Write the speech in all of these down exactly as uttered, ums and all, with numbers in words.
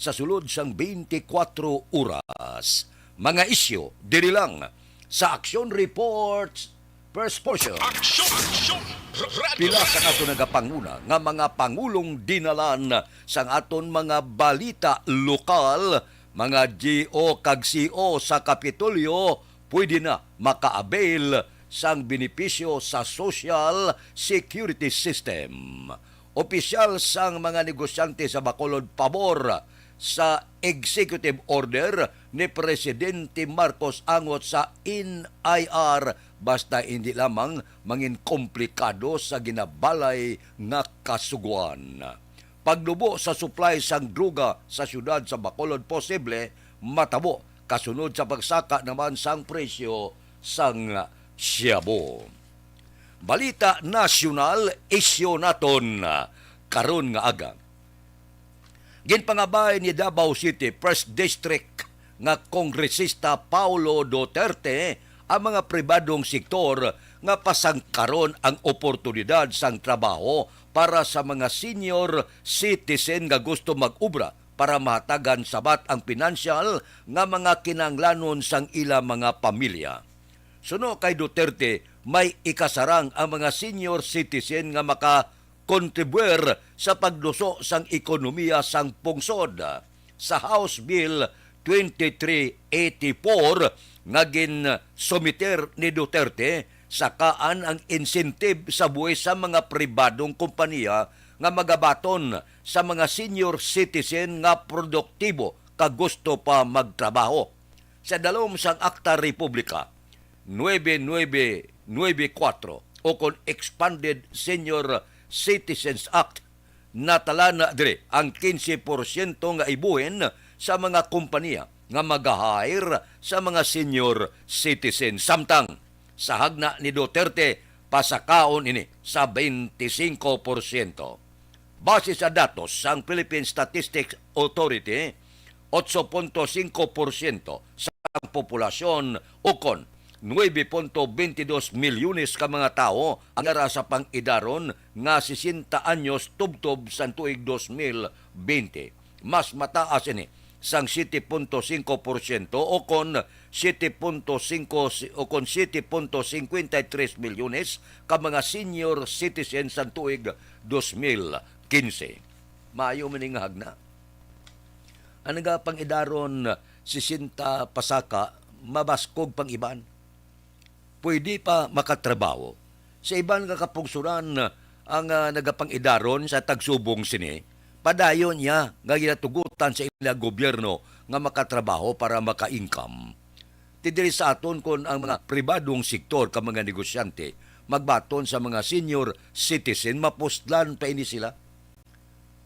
sa sulod sang twenty-four oras. Mga isyu diri lang sa Action Reports First Portion. Action! Action! Pila ka nato nagapanguna nga mga pangulong dinalan sang aton mga balita lokal, mga G O kag C O sa Kapitolyo, pwede na maka-avail sang benepisyo sa Social Security System. Opisyal sang mga negosyante sa Bacolod pabor sa executive order ni Presidente Marcos angot sa N I R, basta hindi lamang mangin komplikado sa ginabalay nga kasugoan. Paglubo sa supply sang droga sa siyudad sa Bacolod posible matabo kasunod sa pagsaka naman sang presyo sang shabu. Balita nasyonal, isyu naton, ah, karon nga aga. Ginpangabay ni Davao City First District nga Kongresista Paulo Duterte ang mga pribadong sektor nga pasangkaron ang oportunidad sang trabaho para sa mga senior citizen nga gusto mag-obra para mahatagan sabat ang pinansyal nga mga kinahanglanon sang ila mga pamilya. Suno kay Duterte, may ikasarang ang mga senior citizen nga makakontribuir sa pagduso sang ekonomiya sang pungsod. Sa House Bill twenty-three eighty-four nga ginsumiter ni Duterte, sakaan ang incentive sa buhis sa mga pribadong kompanya nga magabaton sa mga senior citizen nga produktibo kag gusto pa magtrabaho. Sa dalom sang Akta Republika nuebe nuebe nuebe kuwatro, o kon Expanded Senior Citizens Act, natala na diri ang quince por ciento nga ibuhin sa mga kompanya nga mag-hire sa mga senior citizen. Samtang sa hagna ni Duterte, pasakaon ini sa twenty-five por ciento. Base sa datos sang Philippine Statistics Authority, otso punto singko porsyento sa populasyon, ukon nuebe punto twenty dos milyones ka mga tawo ang ara sa pang-idaron nga sesenta anyos tubtob sang tuig dos mil bente. Mas mataas ini sang siyete punto singko porsyento, o kon siyete punto singko, o kon siyete punto singkwenta y tres milyones ka mga senior citizens sang tuig dos mil quince. Maayo man ning hagna. Ang nagapang-idaron sesenta pasaka, mabaskog pang iban. Pwede pa makatrabaho. Sa iban nga kapungsuran, ang, ah, nagapang-idaron sa tagsubong sini, padayon niya nga ginatugutan sa ila gobyerno nga makatrabaho para maka-income. Ti diri sa aton, kon ang mga pribadong sektor ka mga negosyante magbaton sa mga senior citizen, mapuslan pa ini sila.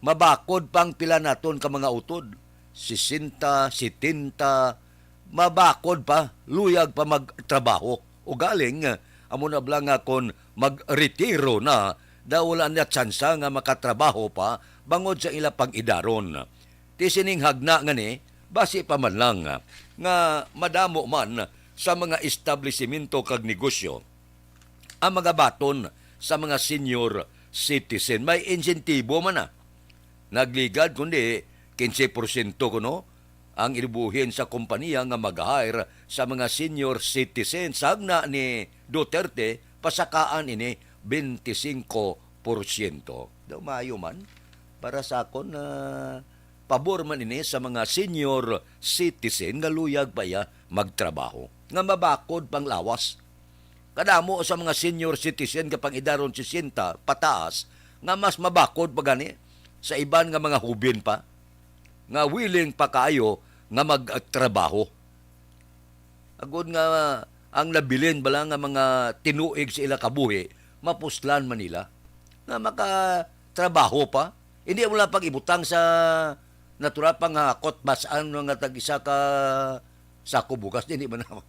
Mabakod pang pila naton ka mga utod, sesenta, setenta, mabakod pa, luyag pa magtrabaho. Ugaling, amo na bala nga kon magretiro na, daw wala na tsansa nga makatrabaho pa bangod sa ila pang-idaron. Ti sining hagna nga ni, basi pa man lang nga madamo man sa mga establisimento kag negosyo ang magabaton sa mga senior citizen. May insentibo man na. Nagligad kundi quince por ciento kuno ang ibuhin sa kompanya nga mag-hire sa mga senior citizen. Sa hagna ni Duterte, pasakaan ini twenty-five por ciento. Daw maayo man para sa akon, ah, pabor man ini sa mga senior citizen nga luyag pa iya magtrabaho, nga mabakod pang lawas. Kadamo sa mga senior citizen nga pang-idaron sesenta pataas nga mas mabakod pa gani sa iban nga mga hubin pa nga willing pa kaayo nga magtrabaho. Agod nga ang nabilin bala nga mga tinuig sa ila kabuhi, mapuslan man nila nga makatrabaho pa. Hindi mo lang pag-ibutang sa natural pang hakot bas-an nga tag isa ka sako bugas, hindi man na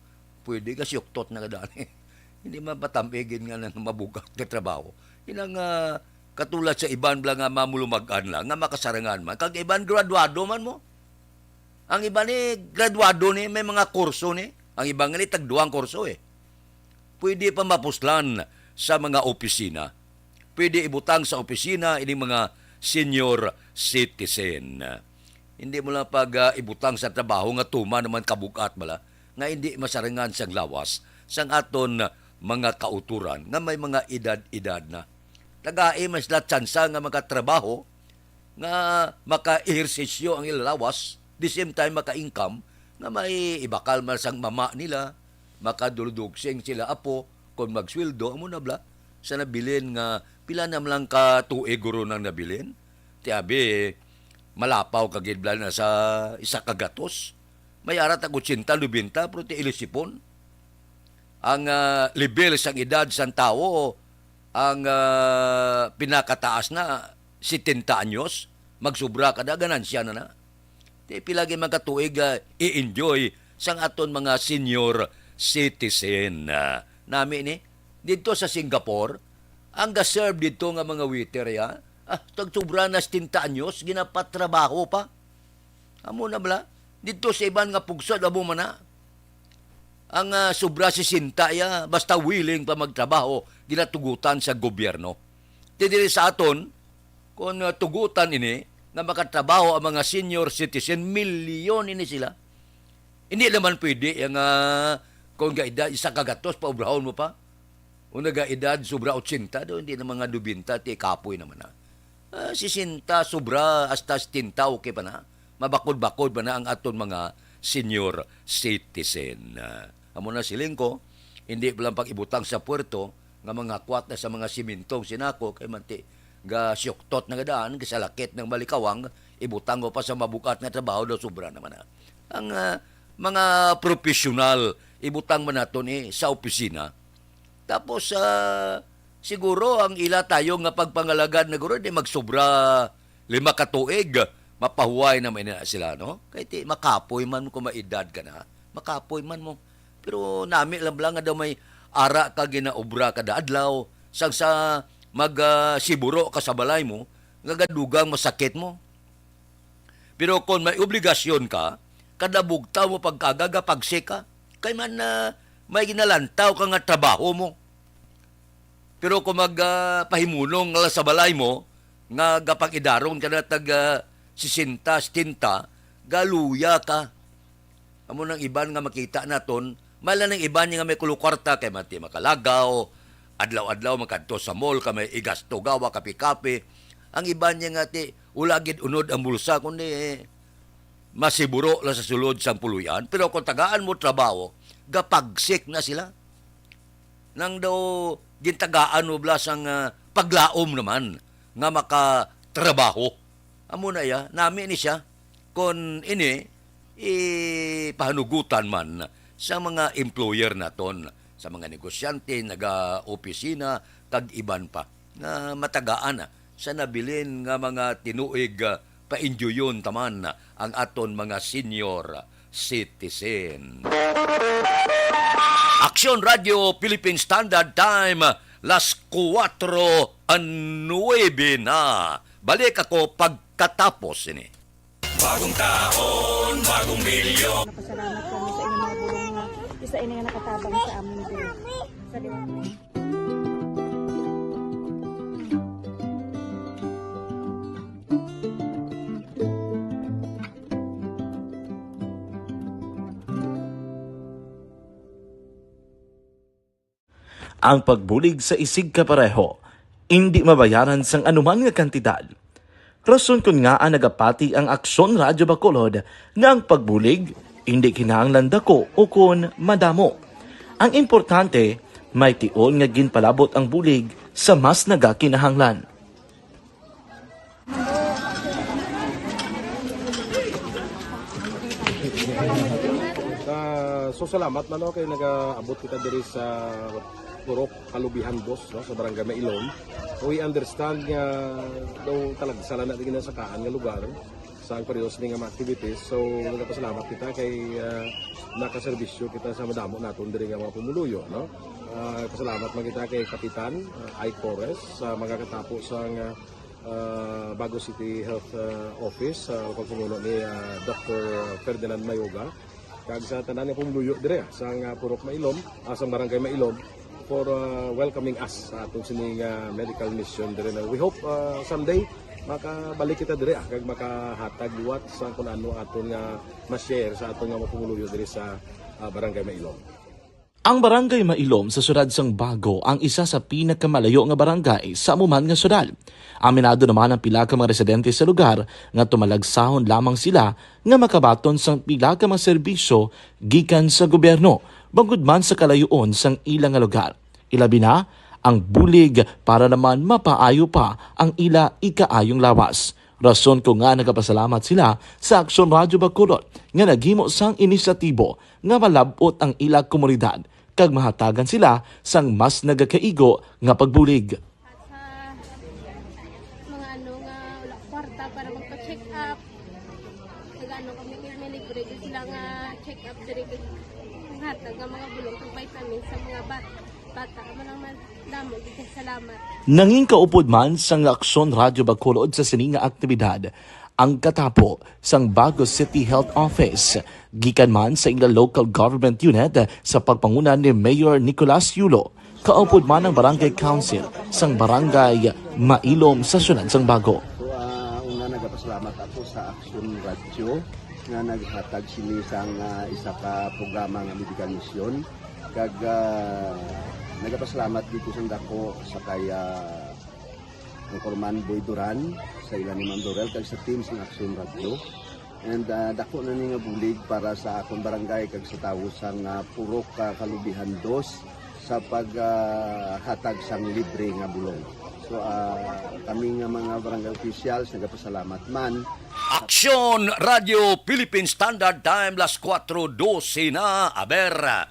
pwede ka siyuktot na kadali. Hindi man patamigin nga nang mabugat ka trabaho. Inang ah, katulad sa iban bala nga mamulumag-an lang, nga makasarangan man. Kag iban graduado man mo. Ang iba ni graduado ni, may mga kurso ni. Ang iba nga ni tagduang kurso eh. Pwede pa mapuslan sa mga opisina. Pwede ibutang sa opisina ining mga senior citizen. Hindi mo lang pag, ah, ibutang sa trabaho nga tuman naman kabug-at bala, nga hindi masarangan sang lawas sang aton mga kautoran nga may mga edad-edad na. Tagai man sila tsansa nga makatrabaho, nga maka-ehersisyo ang ila lawas, the same time maka-income, nga may ibakal man sang mama nila, makaduludugsing sila apo, kung magsweldo, amo na bala, sa nabilin nga, pila na man lang ka tuig guro nang nabilin? Ti abi, malapaw ka gid bala na sa isa ka gatos. May ara tag otsenta, nobenta, pero ti ilisipon. Ang, ah, level sang edad sang tawo, ang, ah, pinakataas na, setenta anyos, magsubra ka na, ganansya na na. Ti pila gid man ka tuig, ah, i-enjoy sang aton mga senior citizen. Ah, nami ni, didto sa Singapore, ang ga-serve didto nga mga waiter, ya, ah, tagsubra na setenta anyos, ginapatrabaho pa. Amo na bala. Didto sa iban nga pungsod, amo man na. Ang, ah, sobra sesenta ya, basta willing pa magtrabaho, ginatugutan sa gobyerno. Ti diri sa aton, kung, ah, tugutan ini, nga makatrabaho ang mga senior citizen, milyon ini sila. Hindi naman pwede yang, ah, kung ga edad, isa ka gatos, paubrahon mo pa. O naga edad, sobra otsenta, do, hindi na mga nobenta, ti kapoy naman na. Ah, sesenta, sobra, hasta setenta, okay pa na. Mabakod-bakod pa na ang aton mga senior citizen. Ah, amo na siling ko, hindi pa lang pag-ibutang sa puerto, nga mga kwat na sa mga simintong sinako, kay manti, ga siyuktot na gadaan, gasalakit ng malikawang, ibutang ko pa sa mabukat nga trabaho daw sobra naman na. Ang, ah, mga professional, ibutang man naton eh, sa opisina. Tapos, ah, siguro ang ila tayo nga pagpangalagad na guro, di magsobra lima ka tuig, mapahuway na man na sila, no? Kay ti, makapoy man kung maedad ka na, makapoy man mo. Pero nami lang bala nga daw may ara ka ginaobra kada adlaw, sang sa mag, ah, siburo ka sa balay mo, nga gadugang masakit mo. Pero kung may obligasyon ka, kada bugtaw mo pagkaga, gapagsik ka. Kay man, ah, may ginalantaw ka nga trabaho mo. Pero kung mag, ah, pahimunong nga sa balay mo, nga gapang-idaron ka na tag, ah, sesenta, setenta, galuya ka. Amo nang iban nga makita naton, may lang nang iban nga may kulukarta kay mati makalagaw, adlaw-adlaw makadto sa mall ka may igasto gawa kape-kape. Ang iban niya nga ti, wala gid unod ang bulsa, kundi masiburo lang sa sulod sang puloy-an. Pero kung tagaan mo trabaho, gapagsik na sila. Nang daw gintagaan mo bala sang, ah, paglaom naman nga makatrabaho. Amo na iya, nami ni siya. Kon ini, ipahanugutan man sa mga employer naton, sa mga negosyante, naga-opisina, kag iban pa, nga matagaan sa nabilin nga mga tinuig, ah, painjuyon taman ang aton mga senior citizen. Aksyon Radio Philippine Standard Time, las kuwatro nuwebe na. Balik ako pagkatapos ini. Bagong taon, bagong milyon. Napasalamat kami sa inyong mga bulong nga isa ini nga nakatabang sa amon diri. Salamat. Ang pagbulig sa isigkapareho indi mabayaran sang anuman nga kantidad. Rason kon ngaa nagapati ang Aksyon Radyo Bacolod nga ang pagbulig indi kinahanglan dako ukon madamo. Ang importante, may tion nga ginpalabot ang bulig sa mas nagakinahanglan. Ah, so salamat man, no, kay nagaabot kita diri sa Purok Kalubihan Dos, no, sa Barangay Mailom. We understand nga daw talagsa lang na di ginasakaan nga lugar sa ang periods ni nga mga activities. So nagapasalamat kita kay, ah, nakaserbisyo kita sa madamo naton diri nga mga pumuluyo, no. Ah, pasalamat man kita kay Kapitan, ah, Ike Torres sa mga katapo sa nga, ah, Bago City Health, ah, Office sa pagpamuno ni, ah, Doctor Ferdinand Mayoga, kag sa tanan nga pumuluyo dire sa nga Purok Mailom, ah, sa Barangay Mailom, for, ah, welcoming us sa atong sining, ah, medical mission dire na. We hope, ah, someday Makabalik kita diri, ah, kag makahatag liwat sa kung ano aton nga ma-share sa aton nga mga pumuluyo diri sa, ah, Barangay Mailom. Ang Barangay Mailom sa siyudad sang Bago ang isa sa pinakamalayo nga barangay sa amo man nga siyudad. Aminado naman ang pila ka mga residente sa lugar nga tumalagsahon lamang sila nga makabaton sang pila ka mga serbisyo gikan sa gobyerno, bangod man sa kalayoon sang ila nga lugar. Ilabi na ang bulig para naman mapaayo pa ang ila ikaayong lawas. Rason ko nga nagapasalamat sila sa Aksyon Radyo Bacolod nga naghimo sang inisyatibo nga malab-ot ang ila komunidad kag mahatagan sila sang mas nagakaigo nga pagbulig. Sa mga ano nga wala kwarta para magpa-check up, nag-ano kami, may libre gyud sila nga check up diri, kag hatag nga mga bulong kag vitamins sa mga ba-, bata. Amo lang man, damo gyud kay salamat. Nangin kaupod man sang Aksyon Radyo Bacolod sa sini nga aktibidad ang katapo sang Bago City Health Office, gikan man sa ila local government unit sa pagpanguna ni Mayor Nicolas Yulo. Kaupod man ang Barangay Council sang Barangay Mailom sa siyudad sang Bago. So, ah, una, nagapasalamat ako sa Aksyon Radyo nga naghatag sini sang, ah, isa ka programa nga medical mission. Kag, ah, nagapasalamat dito sa dako sa kay, ah, Anchorman Boy Duran, sa ila ni Ma'am Dorel, kag sa team sang Aksyon Radyo. And, ah, dako na ni nga bulig para sa akon barangay kag sa tawo sang, ah, Purok, ah, Kalubihan Dos sa pag, ah, hatag sang libre nga bulong. So, ah, kami nga mga barangay officials nagapasalamat man. Aksyon Radio Philippine Standard Time, las kuwatro dose na. Aber,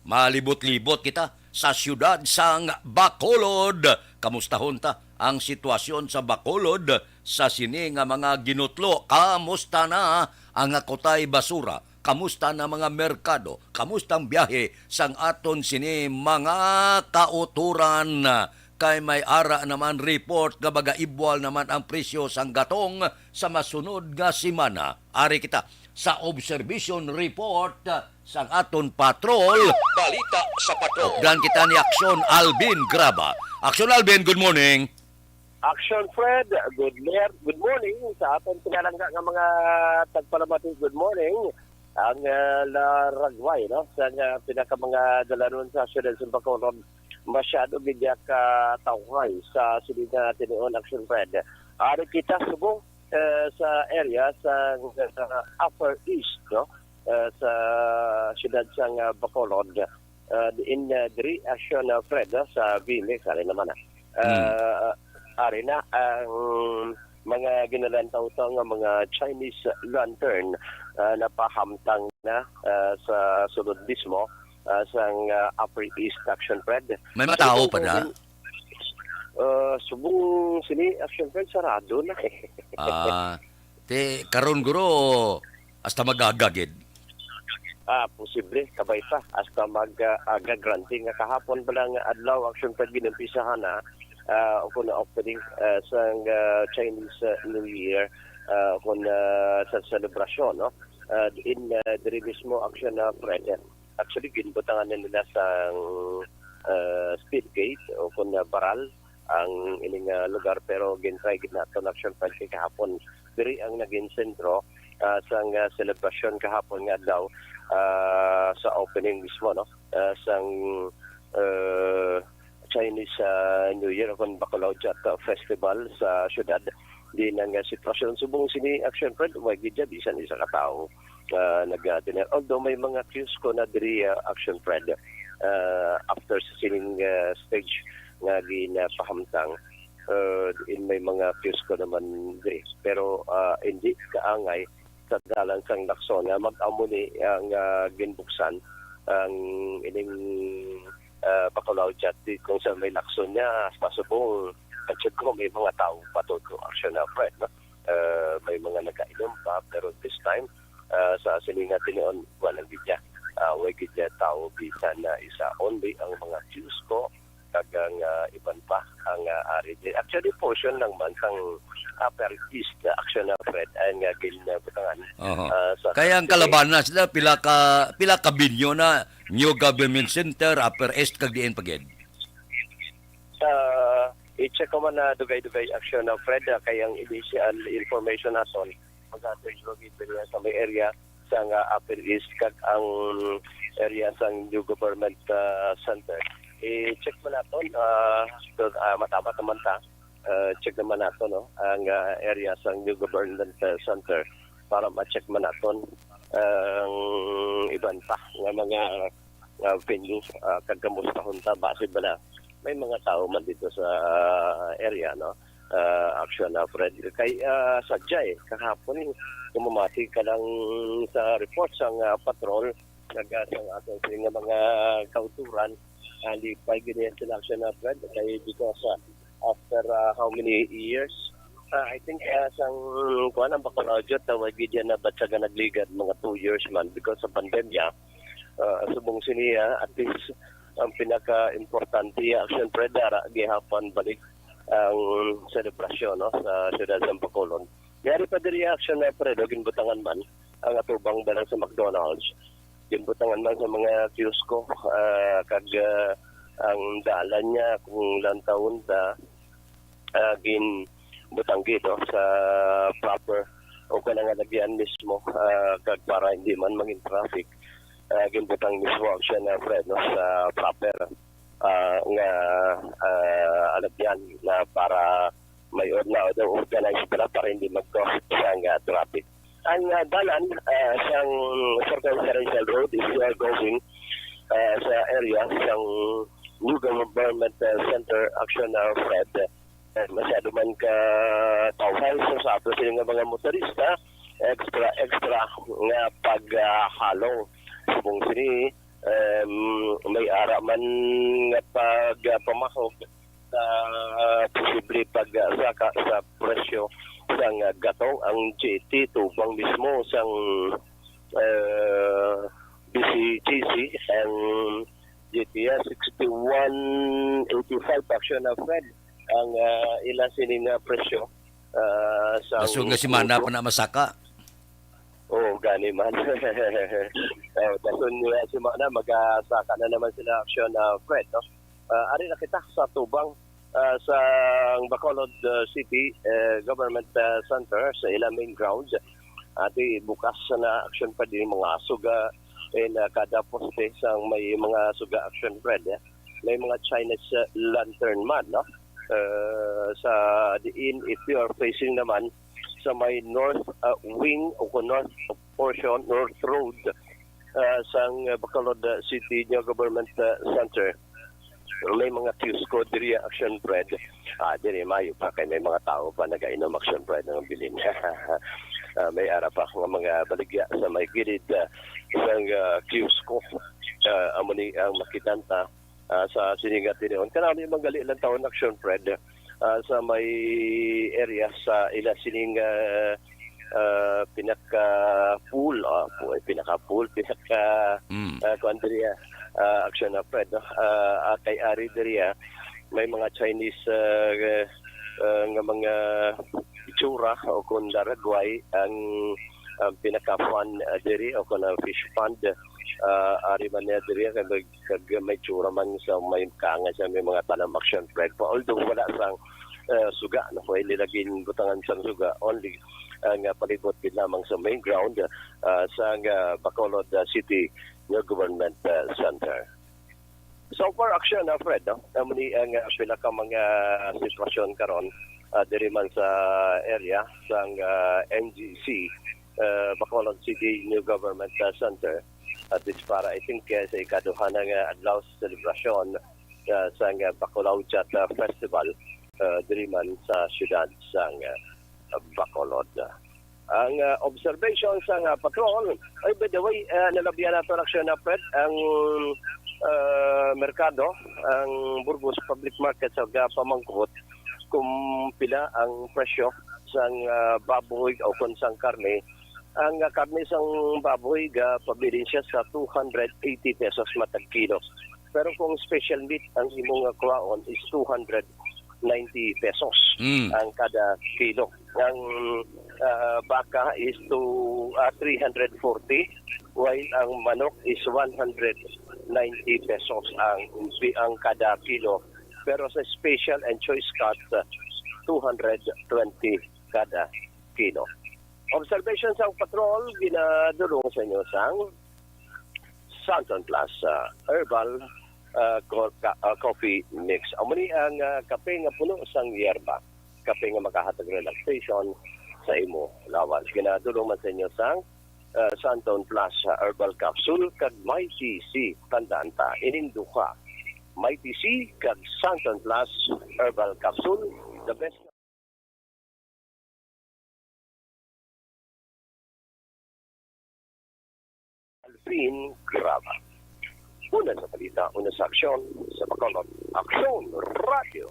malibot-libot kita sa siyudad sang Bacolod. Kamustahon ta ang sitwasyon sa Bacolod sa sini nga mga ginutlo. Kamusta na ang akutay basura? Kamusta na mga merkado? Kamusta ang biyahe sang aton sini mga kautoran? Kay may ara naman report nga magaibwal naman ang presyo sang gatong sa masunod nga semana. Ari kita sa observation report sang aton patrol. Balita sa Patrol. Updan kita ni Aksyon Alvin Graba. Aksyon Alvin, good morning. Action Fred, good mer-, good morning sa aton pinalangga nga mga tagpalamati. Good morning. Ang, ah, laragway, no, sa nga pinaka mga dalanon sa siyudad sa Bacolod, masyado gid ya ka tawhay sa sini nga tinion, Action Fred. Ari kita subong, eh, sa area sa, ah, Upper East, no, eh, sa siyudad sang, ah, Bacolod. Ah, diin, ah, diri, Action, ah, Fred, no, sa Vile, kali naman, ah. Hmm. Ah, ari na ang mga ginalantaw-taw nga mga Chinese lantern, ah, napahamtang na, ah, sa sulod mismo, ah, sang, ah, Upper East, Action Fred. May mga tao pa da? Ah, subong sini, Action Fred, sarado na, eh. Ah, ti karon guro, hasta mag-aga gid. Ah, posible, kabay pa. Hasta mag, ah, aga, granting nga kahapon pa lang nga adlaw, Action Fred, ginumpisahan na, ah, o kung opening, ah, sang, ah, Chinese, ah, New Year, ah, kung, ah, sa selebrasyon, no? Ah, in, ah, diri mismo, Action, ah, Fred. Actually, ginbutangan na nila sang, ah, speed gate o kung, ah, baral ang ining, ah, lugar, pero gintry gid nato na, Action Fred, kay kahapon diri ang naging sentro, ah, sang, ah, selebrasyon kahapon nga adlaw, ah, sa opening mismo, no, ah, sang, ah, Chinese, ah, New Year o kon Bacalao Jat, ah, Festival sa syudad. Di na nga sitwasyon subong sini, Action Fred, way gid bisan isa ka tawo, ah, nag-dinner. Although may mga kiosko na diri, ah, Action Fred, ah, after sa sining, ah, stage nga ginapahamtang, ah, in may mga kiosko naman diri. Pero, ah, hindi kaangay sa dalan sang Lacson nga mag-amo ni ang, ah, ginbuksan ang ining, ah, Bacalao Jat, kung sa may Lacson niya, pasubong, at ko may mga tao pa to, to Action Fred, no? Ah, may mga nagainom pa, pero this time, ah, sa sining nga tinion, wala gid niya. Ah, way gid niya tao bisan na isa, only ang mga kiosko kag ang, ah, iban pa ang, ah, ari. Actually, portion lang man sang Upper East, ah, Action Fred, ay nga gin, ah, butangan, Oho. Ah, sa Kaya ang Kalabanas na pila ka, pila ka binyo na, New Government Center, Upper East, kag diin pa gid? Sa I-check ko man na dugay-dugay action na, Fred, ah, kay ang initial information naton, maghatod ko gid diri sa may area sa nga Upper East kag ang area sa New Government, ah, Center. I-check man naton, ah, so, ah, matapat naman ta. Ah, check naman nato, no, ang, ah, area sa New Government, ah, Center para ma-check man naton ang iban pa nga mga, ah, venue, ah, kag kamusta hunta, base bala may mga tao man dito sa area, no? Ah, action na, Fred. Kay, ah, sadya, eh, kahapon, eh, kung mamati ka lang sa report sang, ah, patrol, nag-, ah, sang aton sila nga mga kauturan, ah, lipay gid yan sila, action na, Fred. Kay because, ah, after, ah, how many years, ah, I think, ah, sang, kuwan, ang Bacolod, tawag gid yan na batyagan nagligad, mga two years man because sa pandemya. Ah, subong sini, ah, at least, ang pinaka-importante, ah, action, Fred, ara gihapon balik ang selebrasyon, no, sa siyudad sa Bacolod. Yari pa diri action na, Fred, o ginbutangan man ang atubang balang sa McDonald's. Ginbutangan man sa mga kiosko, ah, kag, ah, ang dalan niya kung lantawon ta, ah, ginbutang gid, no, sa proper o kanang alagyan mismo, ah, kag para hindi man mangin traffic, ah, ginbutang mismo ang siya na, Fred, no, sa proper, ah, nga, ah, alagyan na para may or-, na, na organize pala para hindi mag-cause ang, ah, traffic. Ang, ah, dalan, ah, sang circumferential road, if you are going, ah, sa area sang New Government, ah, Center, action na, Fred, eh, masyado man ka tawhay sa, sa ato sila nga mga motorista, extra, extra nga paghalong. Subong sini, em, may ara man nga pag, ah, pamahog sa, ah, posible pag, ah, saka sa presyo sang, ah, gatong ang G T tubang mismo sang, eh, B C G C ang G T S sixty-one eighty-five action na, Fred, ang, ah, ila sini nga presyo, ah, sa Dason nga semana pa na masaka. Oo, gani man. Oh, dason nga semana, magasaka na naman sila action na, Fred, no? Ah, ari na kita sa tubang, ah, sa Bacolod, ah, City, eh, Government, ah, Center, sa ila main grounds. Ati bukas na action pa din mga suga, eh, na kada poste sang may mga suga action, Fred, eh. May mga Chinese, ah, lantern man, no? Eh, sa diin, if you are facing naman sa may north, ah, wing o kung north portion, north road, ah, sang, ah, Bacolod, ah, City New Government, ah, Center. May mga kiosko diri, action, Fred. Ah, diri mayo pa kay may mga tao pa nagainom, action, Fred, ng bilin. Ah, may ara pa nga mga baligya sa may gilid, ah, sang, ah, kiosko. Ah, amo ni ang makitanta, ah, sa sining nga tinion. Kanami manggali lang taon, action, Fred, ah, sa may area sa ila sining, ah, ah, pinaka pool, ah, pu-, pinaka pool, pinaka, Mm. ah, kuan diri, ah, ah, action na, Fred, no? Ah, ah, kay ari diri, ah, may mga Chinese, ah, ah, nga mga itsura o kung daragway ang, ang pinaka fun, ah, diri o kung, ah, fish pond, ah, ari man niya diri kay may, kag may tsura man sa may kangay sa may mga tanom, action, Fred. Pa, although wala sang, ah, suga, no, kay nila ginbutangan sang suga, only ang, ah, palibot gid lamang sa main ground, ah, sang, ah, Bacolod, ah, City nga Government, ah, Center. So far, action, ah, Fred, no? Amo ni ang, ah, pila ka mga sitwasyon karon, ah, diri man sa area sang, ah, N G C, ah, Bacolod City New Government, ah, Center. At least para, I think, eh, sa ikaduha na nga adlaw sa selebrasyon, ah, sang, ah, Bacolod Chat, ah, Festival, ah, diri man sa siyudad sang, ah, Bacolod. Ang, ah, observation sang, ah, patrol, ay, by the way, ah, nalabihan nato, action na, Fred, ang, ah, merkado, ang Burgos Public Market sa pamangkot kung pila ang presyo sang, ah, baboy o kung sang karne. Ang, ah, karne sang baboy, ga pabilin siya sa two hundred eighty pesos matag kilo. Pero kung special meat ang imong, ah, kuhaon is two hundred ninety pesos Mm. ang kada kilo. Ang, ah, baka is to, ah, three hundred forty, while ang manok is one hundred ninety pesos ang, ang kada kilo. pero sa special and choice cut, ah, two hundred twenty kada kilo. Observation sang patrol, ginadulong sa inyo sang Santon Plus, ah, Herbal, ah, co-, ka-, ah, Coffee Mix. Amo ni ang, ah, kape nga puno sang yerba. Kape nga makahatag relaxation sa imo lawas. Ginadulong man sa inyo sang, ah, Santon Plus, ah, Herbal Capsule kag Mighty C. Tandaan ta, ining duha, Mighty C kag Santon Plus Herbal Capsule, the best. Alvin Graba. Una sa balita, una sa aksyon, sa Bacolod, Aksyon Radio.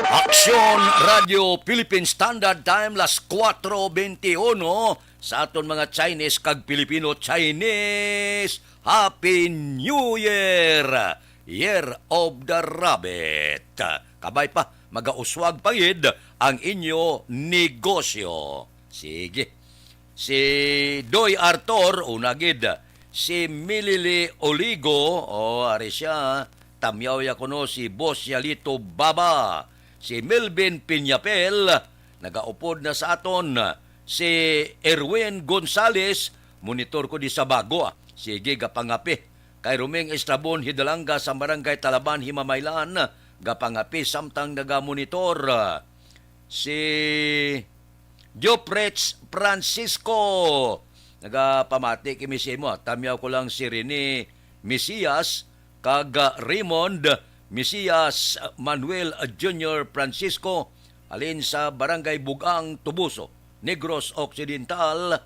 Aksyon Radio Philippine Standard Time, las kuwatro beintiuno. Sa aton mga Chinese kag Filipino, Chinese, Happy New Year! Year of the Rabbit. Kabay pa, magauswag pa gid ang inyo negosyo. Sige. Si Doy Arthur, una gid. Si Milili Oligo, o, ari siya. Tamyaw ya kuno si Boss Yalito Baba. Si Melvin Piñapel, nagaupod na sa aton. Si Erwin Gonzales, monitor ko di sa bago, ah. Sige, gapangapi. Kay Roming Estrabon Hidalanga sa Barangay Talaban, Himamaylan, gapangapi samtang nagamonitor. Si Joprets Francisco, nagapamati kami sa imo, ah. Tamyaw ko lang si Rene Mesias, kag, ah, Raymond Mesias, Manuel Junior Francisco, halin sa Barangay Bugang, Tubuso, Negros Occidental.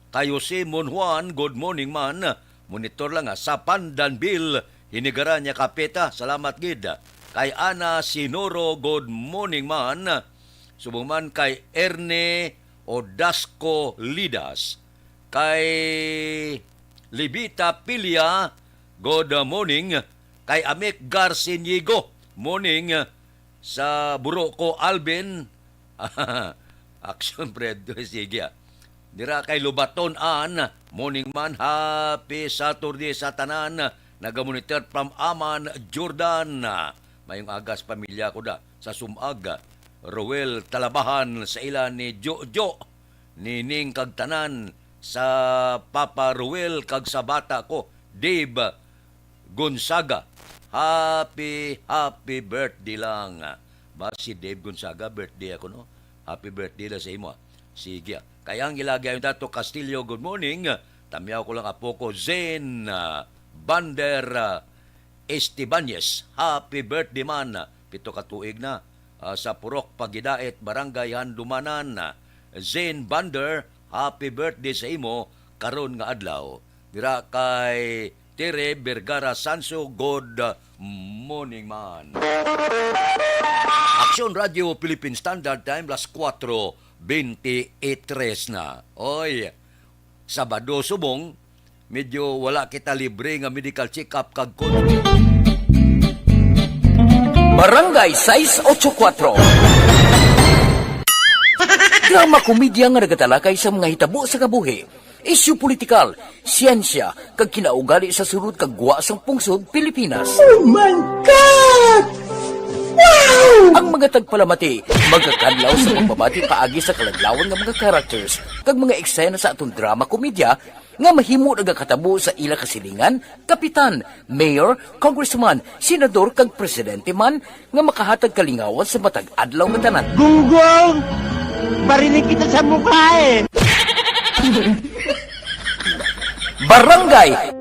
Kay Jose Monjuan, good morning man. Monitor lang, ah, sa Pandanville, Hinigaran niya Kapeta, salamat gid. Kay Ana Sinoro, good morning man. Subong man kay Erne Odasco Lidas. Kay Libita Pilia, good morning. Kay Amik Garciniego, morning. Sa Buroco, Alvin. Action, Fred. Sige, ah. Dira kay Lubaton, Ann, morning man, happy Saturday sa tanan. Nagamonitor from Amman, Jordan. Mayong agas pamilya ko da sa Sumag. Roel Talabahan sa ila ni Jojo, Nining kag tanan sa Papa Roel kag sa bata ko, Dave Gonzaga. Happy, happy birthday lang. Ba, si Dave Gonzaga, birthday ako, no? Happy birthday lang sa imo, ah. Sige, ah. Kay ang ilagi ang Tato Castillo, good morning. Tamyaw ko lang apo ko, Zen, ah, Bander, ah, Estebanez. Happy birthday man. Pito ka tuig na. Ah, sa Purok Pagidait, Barangay Handumanan. Zen Bander, happy birthday sa imo karon nga adlaw. Dira kay Tere Vergara Sanso, good morning man. Aksyon Radio Philippine Standard Time, las kuwatro beintitrés na. Oy, Sabado subong, medyo wala kita libre nga medical check-up kag kon- Barangay sais ocho kuwatro. Drama komedya nga nagatalakay sa mga hitabo sa kabuhi, isyu politikal, siyensya, kag kinaugali sa sulod kag gwa sang pungsod Pilipinas. Oh my God! Wow! Ang mga tagpalamati magakadlaw sa pagbabati paagi sa kaladlawan nga mga characters kag mga eksena sa aton drama komedya nga mahimo nagakatabo sa ila kasilingan, kapitan, mayor, congressman, senador, kag presidente man nga makahatag kalingawan sa matag adlaw nga tanan. Gunggong! Barinig kita sa mukha eh! Barangay!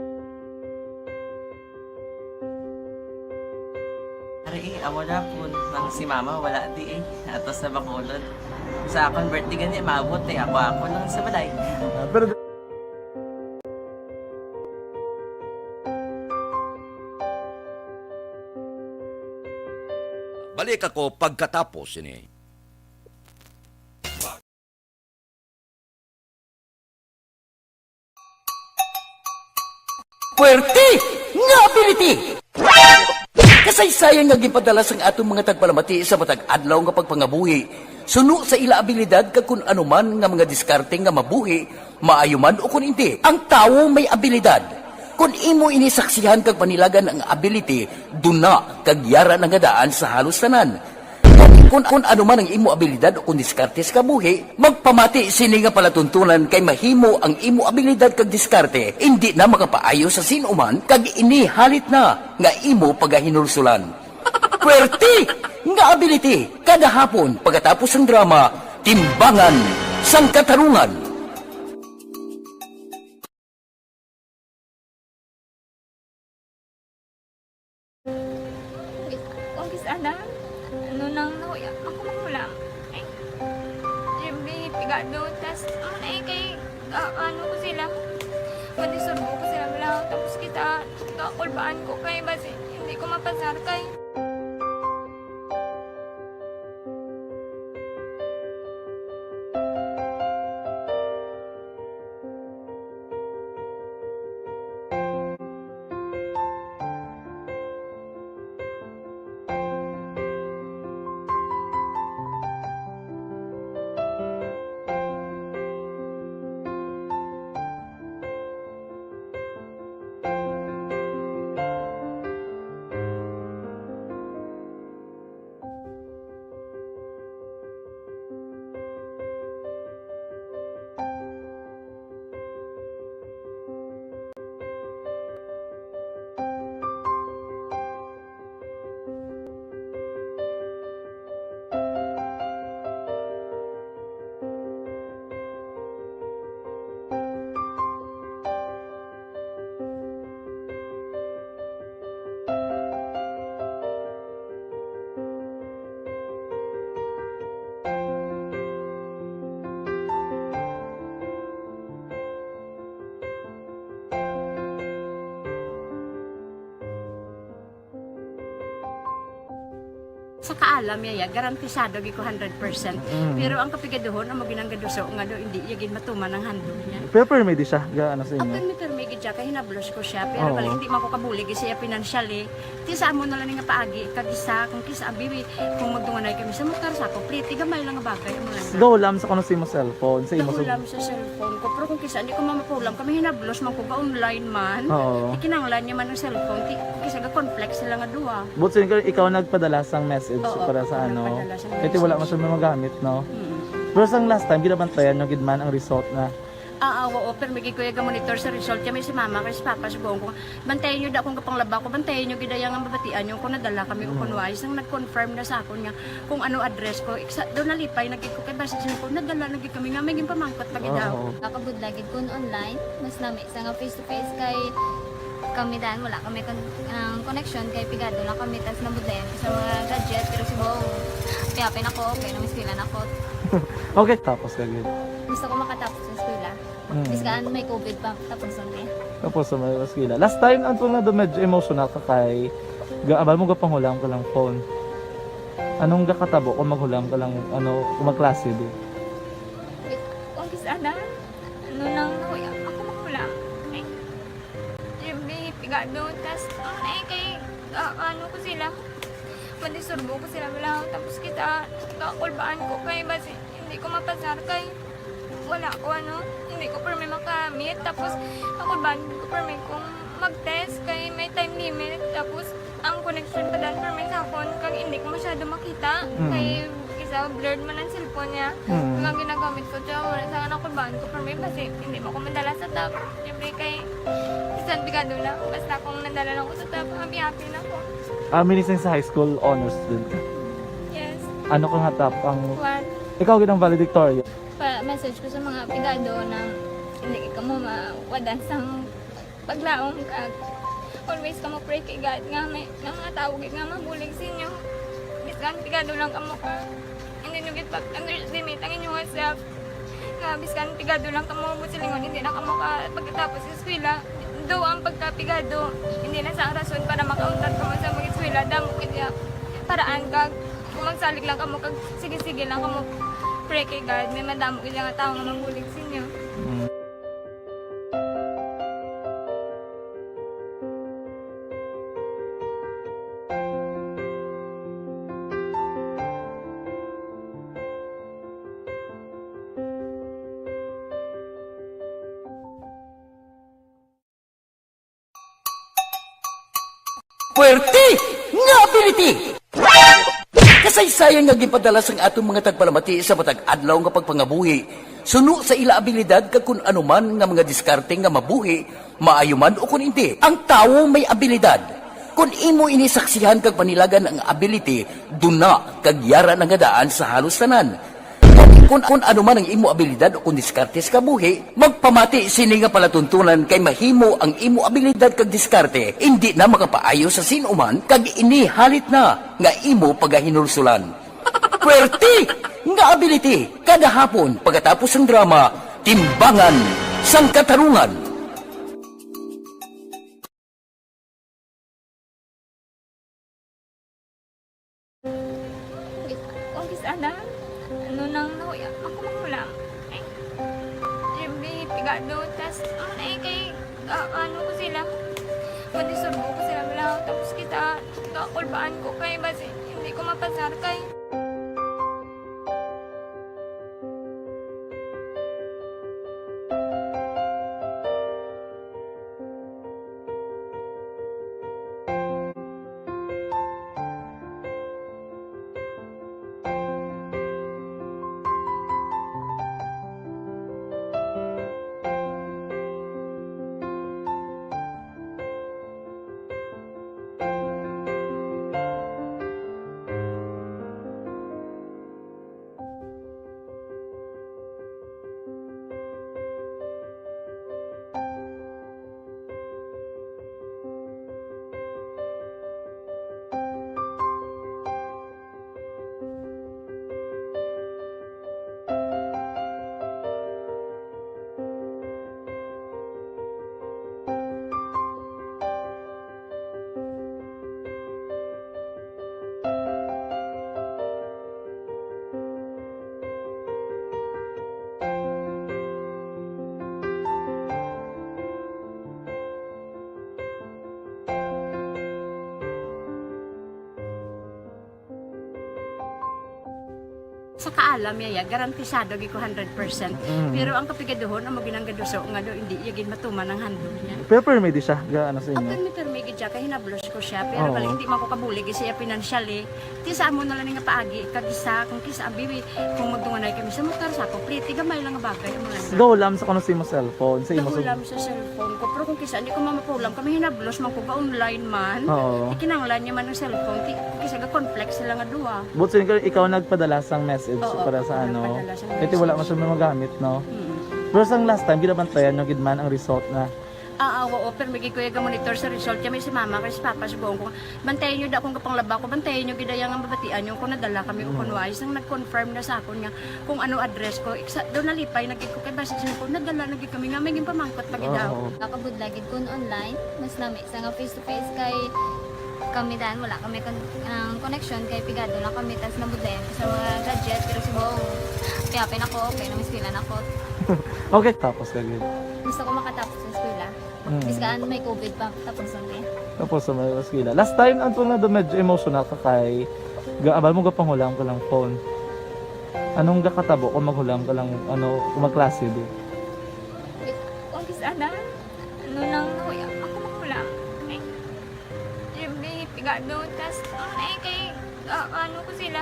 Ari, eh, amo na po nang si mama wala di eh. Ato sa Bacolod. Sa akong birthday gani, maabot eh. Ako, ako lang sa balay. Ah, pero Balik ako pagkatapos ini. Puwerte nga ability! Kasaysayan nga ginpadala sang aton mga tagpalamati sa matag adlaw nga pagpangabuhi, suno sa ila abilidad kag kun ano man nga mga diskarte nga mabuhi, maayo man o kun indi. Ang tawo may abilidad. Kon imo ini saksihan kag panilagan ang ability, duna kag yara na nga daan sa halos tanan. Kon, kon ano man ang imo abilidad o kon diskarte sa kabuhi, magpamati sini nga palatuntunan kay mahimo ang imo abilidad kag diskarte indi na makapaayo sa sin-o man kag ini halit na nga imo pagahinulsulan. Pwerte nga ability kada hapon pagkatapos sang drama, Timbangan sang Katarungan. Kung kis-, ana, ano nang nahuya, ako manghulam. Ay, siyempre, pigado, tas, ano na eh, kay, ah, ano ko sila, madisurbo ko sila, wala, tapos kita, kakulbaan ko kay, basi, hindi ko mapasar kay. Sa kaalam niya, ya, garantisado gyud ko hundred percent. Mm. Pero ang kapigaduhon, amo ginang gaduso nga do, hindi iya gid matuman ang handog niya. Pero permi di siya, ga, ano sa inyo? Permi, permi gid siya, kay hinablos ko siya. Pero Oo. Bali, hindi man ko kabulig siya financially. Ti sa amo na lang nga paagi, kag isa, kung kisa, abi, kung magdunganay kami sa motor, sa ako, pliti, gamay lang nga bagay, amo lang. Gahulam sa kuno sa imo cellphone, sa imo sa Gahulam sa cellphone ko. Pero kung kisa, hindi ko mamapulam, kami hinablos man ko, ga online man. Oo. Ikinanglan niya man ang cellphone, ti, kung kisa, ga-conflict sila nga duha. But since ikaw nagpadala sang message Oo, para sa ako ano, nagpadala sang kaya ti wala man message. Siya magamit, no? Mm. Pero sang last time, ginabantayan nyo gid man ang result na? Ah, ah, oo, pero may gid ko yung monitor sa result. Kaya may si mama, kay si papa, sugoon ko, bantayan nyo da akong gapanglaba ko, bantayan nyo gid ang mabatian nyo kung nadala kami o Mm. kung wala. Isang nag-confirm na sa akon nga kung ano address ko. Iksa, doon nalipay na gid ko kay basta siya ko, nadala na gid kami nga may ginpamangkot pa gid Oo, daw. Oo. Nakabudla gid kun online, mas nami sa nga face to face kay kami dan wala kami kon-, ang connection kay pigado lang kami tas nabudlayan ko sa mga gadget pero si Bong, piyapin ako, okay na, miskilan ako. Okay, tapos ka gid. Gusto ko makatapos sa eskwela. Mm. Bisan may covid pa, tapos ang day. Tapos sa may eskwela. Last time, ang tunga do medyo emotional ka kay ga-, abal mo gapanghulam ka lang phone. Anong gakatabo kung maghulam ka lang, ano, kung magklase di? Kung kis-, ana, ano nang nahuya, ako maghulam. Ay, siyempre, pigado, tas, ano na eh, kay, ah, ano ko sila, madisurbo ko sila, wala, tapos kita, kakulbaan ko kay, basi, hindi ko mapasar kay, wala ko, ano, hindi ko permi makamit. Tapos, ako ba, hindi ko permi kung mag-test kay may time limit. Tapos, ang connection pa dan permi sa akon, kag hindi ko masyado makita. Mm. Kay, isa, blurred man ang cellphone niya. Mm. Ang ginagamit ko, tsaka wala sa akin ako ba, hindi ko permi, basi, hindi mo ko madala sa top. Siyempre, kay, bisan pigado lang, basta kung nadala lang ko sa top, happy-happy na ko. Ah, minising sa high school, honor student ka? Yes. Ano ka nga top ang One. Ikaw gid ang valedictorian? Pa-message ko sa mga pigado na hindi kamo mawadan sang paglaom kag always kamo pray kay God nga may, nga mga tawo gid nga mabulig sa inyo. Bisan pigado lang kamo ka, hindi nyo gid pag-underestimate ang inyong self. Nga bisan pigado lang kamo, buot silingon, hindi na kamo ka pagkatapos sa eskwela. Though ang pagkapigado, hindi na sa rason para makauntat kamo sa mag-eskwela. Damo gid ya paraan kag kung magsalig lang kamo kag sige-sige lang kamo pray kay God, may madamo gid nga tawo nga mabulig sa inyo. Mm. Puwerte nga ability! Kasaysayan nga ginpadala sang aton mga tagpalamati sa matag adlaw nga pagpangabuhi, suno sa ila abilidad kag kun ano man nga mga diskarte nga mabuhi, maayo man o kun indi. Ang tawo may abilidad. Kun imo ini saksihan kag panilagan ang ability, duna kag yara na nga daan sa halos tanan. Kung, kung ano man ang imo abilidad o kung diskarte sa kabuhi, magpamati sini nga palatuntunan kay mahimo ang imo abilidad kag diskarte indi na makapaayo sa sin-o man kag ini halit na nga imo pagahinulsulan. Puwerte nga ability kada hapon pagkatapos sang drama, Timbangan sang Katarungan. Kung kis-a na, ano nang nahuya, ako manghulam. Ay, every pigado, tas, ano na eh, kay, ah, ano ko sila, madisturbo ko sila, wala, tapos kita, kakulbaan ko kay, basi, hindi ko mapasar kay. Sa kaalam niya, ya, garantisado gid ko hundred percent. Mm. Pero ang kapigaduhon, amo ginang gaduso nga do, hindi iya gid matuman ang handle niya. Pero permi di siya, ga, ano sa inyo? Ah, permi, permi gid siya, kay hinablos ko siya. Pero Oo. bali, hindi man ko kabulig siya financially. Ti sa amo na lang nga paagi, kag isa, kung kisa, abi, kung magdunganay kami sa motor, sa ako, pliti, gamay lang nga bagay, amo lang. Gahulam sa kuno sa imo cellphone, sa imo sa Gahulam sa cellphone ko, pero kung kisa, hindi ko mamapulam, kami hinablos man ko, ga-online man. Oo. Ikinanglan niya man ang cellphone, ti, kisa ga-conflict sila nga duha. But so, ikaw, ikaw nagpadala sang message Oo, para sa ako ano? nagpadala sang Kaya ti wala message. man siya may magamit, no? Mm. Pero sang last time, ginabantayan nyo gid man ang result na. Ah, ah, oo, pero may gid ko yung monitor sa result. Kaya may si mama, kay si papa, subong ko, bantayan nyo da kung kapanglaba ko, bantayan nyo gid ang mabatian nyo kung nadala kami o Mm. kung wais. Nang nag-confirm na sa akon nga kung ano address ko, iksa, doon nalipay na gid ko, kay basi siya ko, nadala na gid kami nga, may ginpamangkot pa gid Oo. ako. Nakabudlay gid kun online, mas lami sa nga face to face kay kami dan, wala kami kon-, ang connection kay pigado lang kami, tas nabudlayan ko sa mga gadget, pero subong, kaya pin ako, okay na, mas pila na ako. Okay, tapos ka gid. Gusto ko makatapos sa eskwela. Mm. Biskan may covid pa, tapos ang eh. Tapos sa may eskwela. Last time, ang tunga do medyo emotional ka kay, ga-, abal mo gapanghulam ka lang phone. Anong gakatabo kung maghulam ka lang, ano, kung magklase di? Kung kis-a na, ano nang nahuya, ako manghulam. Ay, every pigado, tas, ano na eh, kay, ah, ano ko sila,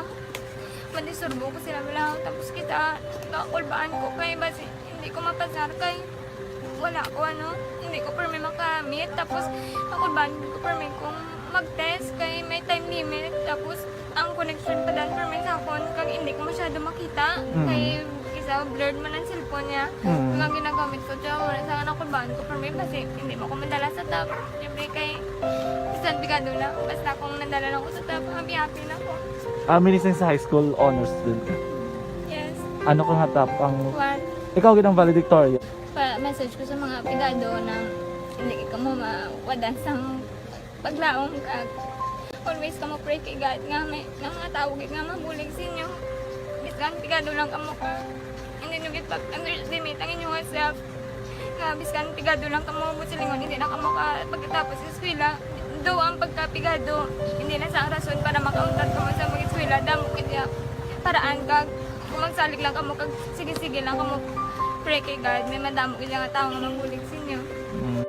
madisturbo ko sila, wala, tapos kita, kakulbaan ko, kay basi, hindi ko mapasar, kay wala ko, ano, hindi ko permi makamit, tapos, kakulbaan ko permi kung mag-test, kay may time limit, tapos, ang connection pa dan permi sa akon, kag hindi ko masyado makita, Mm. kay isa blurred man ang cellphone niya. Mm. Kung ang ginagamit ko, siya, wala sa akin, ako baan ko permi, basi hindi mo ko madala sa top. Siyempre, kay, bisan pigado lang, basta kung nadala lang ko sa top, happy-happy na ko. Ah, minising sa high school, honors student ka? Yes. Ano ka nga top ang One. Ikaw gid ang valedictorian? Pa-message ko sa mga pigado na hindi ka mo mawadan sang paglaom, kag always kamo pray kay God nga may, nga mga tawo gid nga mabulig sa inyo. Bisan pigado lang kamo ka, hindi nyo gid pag-underestimate ang inyong self. Nga bisan pigado lang kamo, buot silingon, hindi na kamo ka pagkatapos sa eskwela. Do ang pagkapigado, hindi na sa rason para makauntat kamo sa mag-eskwela. Damo gid ya paraan, kag kung magsalig lang kamo, kag sige-sige lang kamo pray kay God, may madamo gid nga tawo nga mabulig sa inyo. Mm.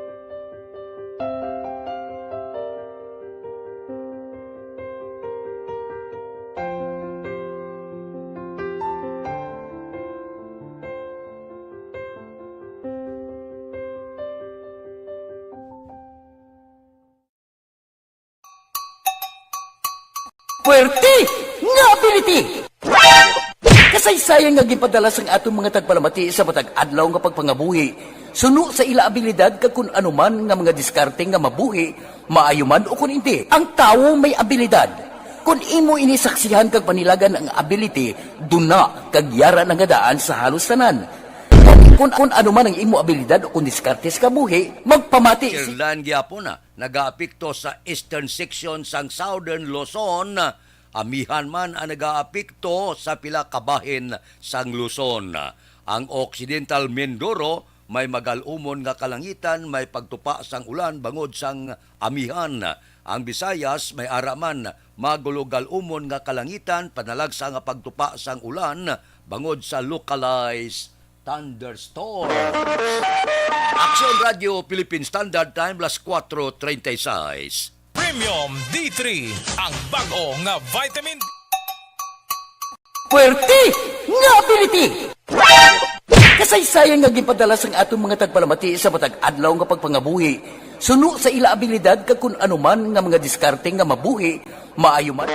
Puwerte nga ability! Kasaysayan nga ginpadala sang aton mga tagpalamati sa matag adlaw nga pagpangabuhi, suno sa ila abilidad kag kun ano man nga mga diskarte nga mabuhi, maayo man o kun indi, ang tawo may abilidad. Kun imo ini saksihan kag panilagan ang ability, duna kag yara na nga daan sa halos tanan. Kun, kun ano man ang imo abilidad o kun diskarte sa kabuhi, magpamati si Sirlan gihapon, ah, nagaapekto sa eastern section sang Southern Luzon. Amihan man ang nagaapekto sa pila ka bahin sang Luzon. Ang Occidental Mindoro may magal-umon nga kalangitan, may pagtupa sang ulan bangod sang amihan. Ang Visayas may ara man magulogal-umon nga kalangitan, panalagsa nga pagtupa sang ulan bangod sa localized thunderstorms. Action Radio Philippine Standard Time, las kuwatro treinta y seis. Premium D three, ang bag-o nga vitamin. Puwerte nga ability! Kasaysayan nga ginpadala sang aton mga tagpalamati sa matag adlaw nga pagpangabuhi, suno sa ila abilidad kag kun ano man nga mga diskarte nga mabuhi, maayo man.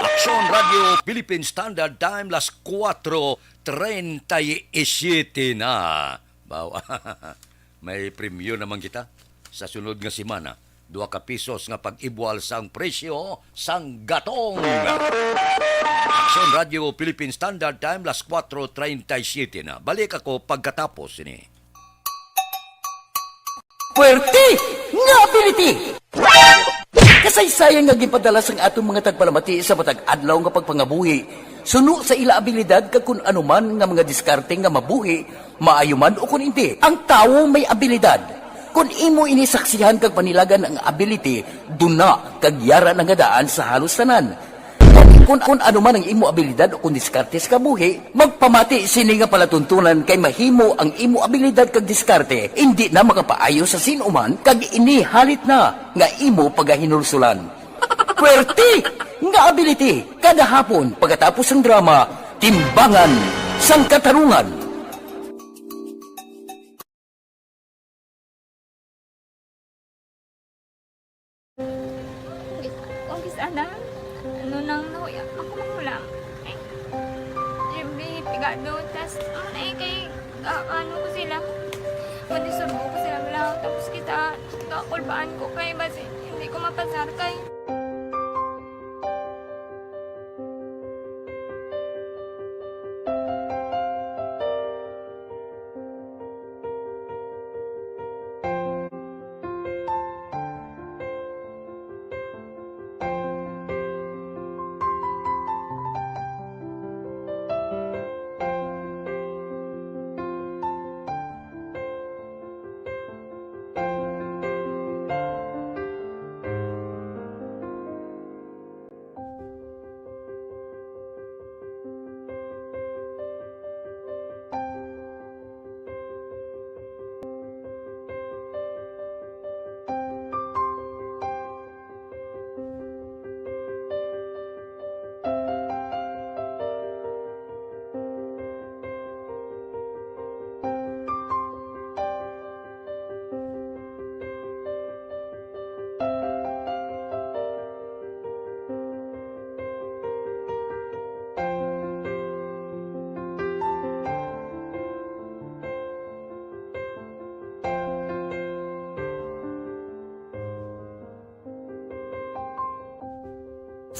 Action Radio Philippine Standard Time, las kuwatro treinta y siete na. Baw, may premyo naman kita sa sunod nga semana. Dua ka pisos nga pag-ibwal sang presyo sang gatong. Action Radio Philippine Standard Time, las kuwatro treinta y siete na. Balik ako pagkatapos ini. Puwerte nga ability! Kasaysayan nga ginpadala sang aton mga tagpalamati sa matag adlaw nga pagpangabuhi, suno sa ila abilidad kag kun ano man nga mga diskarte nga mabuhi, maayo man o kun indi, ang tawo may abilidad. Kun imo ini saksihan kag panilagan ang ability, duna kag yara na nga daan sa halos tanan. Kun, kun ano man ang imo abilidad o kun diskarte sa kabuhi, magpamati sini nga palatuntunan, kay mahimo ang imo abilidad kag diskarte indi na makapaayo sa sin-o man, kag ini halit na nga imo pagahinulsulan. Puwerte nga ability, kada hapon pagkatapos sang drama, Timbangan sang Katarungan. Kis-, kung kis-a na, ano nang nahuya, ako magulang. Ay, Jimmy, pigado, tas, ano na eh, kay, ah, ano ko sila, madisurbo ko sila, wala. Tapos kita, kakulbaan ko kay, basi, hindi ko mapasar kay.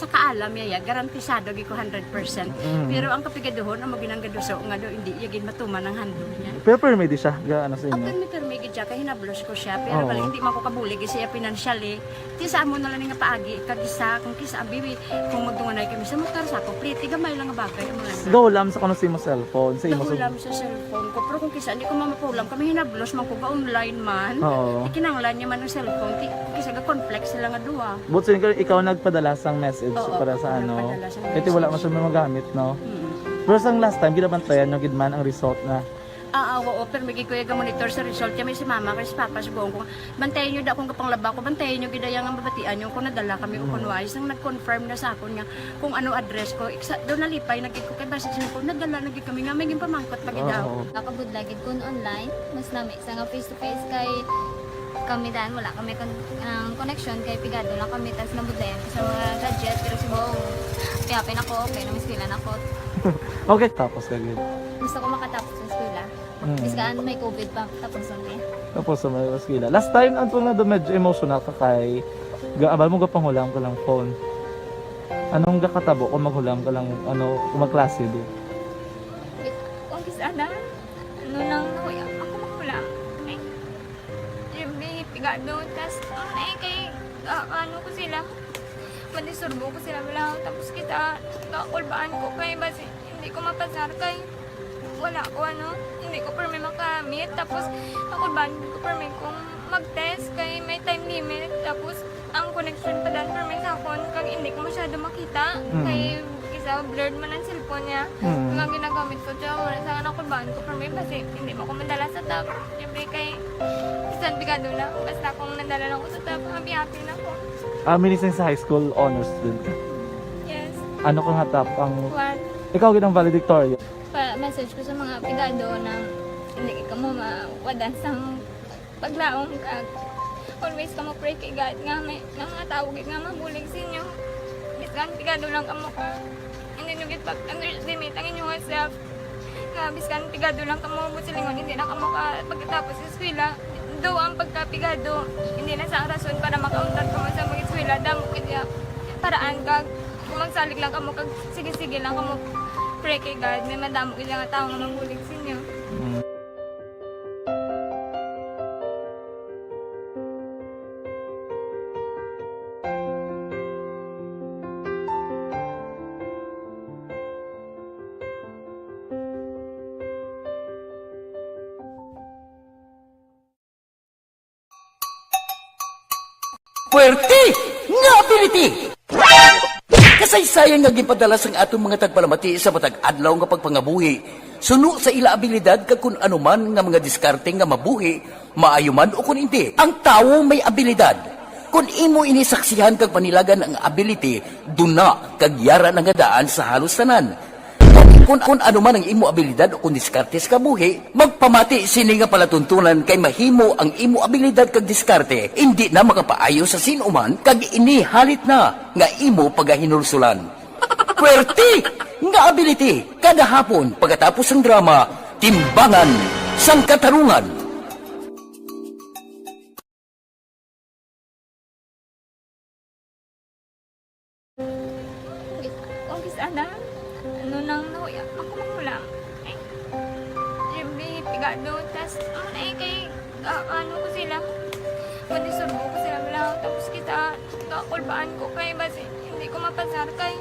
Sa kaalam niya, ya, garantisado gid ko hundred percent. Mm. Pero ang kapigaduhon, amo gid ang gaduso nga do, hindi iya gid matuman ang handog niya. Pero pirmi di siya, ga, ano sa inyo? Pirmi, pirmi gid siya, kay hinablos ko siya. Pero, oo, bali, hindi man ko kabulig siya financially. Ti sa amo na lang nga paagi, kag isa, kung kisa, abi, kung magdunganay kami sa motor, sa ako, pretty, gamay lang nga bagay, amo lang. Gahulam sa kuno sa imo cellphone, sa imo sa, gahulam sa cellphone ko. Pero kung kisa, hindi ko mamapulam, kami hinablos man ko, ga-online man. Oo. Ikinanglan niya man ang cellphone, ti, kisa ga-conflict sila nga duha. But so, ikaw, ikaw nagpadala sang message, oo, para sa, ako ano, nagpadala sang message. Kaya wala man siya magamit, no? Mm. Pero sang last time, ginabantayan nyo gid man ang result na. Ah, ah, oo, pero may gid ko iya ga-monitor sa result. Kaya may si mama, kay si papa, subuon ko. Bantayan nyo da kung kapanglaba ko, bantayan nyo gid iya nga mabatian nyo kung nadala kami o kung, mm, wala. Sang nag-confirm na sa akon nga kung ano address ko. Iksa, daw nalipay na gid ko kay basi siya ko, nadala na gid kami nga may ginpamangkot pa gid daw. Oo. Nakabudlay gid kun online, mas lami sa nga face to face kay Kami dan, wala kami kon-, ang connection kay pigado lang kami, tas nabudlayan ko sa mga gadget, pero si Bong, kaya pa na ko, okay, namiskwela na ko. Okay, tapos ka gid. Gusto ko makatapos sa eskwela. Mm. Biskan may covid pa, tapos ang eh. Tapos sa mga eskwela. Last time, ang tunga na medyo emotional ka kay, ga-, abal mo gapanghulam ka lang phone. Anong gakatabo kung maghulam ka lang, ano, kung magklase di? Kung kis-a na, ano nang nahuya, ako maghulam. Ay, yung may pigado, tas, ano eh, kay, ah, ano ko sila, madisturbo ko sila, wala, tapos kita, kakulbaan ko kay, basi, hindi ko mapasar kay, wala ko, ano, hindi ko permi makamit, tapos, kakulbaan ko permi kung mag-test kay may time limit, tapos, ang connection pa dan permi sa akon, kag hindi ko masyado makita, Mm. kay, isa, blurred man ang cellphone niya, Mm. kag ang ginagamit ko, siya, wala sa nakulbaan ko permi, basi, hindi mo ko madala sa top, siyempre kay, bisan pigado lang, basta kung nadala lang ko sa top, happy-happy na ko. Ah, meaning sa high school, honor student ka? Yes. Ano ka nga top ang One. Ikaw gid ang valedictorian? Pa-message ko sa mga pigado na hindi kamo mawadan sang paglaom, kag always kamo pray kay God nga may, nga mga tawo gid nga mabulig sa inyo. Biskan pigado lang kamo ka, hindi nyo gid pag-underestimate ang inyong self. Nga biskan pigado lang kamo, buot silingon, hindi na kamo ka pagkatapos sa eskwela. Though ang pagkapigado, hindi na sa rason para makauntat kamo sa mag-eskwela. Damo gid ya paraan kag kung magsalig lang kamo kag sige-sige lang kamo pray kay God, may madamo gid nga tawo nga mabulig sa inyo. Mm. Puwerte nga ability! Kasaysayan nga ginpadala sang aton mga tagpalamati sa matag adlaw nga pagpangabuhi. Suno sa ila abilidad kag kun ano man nga mga diskarte nga mabuhi, maayo man o kun indi, ang tawo may abilidad. Kun imo ini saksihan kag panilagan ang ability, duna kag yara na nga daan sa halos tanan. Kun, kun ano man ang imo abilidad o kun diskarte sa kabuhi, magpamati sini nga palatuntunan kay mahimo ang imo abilidad kag diskarte indi na makapaayo sa sin-o man kag ini halit na nga imo pagahinulsulan. Puwerte nga ability! Kada hapon, pagkatapos sang drama, Timbangan sang Katarungan. Kung kis-a na, ano nang nahuya, ako maghulam. Ay, Jimmy, pigado, tas, ano na eh, kay, ah, ano ko sila, madisturbo ko sila, wala, tapos kita, kakulbaan ko, kay basi, hindi ko mapasar, kay.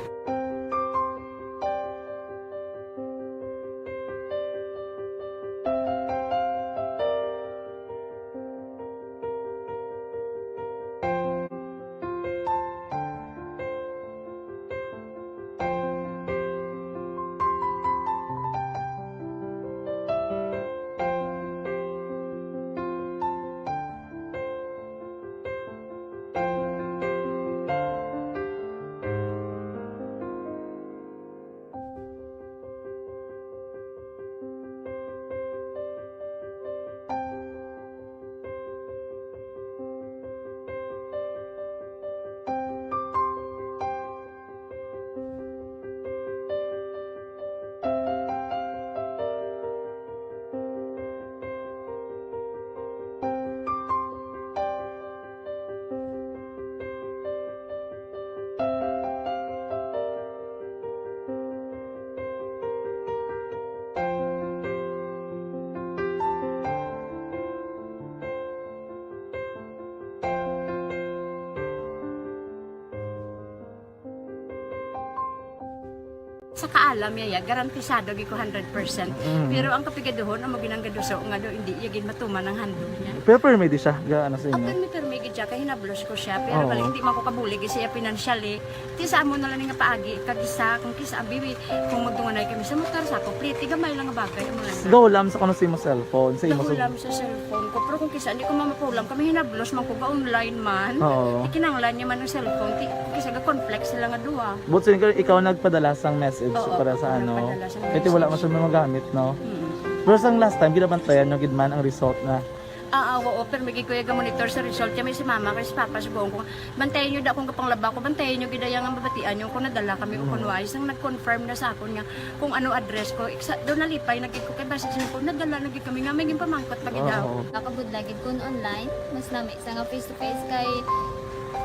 Sa kaalam niya, ya, garantisado gid ko hundred percent. Mm. Pero ang kapigaduhon, amo ginang gaduso nga daw hindi iya gid matuman ang handog niya. Pero permi di siya, ga-, ano sa Ah, inyo? Permi, permi gid siya, kay hinablos ko siya. Pero Oo. Bali, hindi man ko kabulig siya financially. Ti sa amo na lang nga paagi, kag isa, kung kis-a, abi, kung magdunganay kami sa motor, sa ako, pretty, gamay lang nga bagay, amo lang. Gahulam sa kuno sa imo cellphone, sa imo sa Gahulam sa cellphone ko. Pero kung kis-a, hindi ko mamapulam. Kami hinablos man ko, ga-online man. Oo. Ikinanglan niya man ang cellphone. Ti, kis-a, ga-conflict sila nga duha. But so, ikaw, ikaw nagpadala sang message Oo, para sa ako ano? Nagpadala sang Kaya ti wala message. Man siya magamit, no? Mm. Pero sang last time, ginabantayan nyo gid man ang result na Ah, ah, oo, pero may gid ko iya ga-monitor sa result. Kami si mama, kay si papa, sugoon ko, "Bantayan niyo da kung gapanglaba ko, bantayan niyo gid iya nga mabatian niyo kung nadala kami o kung Mm. wala." Sang nag-confirm na sa akon nga kung ano address ko. Iksa, daw nalipay na gid ko kay basi siya ko, "Nadala na gid kami nga may ginpamangkot pa gid daw." Oo. Nakabudlay gid kun online, mas lami sa nga face to face kay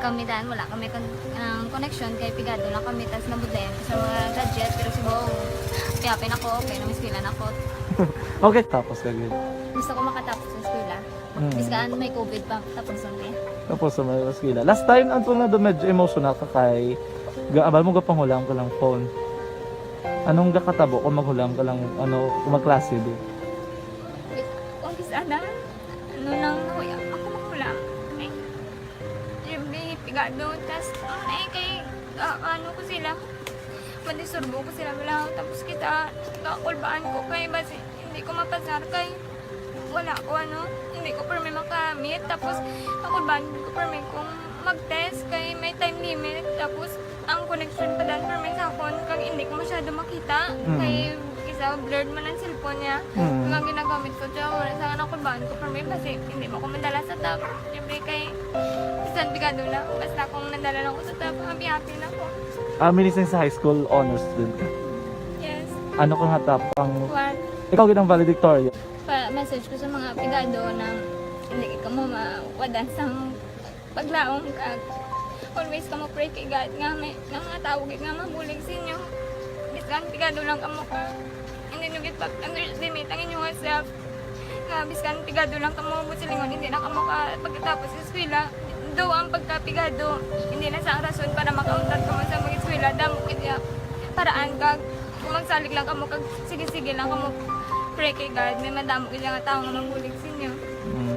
kami dan wala kami kon-, ang connection kay pigado lang kami tas nabudlayan ko sa mga gadget pero si Bong, kaya pinako, okay na, mas pila na ko. Okay, tapos ka gid. Gusto ko makatapos sa eskwela. Mm. Biskan may covid pa, tapos ang kaya. Tapos sa mga eskwela. Last time, ang tunga doon, medyo emotional ka kay ga-, abal mo gapanghulam ka lang phone. Anong gakatabo kung maghulam ka lang, ano, kung magklase di? Wait, kung kis-, ana? Ano nang nahuya? Ako maghulam. Ay, Jimmy, pigado. Tas, ano na eh, kay, ah, ano ko sila? Madisturbo ko sila, wala. Tapos kita, kakulbaan ko kay basi, hindi ko mapasar kay wala ko, ano, hindi ko permi makamit. Tapos, kakulbaan ko permi kung mag-test kay may time limit. Tapos, ang connection pa dan permi sa akon, kag hindi ko masyado makita. Mm. Kay, kisa blurred man ang cellphone niya. Mm. Kag ang ginagamit ko, siya, wala sa kakulbaan ko permi, basi, hindi mo ko madala sa top. Siyempre, kay, bisan pigado lang, basta kung nadala lang ko sa top, happy-happy na ko. Ah, minising sa high school, honor student ka? Yes. Ano ka nga top ang One. Ikaw gid ang valedictorian? Pa-message ko sa mga pigado na hindi kamo mawadan sang paglaom kag always kamo pray kay God nga may, nga mga tawo gid nga mabulig sa inyo. Bisan pigado lang kamo ka, hindi nyo gid pag-underestimate ang inyong self. Nga biskan pigado lang kamo, buot silingon, hindi na kamo ka pagkatapos sa eskwela. Do ang pagkapigado, hindi na sa rason para makauntat kamo sa mag-eskwela. Damo gid ya paraan kag kung magsalig lang kamo kag sige-sige lang kamo pray kay God, may madamo gid nga tawo nga mabulig sa inyo. Mm.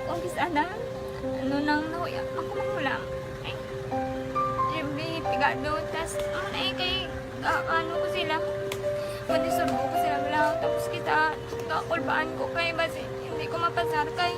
Kung kis-, ana, ano nang nahuya, ako maghulam. Ay, Jimmy, pigado, tas, ano na eh, kay, ah, ano ko sila, madisturbo ko sila, wala, tapos kita, kakulbaan ko, kay basi, hindi ko mapasar, kay.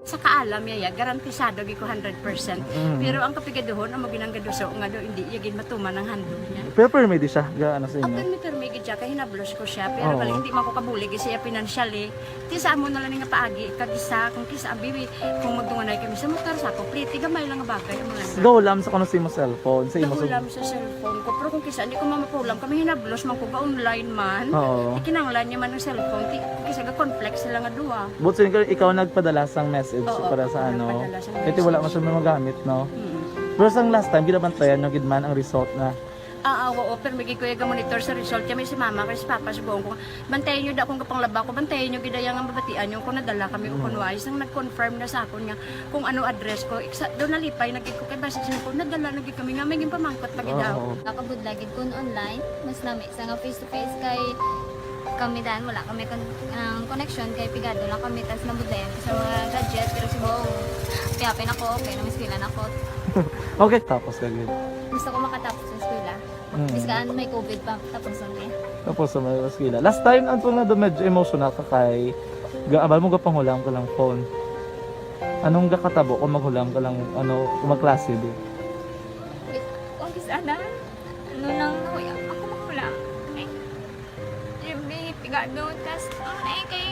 Sa kaalam niya, ya, garantisado gid ko hundred percent. Mm. Pero ang kapigaduhon, amo ginang gaduso nga daw hindi iya gid matuman ang handog niya. Pero permi di siya, ga-, ano sa inyo? Ah, permi, permi gid siya, kay hinablos ko siya. Pero Oo. Bali, hindi man ko kabulig siya financially. Ti sa amo na lang nga paagi, kag isa, kung kisa, abi, kung magdunganay kami sa motor, sa ako, pliti, gamay lang nga bagay, amo lang. Gahulam sa kuno sa imo cellphone, sa imo Gahulam sa cellphone ko. Pero kung kisa, hindi ko mamapulam, kami hinablos man ko ga-online man. Oo. Ikinanglan niya man ang cellphone. Ti, kung kisa ga-conflict sila nga duha. But so, ikaw, ikaw nagpadala sang message Oo, para sa ako ano? Nagpadala sang Kasi wala message. Man siya magamit, no? Mm. Pero sang last time, ginabantayan nyo gid man ang result na Ah, ah, oo, pero may gid ko iya ga-monitor sa result. Kami si mama, kay si papa, sugoon ko, "Bantayan niyo da kung gapanglaba ko, bantayan niyo gid iya nga mabatian niyo kung nadala kami o kung Mm. wala." Sang nag-confirm na sa akon nga kung ano address ko. Iksa, daw nalipay na gid ko kay basi siya ko, "Nadala na gid kami nga may ginpamangkot pa gid daw." Oo. Nakabudlay gid kun online, mas lami sa nga face to face kay kami dan wala kami kon-, ang connection kay pigado lang kami tas nabudlayan ko sa mga gadget pero si Bong, kaya pinako, okay na, mas pila na ko. Okay, tapos ka gid. Gusto ko makatapos sa eskwela. Bisan may covid pa, tapos ang eh. Tapos sa may eskwela. Last time, ang tuna do medyo emotional ka kay ga-, abal mo gapanghulam ka lang phone. Anong gakatabo kung maghulam ka lang, ano, kung magklase di? Wait, kung kis-a na, ano nang nahuya, ako maghulam. Ay, siyempre, pigado, tas, ano eh, kay,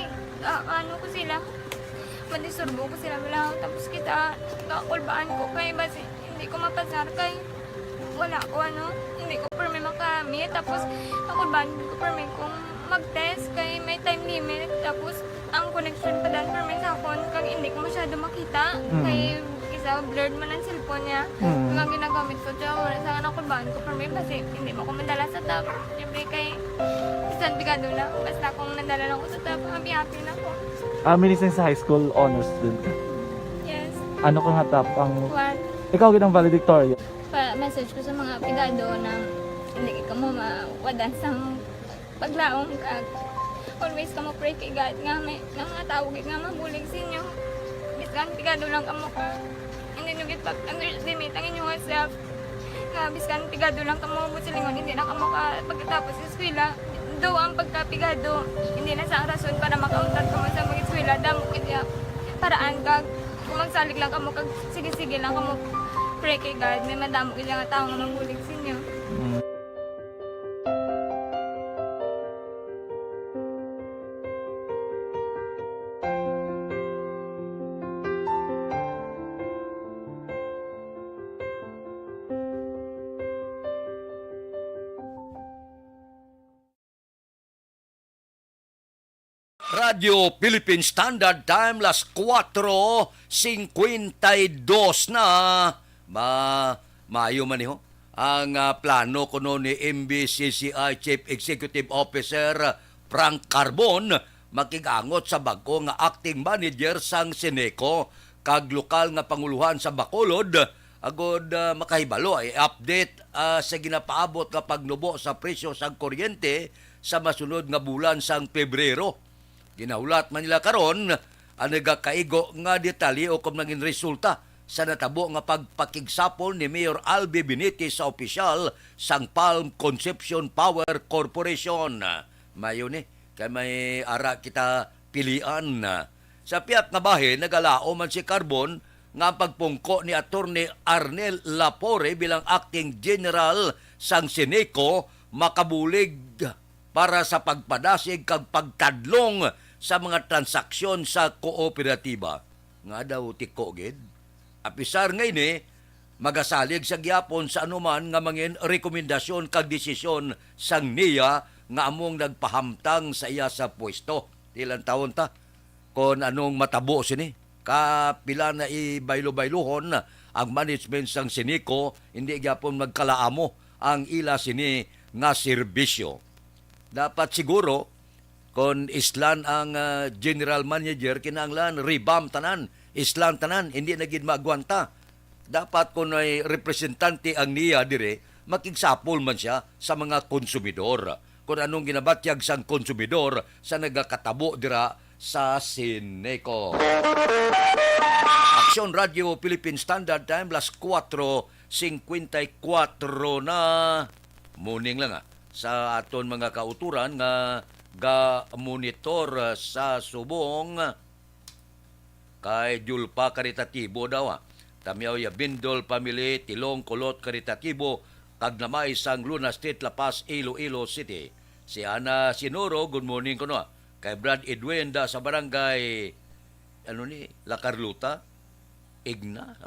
ah, ano ko sila, madisturbo ko sila, wala, tapos kita, kakulbaan ko, kay basi, hindi ko mapasar, kay, wala ko, ano, hindi ko permi makami. Tapos, ako ba, hindi ko permi kung mag-test kay may time limit. Tapos, ang connection pa dan permi sa akon, kag hindi ko masyado makita. Mm. Kay, isa, blurred man ang cellphone niya. Mm. Ang ginagamit ko, tsaka wala sa anak ko ba, ko permi, kasi hindi mo ko madala sa top. Siyempre, kay, bisan pigado lang, basta kung nadala lang ko sa top, happy-happy na ko. Ah, minising sa high school, honor student ka? Yes. Ano ka nga top ang One. Ikaw gid ang valedictorian? Pa-message ko sa mga pigado na hindi kamo mawadan sang paglaom, kag always kamo pray kay God nga may, nga mga tawo gid nga mabulig sa inyo. Bisan pigado lang kamo ka, hindi nyo gid pag-underestimate ang inyong self. Nga bisan pigado lang kamo, buot silingon, hindi na kamo ka pagkatapos sa eskwela. Do ang pagkapigado, hindi na sa rason para makauntat kamo sa mag-eskwela. Damo gid ya paraan, kag kung magsalig lang kamo, kag sige-sige lang kamo pray kay God, may madamo gid nga tawo nga mabulig sa inyo. Mm. Radyo Philippine Standard Time, las kuwatro singkwenta y dos na. Ma-, maayo man, eh, ho. Ang, ah, plano kuno ni M B C C I Chief Executive Officer Frank Carbon makig-angot sa bag-o nga acting manager sang Ceneco kag lokal nga panguluhan sa Bacolod, agod, ah, makahibalo, i-update, ah, sa ginapaabot nga pagnubo sa presyo sang kuryente sa masunod nga bulan sang Pebrero. Ginahulat man nila karon ang nagakaigo nga detalye ukon nangin resulta sa natabo nga pagpakigsapol ni Mayor Albi Benitez sa opisyal sang Palm Concepcion Power Corporation. Mayo ni, kay may ara kita pilian. Sa pihak nga bahin, nagalaom man si Carbon nga ang pagpungko ni Attorney Arnel Lapore bilang acting general sang Ceneco makabulig para sa pagpadasig kag pagtadlong sa mga transaksyon sa kooperatiba. Nga daw tiko gid. Apisar nga ini, magasalig sa gihapon sa anuman nga mangin rekomendasyon kag desisyon sang NIA nga among nagpahamtang sa iya sa pwesto. Ilang taon ta kon anong matabo sini. Kapila na ibaylo-bayluhon ang management sang Ceneco, hindi gyapon magkalaamo ang ila sini nga serbisyo. Dapat siguro, kon islan ang, ah, general manager, kinahanglan revamp tanan, islan tanan, hindi na gid maagwanta. Dapat kon may representante ang NIA dire, makigsapol man siya sa mga konsumidor. Kon anong ginabatyag sang konsumidor sa nagakatabo dira sa Ceneco. Aksyon Radio Philippine Standard Time, las kuwatro singkwenta y kuwatro na. Morning lang, ah, sa aton mga kauturan nga ga-monitor, ah, sa subong. Kay Julpa Karitatibo daw, ah. Tamyaw ya Bindol family, Tilong Kulot Karitatibo, kag Namay sang Luna Street, La Paz, Iloilo City. Si Ana Sinoro, good morning kuno, ah. Kay Brad Edwin da sa barangay, ano ni, La Carlota? Igna?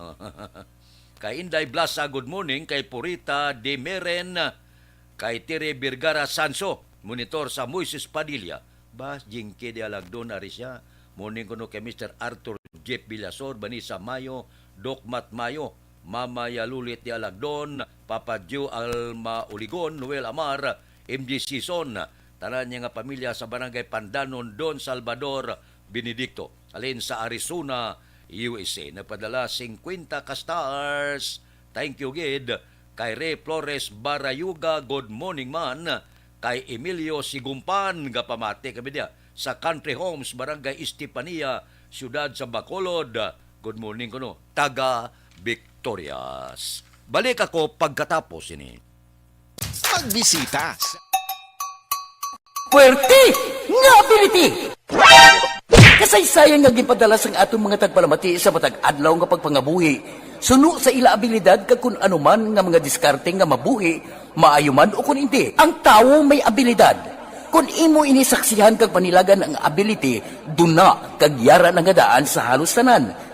Kay Inday Blasa, good morning. Kay Purita Demeren, kay Tiri Vergara Sanso, monitor sa Moises Padilla. Bas Jinky de Alagdon, ari siya. Morning kuno kay Mister Arthur Jeff Villasor, Vanessa Mayo, Doc Matt Mayo, Mama Yalulit de Alagdon, Papa Joe Alma Uligon, Noel Amar, M J Season, tanan niya nga pamilya sa Barangay Pandanon, Don Salvador Benedicto, halin sa Arizona, U S A. Nagpadala singkwenta ka stars. Thank you gid. Kay Ray Flores Barayuga, good morning man. Kay Emilio Sigumpan, gapamati kami diya sa Country Homes, Barangay Estefania, Siyudad sa Bacolod. Good morning kuno, taga Victorias. Balik ako pagkatapos ini. Bisita sa Puwerte nga ability! Kasaysayan nga ginpadala sang aton mga tagpalamati sa matag adlaw nga pagpangabuhi, suno sa ila abilidad kag kun ano man nga mga diskarte nga mabuhi, maayo man o kun indi. Ang tawo may abilidad. Kun imo ini saksihan kag panilagan ang ability, duna kag yara na nga daan sa halos tanan.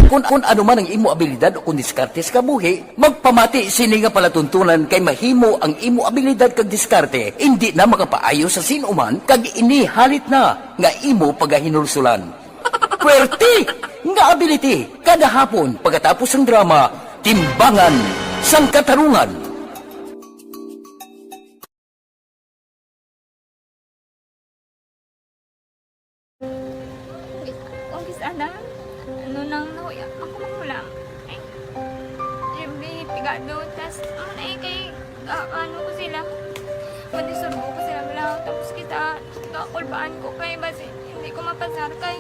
Kung, kung ano man ang imo abilidad o kung diskarte sa kabuhi, magpamati sini nga palatuntunan kay mahimo ang imo abilidad kag diskarte indi na makapaayo sa sin-o man kag ini halit na nga imo pagahinulsulan. Puwerte nga ability kada hapon pagkatapos sang drama, Timbangan sang Katarungan. Kung kis-, kung kis-, ana, ano nang nahuya, ako manghulam. Ay, every pigado, tas, ano na eh, kay, ah, ano ko sila, madisurbo ko sila, wala, tapos kita, kakulbaan ko kay, basi, hindi ko mapasar kay.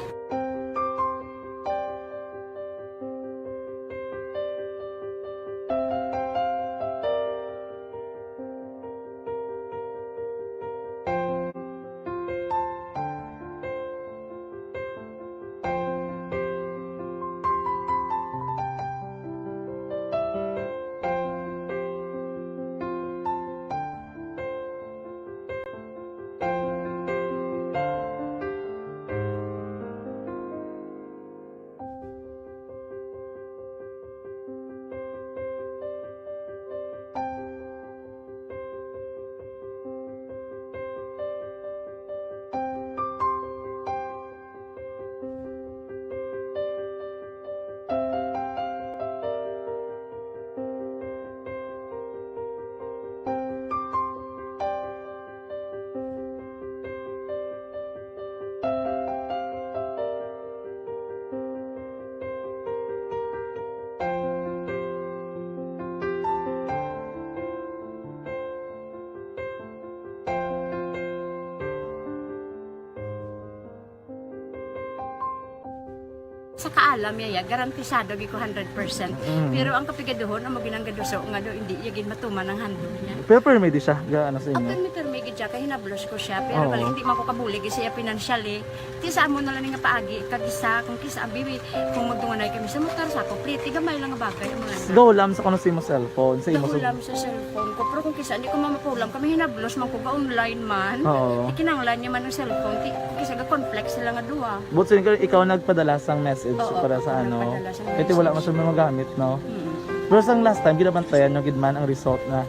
Sa kaalam niya, ya, garantisado gid ko hundred percent. Mm. Pero ang kapigaduhon, amo ginang gaduso nga do, hindi niya gid matuman ang handle niya. Pero permi di siya, ga, ano sa inyo? Permi, permi gid siya, kay hinablos ko siya. Pero Oo. Bali, hindi man ko kabulig siya financially. Ti sa amo na lang nga paagi, kag isa, kung kisa, abi, kung magdunganay kami sa motor, sa ako, plete, gamay lang nga bagay, amo lang. Gahulam sa kuno sa imo cellphone, sa imo sa Gahulam sa cellphone ko. Pero kung kisa, hindi ko mamapulam, kami hinablos man ko, ga-online man. Oo. Ikinanglan niya man ang cellphone, ti, kung kisa, ga-conflict sila nga duha. But sin-, ikaw nagpadala sang message Oo, para sa ako ano? Nagpadala sang Kasi wala message. Man siya magamit, no? Mm. Pero sang last time, ginabantayan nyo gid man ang result na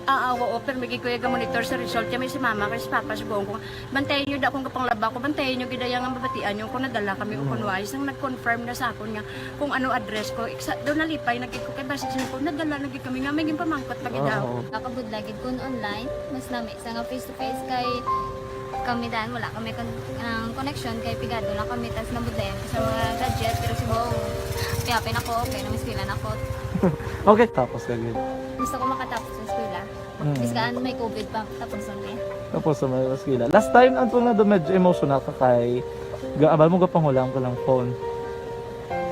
Ah, ah, oo, pero may gid ko yung monitor sa result. Kaya may si mama, kay si papa, si buong ko. Bantayan nyo da kung kapanglaba ko, bantayan nyo gid ang mabatian nyo kung nadala kami o kung Mm. wala. Isang nag-confirm na sa akon nga kung ano address ko. Iksa, doon nalipay na gid ko kay basi siya ko, nadala na gid kami nga may ginpamangkot pa gid Oo. Ako. Nakabudla gid kun online, mas lami sa nga face to face kay kami dan wala kami kon-, ang connection kay pigado lang kami tas nabudlayan ko sa mga gadget pero si Bong, kaya pinako, kaya namiskwela na ko. Okay, tapos ka gid. Gusto ko makatapos sa eskwela. Mm. Biskan may covid pa, tapos na eh. Tapos sa may eskwela. Last time, ang tunga do medyo emotional ka kay gaabal mo gapanghulam ka lang phone.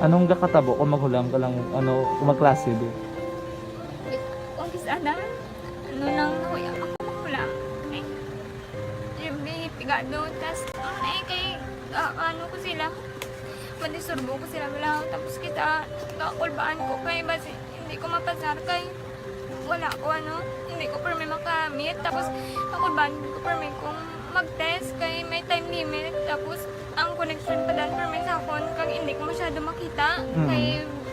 Anong gakatabo kung maghulam ka lang, ano, kung magklase di? Kung kis-, ana, ano nang nahuya ako maghulam. Eh, every pigado, tas, ano na eh, kay, ah, ano ko sila, madisurbo ko sila, wala, tapos kita, kakulbaan ko kay, basi, hindi ko mapasar kay, Wala ko, ano, hindi ko permi makamit. Tapos, ako ba, hindi ko permi kung mag-test kay may time limit. Tapos, ang connection pa dan permi sa akon, kag hindi ko masyado makita. Mm. Kay,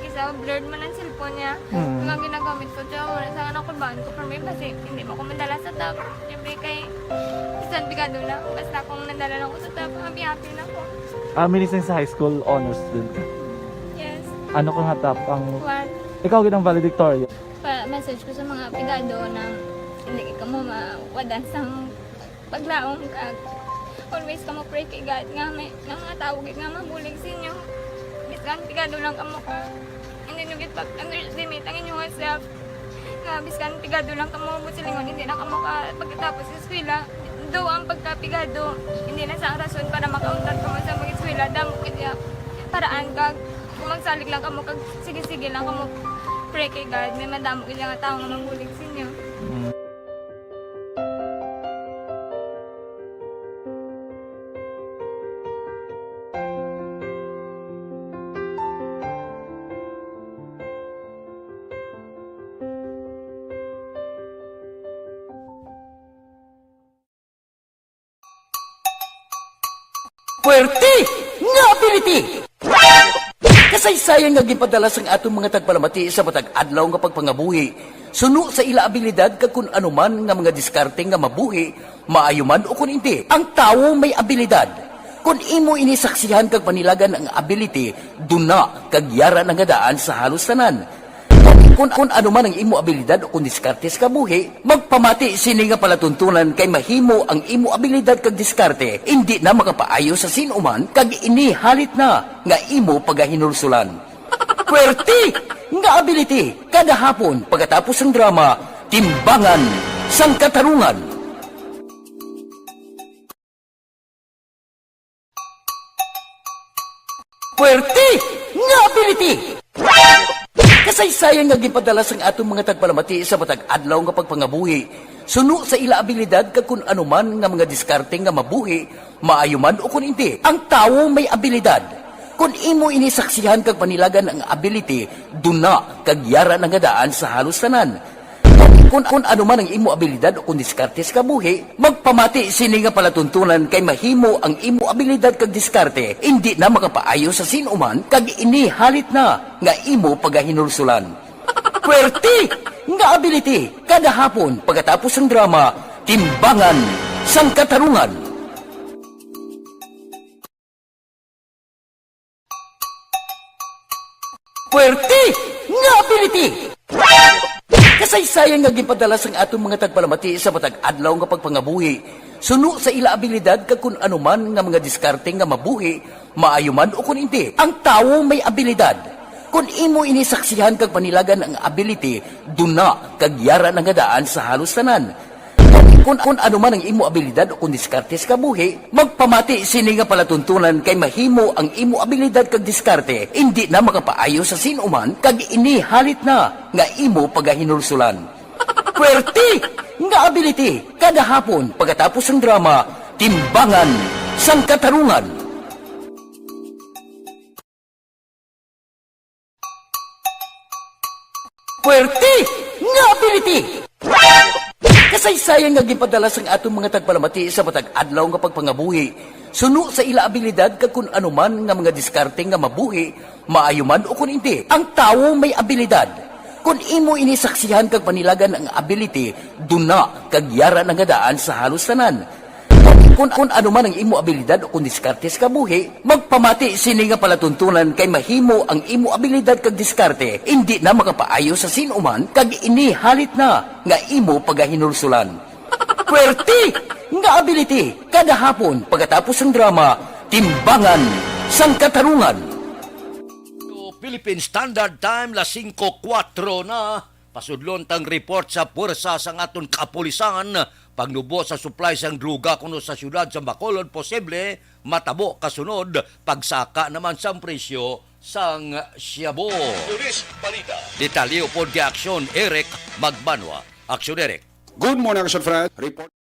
kisa blurred man ang cellphone niya. Mm. Ang ginagamit ko, tiyo, wala sa anak ko ba, hindi ko permi, kasi hindi mo ko madala sa top. Siyempre, kay, bisan pigado na, basta kung nadala lang ko sa top, happy-happy na ko. Ah, minising sa high school, honors student ka? Yes. Ano ka nga top ang One. Ikaw, gid ang valedictorian? Pa-message ko sa mga pigado na hindi kamo mawadan sang paglaom kag always kamo pray kay God nga may, nga mga tawo gid nga mabulig sa inyo. Bisan pigado lang kamo ka, hindi nyo gid pag-underestimate ang inyong self. Nga bisan pigado lang kamo, buot silingon, hindi na kamo ka pagkatapos sa eskwela. Do ang pagkapigado, hindi na sa ang rason para makauntat kamo sa mag-eskwela. Damo gid ya paraan kag kung magsalig lang kamo kag sige-sige lang kamo pray kay God, may madamo gid nga tawo nga mabulig sa inyo. Mm. Puwerte nga ability! Kasaysayan nga ginpadala sang aton mga tagpalamati sa matag adlaw nga pagpangabuhi, suno sa ila abilidad kag kun ano man nga mga diskarte nga mabuhi, maayo man o kun indi. Ang tawo may abilidad. Kon imo ini saksihan kag panilagan ang ability, duna kag yara na nga daan sa halos tanan. Kon, kon ano man ang imo abilidad o kon diskarte sa kabuhi, magpamati sini nga palatuntunan kay mahimo ang imo abilidad kag diskarte indi na makapaayo sa sin-o man kag ini halit na nga imo pagahinulsulan. Puwerte nga ability kada hapon pagkatapos sang drama, Timbangan sang Katarungan. Puwerte nga ability! Kasaysayan nga ginpadala sang aton mga tagpalamati sa matag adlaw nga pagpangabuhi, suno sa ila abilidad kag kun ano man nga mga diskarte nga mabuhi, maayo man o kun indi. Ang tawo may abilidad. Kon imo ini saksihan kag panilagan ang ability, duna kag yara na nga daan sa halos tanan. Kon, kon ano man ang imo abilidad o kon diskarte sa kabuhi, magpamati sini nga palatuntunan kay mahimo ang imo abilidad kag diskarte indi na makapaayo sa sin-o man kag ini halit na nga imo pagahinulsulan. Puwerte nga ability kada hapon pagkatapos sang drama, Timbangan sang Katarungan. Puwerte nga ability! Kasaysayan nga ginpadala sang aton mga tagpalamati sa matag adlaw nga pagpangabuhi, suno sa ila abilidad kag kun ano man nga mga diskarte nga mabuhi, maayo man o kun indi. Ang tawo may abilidad. Kon imo ini saksihan kag panilagan ang ability, duna kag yara na nga daan sa halos tanan. Kon, kon ano man ang imo abilidad o kon diskarte sa kabuhi, magpamati sini nga palatuntunan kay mahimo ang imo abilidad kag diskarte indi na makapaayo sa sin-o man kag ini halit na nga imo pagahinulsulan. Puwerte nga ability kada hapon pagkatapos sang drama, Timbangan sang Katarungan. Puwerte nga ability! Kasaysayan nga ginpadala sang aton mga tagpalamati sa matag adlaw nga pagpangabuhi, suno sa ila abilidad kag kun ano man nga mga diskarte nga mabuhi, maayo man o kun indi. Ang tawo may abilidad. Kon imo ini saksihan kag panilagan ang ability, duna kag yara na nga daan sa halos tanan. Kon, kon ano man ang imo abilidad o kon diskarte sa kabuhi, magpamati sini nga palatuntunan kay mahimo ang imo abilidad kag diskarte indi na makapaayo sa sin-o man kag ini halit na nga imo pagahinulsulan. Puwerte nga ability kada hapon pagkatapos sang drama, Timbangan sang Katarungan. Philippine Standard Time, las singko kuwatro na. Pasudlon tang report sa puwersa sang aton kapulisan, pagnubo sa supply sang droga kuno sa siyudad sa Bacolod, posible matabo kasunod pagsaka naman sang presyo sang shabu. Pulis Balita. Detalye upod kay Aksyon Eric Magbanwa. Aksyon Eric. Good morning, Aksyon Fred. Report.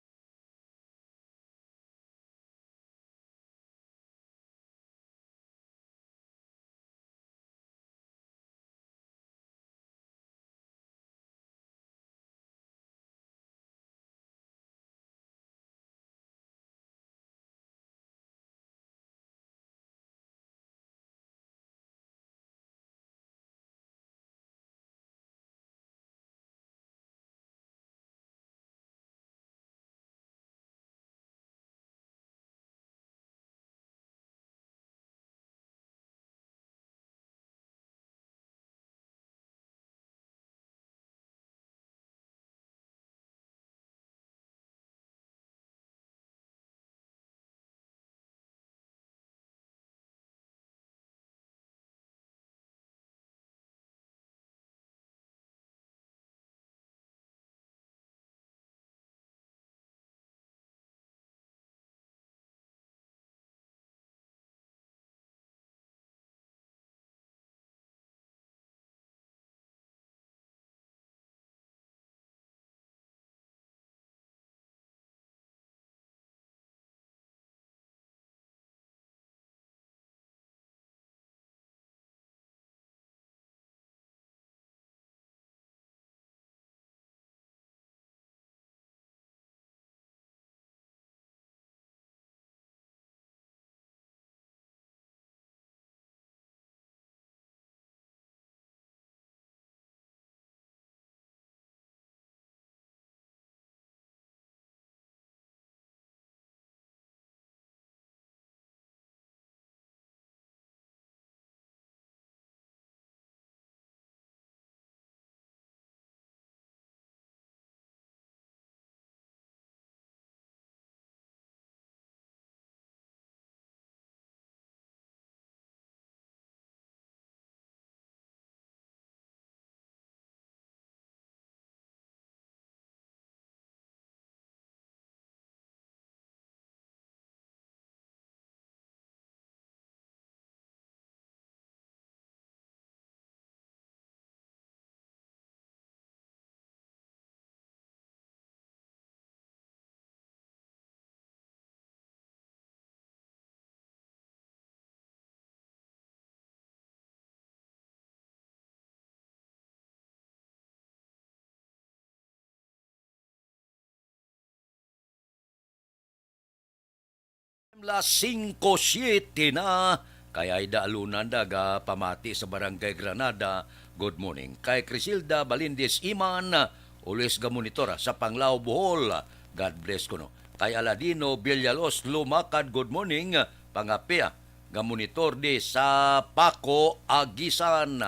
Las singko siete na, kay Aida Aluna nagapamati sa Barangay Granada. Good morning. Kay Crisilda Balindis Iman, always gamonitor sa Panglao, Bohol. God bless kuno. Kay Aladino Villalos Lumakad, good morning. Pangapia, gamonitor di sa Paco, Aguisan.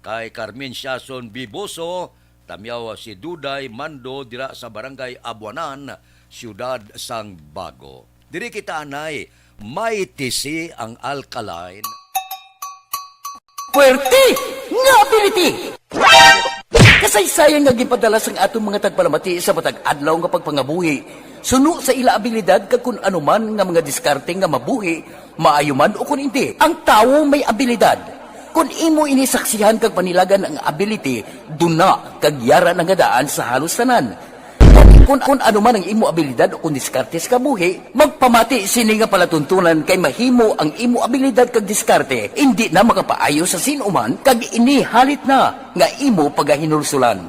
Kay Carmen Siason Biboso, Tamyaw si Duday Mando dira sa Barangay Abuanan, Siyudad sang Bago. Diri kita anay, may tisi ang alkaline. Puwerte nga ability! Kasaysayan nga ginpadala sang aton mga tagpalamati sa matag adlaw nga pagpangabuhi, suno sa ila abilidad kag kun ano man nga mga diskarte nga mabuhi, maayo man o kun indi. Ang tawo may abilidad. Kun imo ini saksihan kag panilagan ang ability, duna kag yara na nga daan sa halos tanan. Kun, kun ano man ang imo abilidad o kun diskarte sa kabuhi, magpamati sini nga palatuntunan kay mahimo ang imo abilidad kag diskarte indi na makapaayo sa sin-o man kag ini halit na nga imo pagahinulsulan.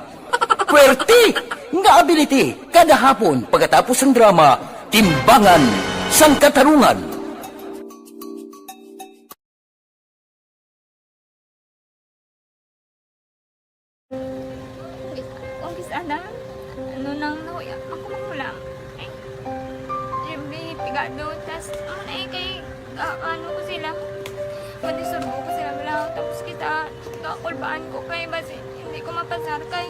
Puwerte nga ability kada hapon pagkatapos sang drama, Timbangan sang Katarungan. Kung kis-, kung kis-, ana, ano nang nahuya, ako manghulam. Ay, Jimmy, pigado, tas, ano na eh, kay, ah, ano ko sila, madisurbo ko sila, wala, tapos kita, kakulbaan ko kay, basi, hindi ko mapasar kay.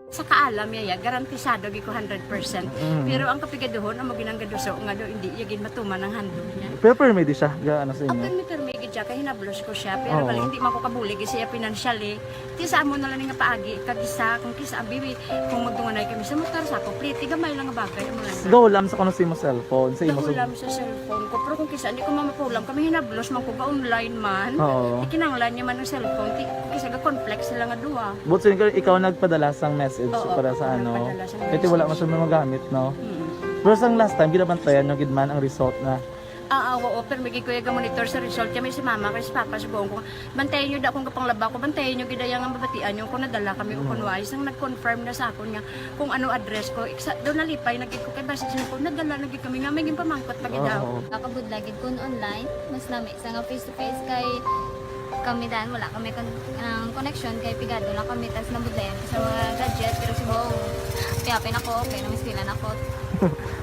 Sa kaalam niya, ya, garantisado gyud ko hundred percent. Mm. Pero ang kapigaduhon, amo ginang gaduso nga do, hindi niya gid matuman ang handog niya. Pero permi di siya, ga, ano sa inyo? Ang permi, permi gid siya, kay hinablos ko siya. Pero Oo. bali, hindi man ko kabulig siya financially. Ti sa amo na lang nga paagi, kag isa, kung kisa, bibi, kung magdunganay kami sa motor, sa ako, pliti, gamay lang nga bagay, amo lang. Gahulam sa kuno sa imo cellphone, sa imo sa Gahulam sa cellphone ko, pero kung kisa, hindi ko mamapulam, kami hinablos man ko, ga-online man. Oo. Ikinanglan niya man ang cellphone, ti, kung kisa, ga-conflict sila nga duha. But since ikaw nagpadala sang message Oo, para sa ako ano, nagpadala sang kaya ti wala man message. siya magamit, no? Mm. Pero sang last time, ginabantayan nyo gid man ang result na. Ah, ah, oo, pero may gid ko yung monitor sa result. Kaya may si mama, kay si papa, si buong ko. Bantayan nyo da kung kapanglaba ko, bantayan nyo gid ang mabatian nyo kung nadala kami o Mm. kung wala. Isang nag-confirm na sa akon nga kung ano address ko. Iksa, doon nalipay na gid ko kay basta siya ko, nadala na gid kami nga may ginpamangkot pa gid daw. Oo. Nakabudla gid kun online, mas nami sa nga face to face kay kami dan wala kami kon-, ang connection kay pigado lang kami tas nabudlayan ko sa mga gadget pero si Bong, kaya pin ako, okay, nang eskwela na ako.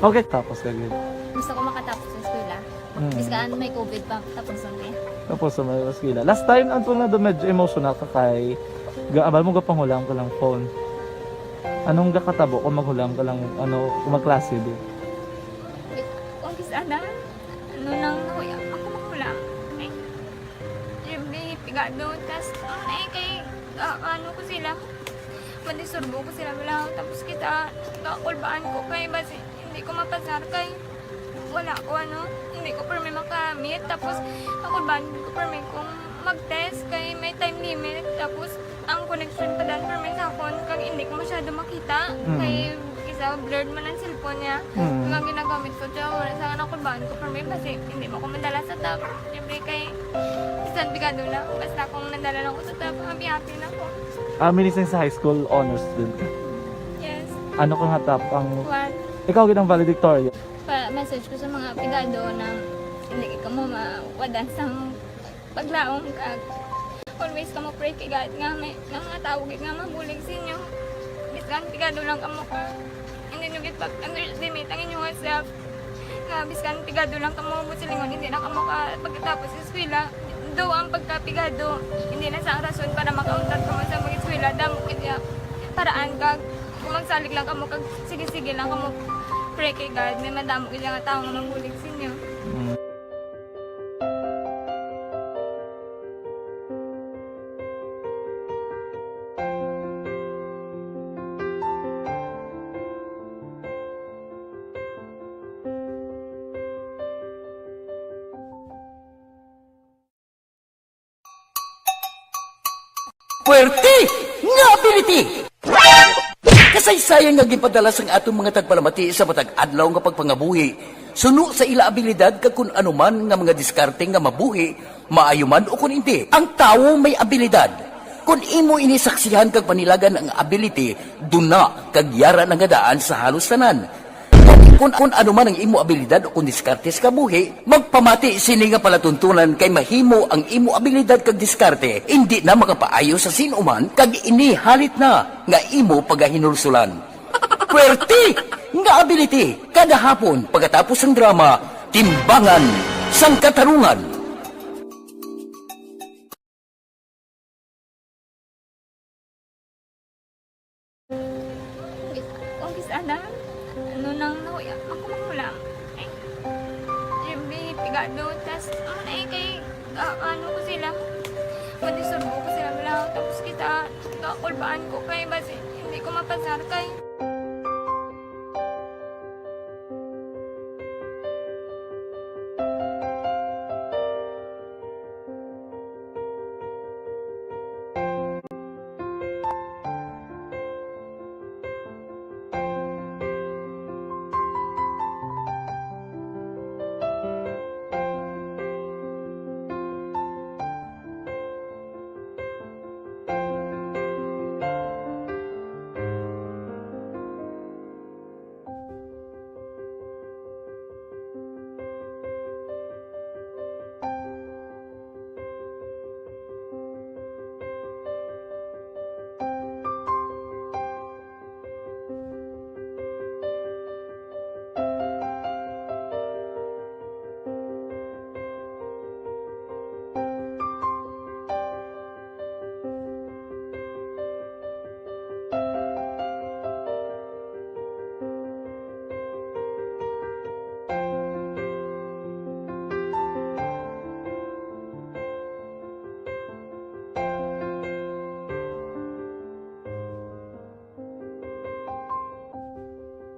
Okay, tapos ka gid. Gusto ko makatapos sa eskwela. Mm. Bis kaan may covid pa, tapos ang eh. Tapos sa may eskwela. Last time, ang tunay doon medyo emotional ka kay ga-, abal mo gapanghulam ka lang phone. Anong gakatabo kung maghulam ka lang, ano, kung magklase di? Kung kis-, ana, ano nang nahuya, ako maghulam. Ay, Jimmy, pigado, tas, ang eh, kay, ah, ano ko sila, madisurbo ko sila, wala, tapos kita, kakulbaan ko kay, basi, hindi ko mapasar kay, wala ko, ano, hindi ko permi makamit. Tapos, ako ba, hindi ko permi kung mag-test kay may time limit. Tapos, ang connection pa dan permi sa akon, kag hindi ko masyado makita. Mm. Kay, kisa blurred man ang cellphone niya. Mm. Kag ang ginagamit ko, tiyo, wala sa akin ako ba, hindi ko permi, basi, hindi mo ko madala sa top. Siyempre, kay, bisan pigado na, basta kung nadala lang ko sa top, happy-happy na ko. Ah, minising sa high school, honors student ka? Yes. Ano ka nga top ang One. Ikaw gid ang valedictorian. Pa-message ko sa mga pigado na hindi kamo mawadan sang paglaom, kag always kamo pray kay God nga may, nga mga tawo gid nga mabulig sa inyo. Bisan pigado lang kamo ka, hindi nyo gid pag-underestimate ang inyong self. Nga bisan pigado lang kamo, buot silingon, hindi na kamo ka pagkatapos sa eskwela. Do ang pagkapigado, hindi na sa rason para makauntat kamo sa mag-eskwela. Damo gid ya paraan, kag kung magsalig lang kamo, kag sige-sige lang kamo pray kay God, may madamo gid nga tawo nga mabulig sa inyo. Mm. Puwerte nga ability! Kasaysayan nga ginpadala sang aton mga tagpalamati sa matag adlaw nga pagpangabuhi, suno sa ila abilidad kag kun ano man nga mga diskarte nga mabuhi, maayo man o kun indi. Ang tawo may abilidad. Kun imo ini saksihan kag panilagan ang ability, duna kag yara na nga daan sa halos tanan. Kun, kun ano man ang imo abilidad o kun diskarte sa kabuhi, magpamati sini nga palatuntunan, kay mahimo ang imo abilidad kag diskarte indi na makapaayo sa sin-o man, kag ini halit na nga imo pagahinulsulan. Puwerte nga ability, kada hapon pagkatapos sang drama, Timbangan sang Katarungan. Kung kis-a na, ano nang nahuya, ako manghulam. Ay, Jimmy, pigado, tas, ano na eh, kay, ah, ano ko sila, madisurbo ko sila, wala, tapos kita, kakulbaan ko kay, basi, hindi ko mapasar kay.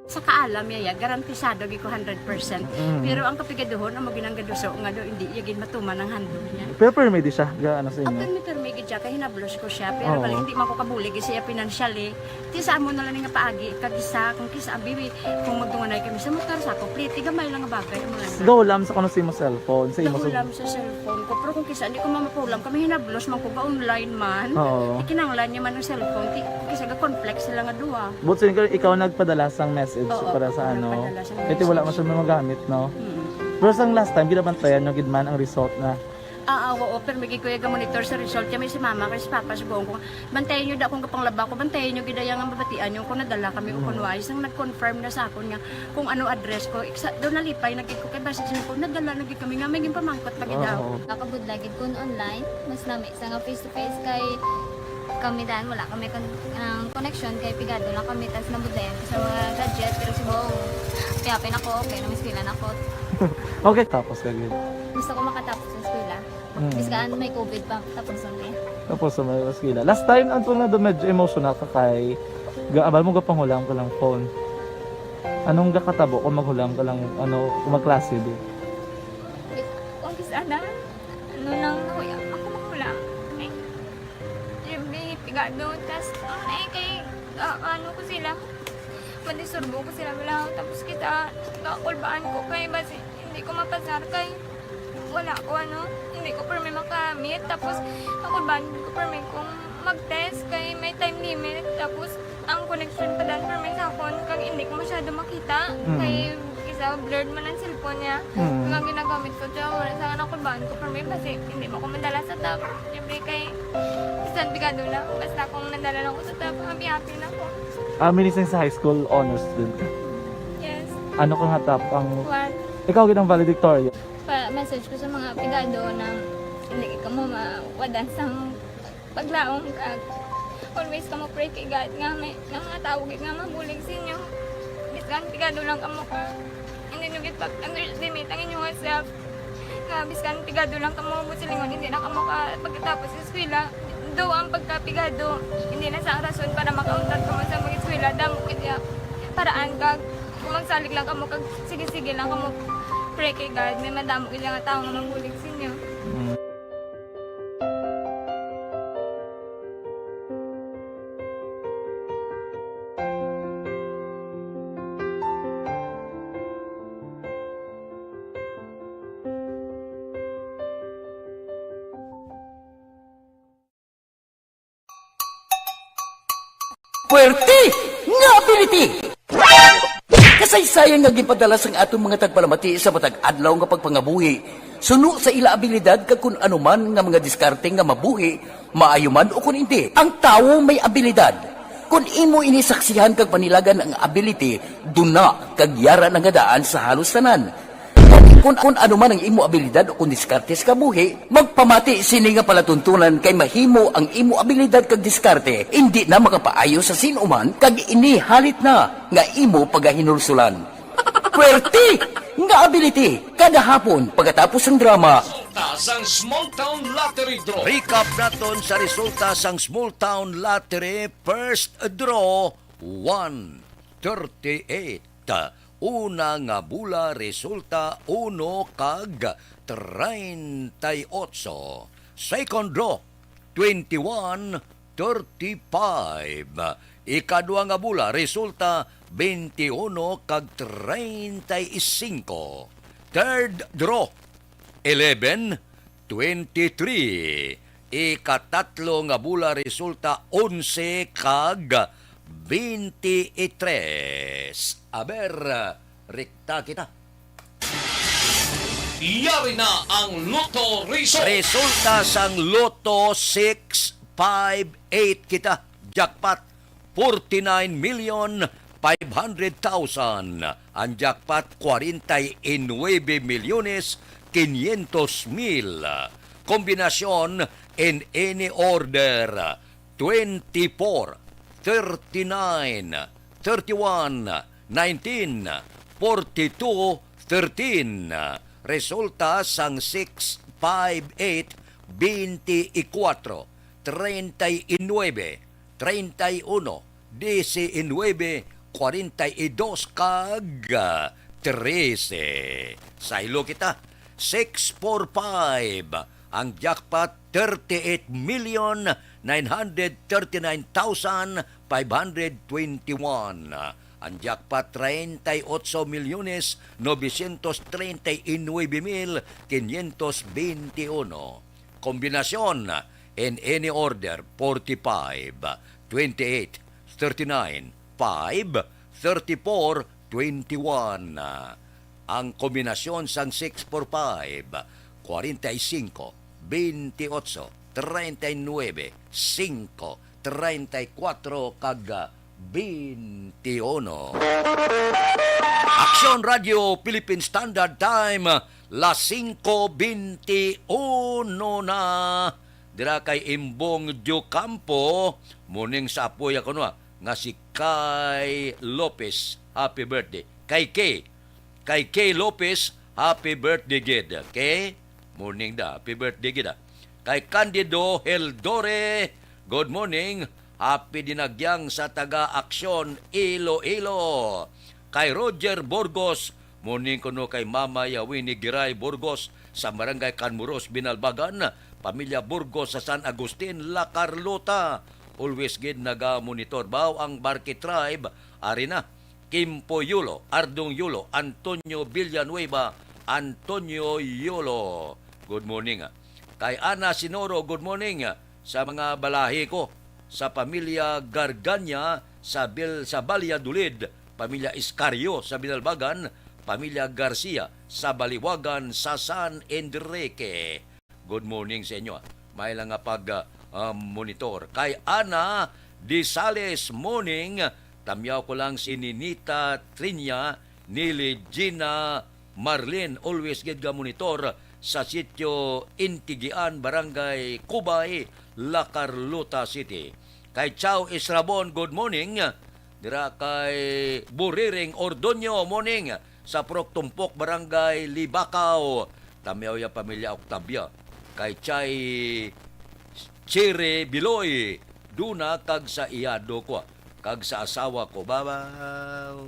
Sa kaalam niya, ya, garantisado gid ko hundred percent. Mm. Pero ang kapigaduhon, amo ginang gaduso nga do, hindi ya gid matuman ang handog niya. Pero permi di siya, ga, ano sa inyo? Permi, permi gid siya, kay hinablos ko siya. Pero Oo. Bali, hindi man ko kabulig siya financially. Ti sa amo na lang nga paagi, kag isa, kung kis-a, abi, kung magdunganay kami sa motor, sa ako, pliti, gamay lang nga bagay, amo lang. Gahulam sa kuno sa imo cellphone, sa imo sa Gahulam sa cellphone ko. Pero kung kis-a, hindi ko mamapulam kami, hinablos man ko, ga online man. Oo. Di kinahanglan niya man ang cellphone. Ti, kis-a, ga-conflict sila nga duha. But since ikaw nagpadala sang message Oo, para sa ako ano, nagpadala sang eh, ti wala man message. Siya magamit, no? Mm. Pero sang last time, ginabantayan nyo gid man ang result na. Ah, ah, oo, pero may gid ko iya ga-monitor sa result. Kaya may si mama, kay si papa, sugoon ko, "Bantayan nyo da akong gapanglaba ko, bantayan nyo gid iya nga mabatian nyo kung nadala kami o kung Mm. wala." Sang nag-confirm na sa akon nga kung ano address ko, iksa, daw nalipay na gid ko kay basi siya ko, nadala na gid kami nga may ginpamangkot pa gid daw. Oo. Nakabudlay gid kun online, mas nami sa nga face to face kay kami dan wala kami kon-, ang connection kay pigado lang kami, tas nabudlayan ko sa mga gadget, pero si Bong, kaya pin ako, okay, namiskila na ako. Okay, tapos ka gid. Gusto ko makatapos sa eskwela. Mm. Bisan may covid pa, tapos ang day. Tapos sa may eskwela. Last time, ang tunay na medyo emotional ka kay ga-, abal mo gapanghulam ka lang phone. Anong gakatabo kung maghulam ka lang, ano, kung magklase, di? Kung kis-a na, ano nang nahuya, ako maghulam. Eh, Jimmy, pigado, tas, ano na eh, kay, ah, ano ko sila, madisurbo ko sila, wala, tapos kita, kakulbaan ko kay, basi, hindi ko mapasar kay, wala ko, ano, hindi ko permi makamit. Tapos, ako ba, hindi ko permi kung mag-test kay may time limit. Tapos, Ang connection pa dan permi sa akon, kag hindi ko masyado makita. Mm. Kay isa, blurred man ang cellphone niya. Mm. Kag ang ginagamit ko, siya, wala sa anak ko, baan ko permi, basi hindi mo ko madala sa top. Siyempre, kay bisan pigado lang, basta kung nadala lang ko sa top, happy-happy na ko. Ah, minisang sa high school, honors student ka? Yes. Ano ka nga top? Ang One. Ikaw gid ang valedictorian. Pa-message ko sa mga pigado na hindi ka mo mawadan sang paglaom, kag always ka mo pray kay God nga may, nga mga tawo gid nga mabulig sa inyo. Bisan pigado lang kamo ka, hindi nyo gid pag-underestimate ang inyong self. Nga bisan pigado lang kamo, buot silingon, hindi na kamo ka pagkatapos sa eskwela. Though ang pagkapigado, hindi na sa rason para makauntat kamo sa mag-eskwela, damo gid ya paraan, kag kung magsalig lang kamo, kag sige-sige lang kamo pray kay God, may madamo gid nga tawo nga mabulig sa inyo. Mm. Puwerte nga ability! Kasaysayan nga ginpadala sang aton mga tagpalamati sa matag adlaw nga pagpangabuhi, suno sa ila abilidad kag kun ano man nga mga diskarte nga mabuhi, maayo man o kun indi. Ang tawo may abilidad. Kun imo ini saksihan kag panilagan ang ability, duna kag yara na nga daan sa halos tanan. Kun, kun ano man ang imo abilidad o kun diskarte sa kabuhi, magpamati sini nga palatuntunan, kay mahimo ang imo abilidad kag diskarte indi na makapaayo sa sin-o man, kag ini halit na nga imo pagahinulsulan. Puwerte nga ability, kada hapon pagkatapos sang drama. Resulta sang Small Town Lottery Draw. Recap naton sa resulta sang Small Town Lottery First Draw, one thirty-eight. Una nga bola resulta uno kag treinta y ocho. Second draw, twenty-one thirty-five. Ikadua nga bola resulta twenty-uno kag treinta y cinco. Third draw, eleven twenty-three. Ikatatlo nga bola resulta onse kag twenty-three. Aber, rekta kita. Yari na ang Lotto Result. Resulta sang Lotto six five eight kita. Jackpot, forty-nine million five hundred thousand. Ang jackpot, kwarenta y nuebe milyones quinientos mil. Kombinasyon in any order, twenty-four, thirty-nine, thirty-one, nineteen, forty-two, thirteen. Resulta sang six five eight, twenty-four, treinta y nuebe, treinta y uno, diecinuebe, cuarenta y dos, kag, ah, trese. Saylo kita, six four five. Ang jackpot, thirty-eight million nine hundred thirty-nine thousand five hundred twenty-one. Ang jackpot, treinta y ocho milyones novecientos treinta y nuebe mil quinientos veintiuno. Kombinasyon, in any order, forty-five, twenty-eight, thirty-nine, five, thirty-four, twenty-one. Ang kombinasyon sang six four five, kwarenta y singko, bentiocho, treinta y nuebe, singko, treinta y kuwatro, kag, ah, bentiono. Aksyon Radio Philippine Standard Time, las singko bentiono na. Dira kay Imbong Diocampo, morning sa apoy ako, no, ah, nga si Kay Lopez. Happy birthday. Kay Kay. Kay Kay Lopez, happy birthday gid. Kay, morning da, happy birthday gid, ah. Kay Candido Heldore, good morning. Happy dinagyang sa taga Aksyon, Iloilo. Kay Roger Burgos, morning kuno kay Mama Yawini Giray Burgos sa Barangay Canmuros, Binalbagan. Pamilya Burgos sa San Agustin, La Carlota. Always gid naga-monitor. Baw ang Barque Tribe, ari na. Kimpo Yulo, Ardong Yulo, Antonio Villanueva, Antonio Yulo. Good morning, ah. Kay Ana Sinoro, good morning, ah, sa mga balahi ko, sa pamilya Garganya, sa Bil-, sa Valladolid, pamilya Iscario sa Binalbagan, pamilya Garcia sa Baliwagan sa San Enrique. Good morning sa inyo, ah. May lang nga pag, ah, ah, monitor. Kay Ana Disales, morning. Tamyaw ko lang si Ninita Trinya, Nili Gina Marlin, always gid nga monitor sa sitio Intigian, Barangay Cubay, La Carlota City. Kay Chow Israbon, good morning. Dira kay Buriring Ordoño, morning. Sa Purok Tumpok, Barangay Libacao. Tamyaw ya pamilya Octavia. Kay Chay Chiri Biloy, Duna kag sa iyado ko, kag sa asawa ko, babaw.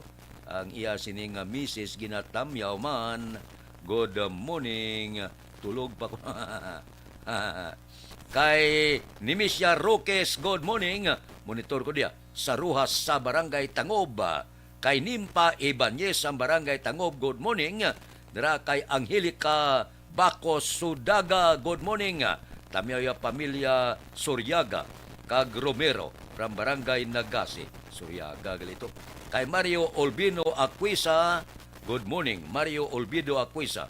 Ang iya sini nga misis ginatamyaw man. Good morning. Tulog pa ko. Kay Nimisia Roques, good morning. Monitor ko diya. Sa Ruhas sa Barangay Tangob. Kay Nimpa Ibanez ang Barangay Tangob, good morning. Dira kay Angelica Bacos Sudaga, good morning. Tamyaw ya pamilya Suriaga kag Romero from Barangay Nagasi, Suriaga, galito. Kay Mario Olbino Aquisa, good morning, Mario Olbido Aquisa.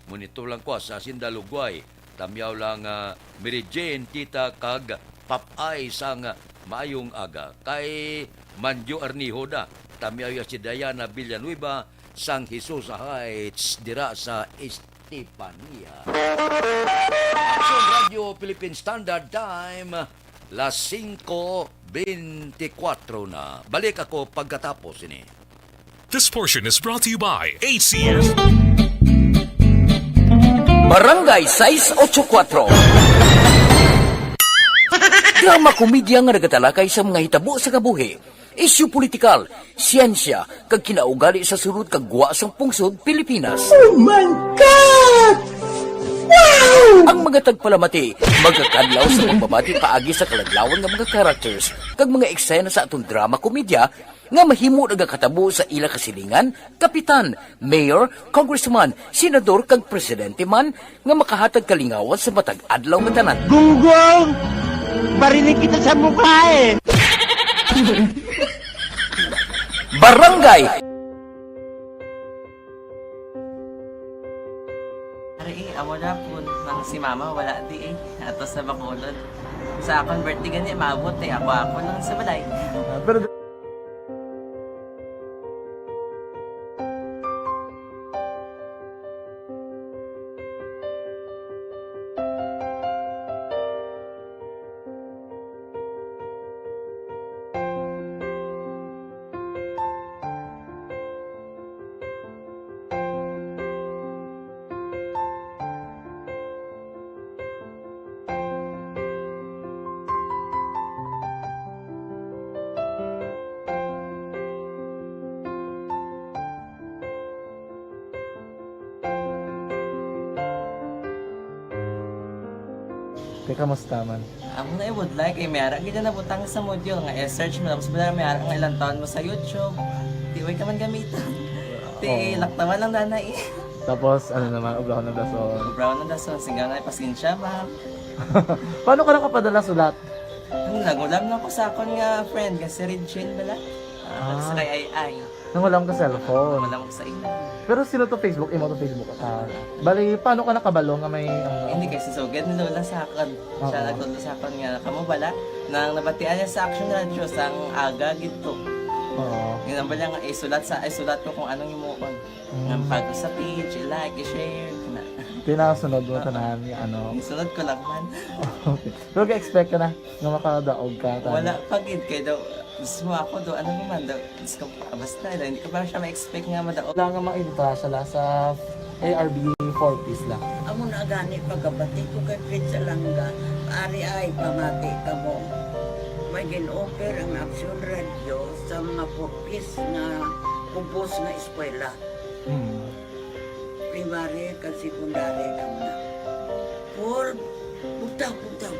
Monitor lang ko sa Hacienda Lugway. Tamyaw lang, ah, Mary Jane, Tita, kag Papay sang maayong aga. Kay Manjo Arnijo da. Tamyaw ya si Diana Villanueva sang Jesus Heights dira sa Estefania. Action Radio Philippine Standard Time, las singko beintikwatro na. Balik ako pagkatapos ini. This portion is brought to you by A C S. Barangay sais ocho kuwatro. Drama komedya nga nagatalakay sa mga hitabo sa kabuhi, isyu politikal, siyensya, kag kinaugali sa sulod kag gwa sang pungsod Pilipinas. Oh my God! Wow! Ang mga tagpalamati magakadlaw sa pagbabati paagi sa kaladlawan nga mga characters kag mga eksena sa aton drama komedya nga mahimo nagakatabo sa ila kasilingan, kapitan, mayor, congressman, senador, kag presidente man nga makahatag kalingawan sa matag adlaw nga tanan. Gunggong! Barinig kita sa mukha eh! Barangay! Ari, eh, amo na po nang si mama wala di eh. Ato sa Bacolod. Sa akon birthday gani, maabot eh. Ako, ako lang sa balay. Ah, pero Te, kamusta man? Amo na, I would like, eh, may ara gid na nabutang sa module nga i-search mo, tapos bala may ara nga ilang taon mo sa YouTube. Di, way ka man gamiton. Ti, oo, laktawan lang na na eh. Tapos, ano naman, ubrahon ng dason. Ubrahon ng dason, singgaw na, pasensya, ma'am. Paano ka nakapadala sulat? Ano, nagulam lang ko sa akon nga friend, nga si Regine bala. Ah, ah, sa kay Ay Ay. Nangulam ka cellphone? Nangulam ko sa ila. Pero sino to Facebook? Imo to Facebook account? Bali, paano ka nakabalo nga may, ano? Hindi, kay si Sugad ni Lola sa akon. Oo. Siya nagtudlo sa akon nga, kamo bala, nang nabatian niya sa Action Radio, sang aga gid to. Oo. Yun ang bala nga, isulat sa, isulat ko kung anong himuon. Mm. Nga bago sa page, i-like, i-share, na. Tinasunod mo, oo, tanan, nga ano. Isunod ko lang man. Okay. Pero ga-expect ka na nga makadaog ka, tanan? Wala pa gid, kay daw, mismo ako daw, ano naman daw, Diyos ko, basta, hindi ko pa siya ma-expect nga madaog. Wala nga ma-entra siya la sa A R B four Ps la. Amo na gani pagkabati ko kay Fritz Alanga, ari ay pamati kamo. May gin-offer ang Action Radio sa mga four Ps nga ubos nga eskwela. Hmm. Primary kag secondary kamo na. Paul, bugtaw, bugtaw.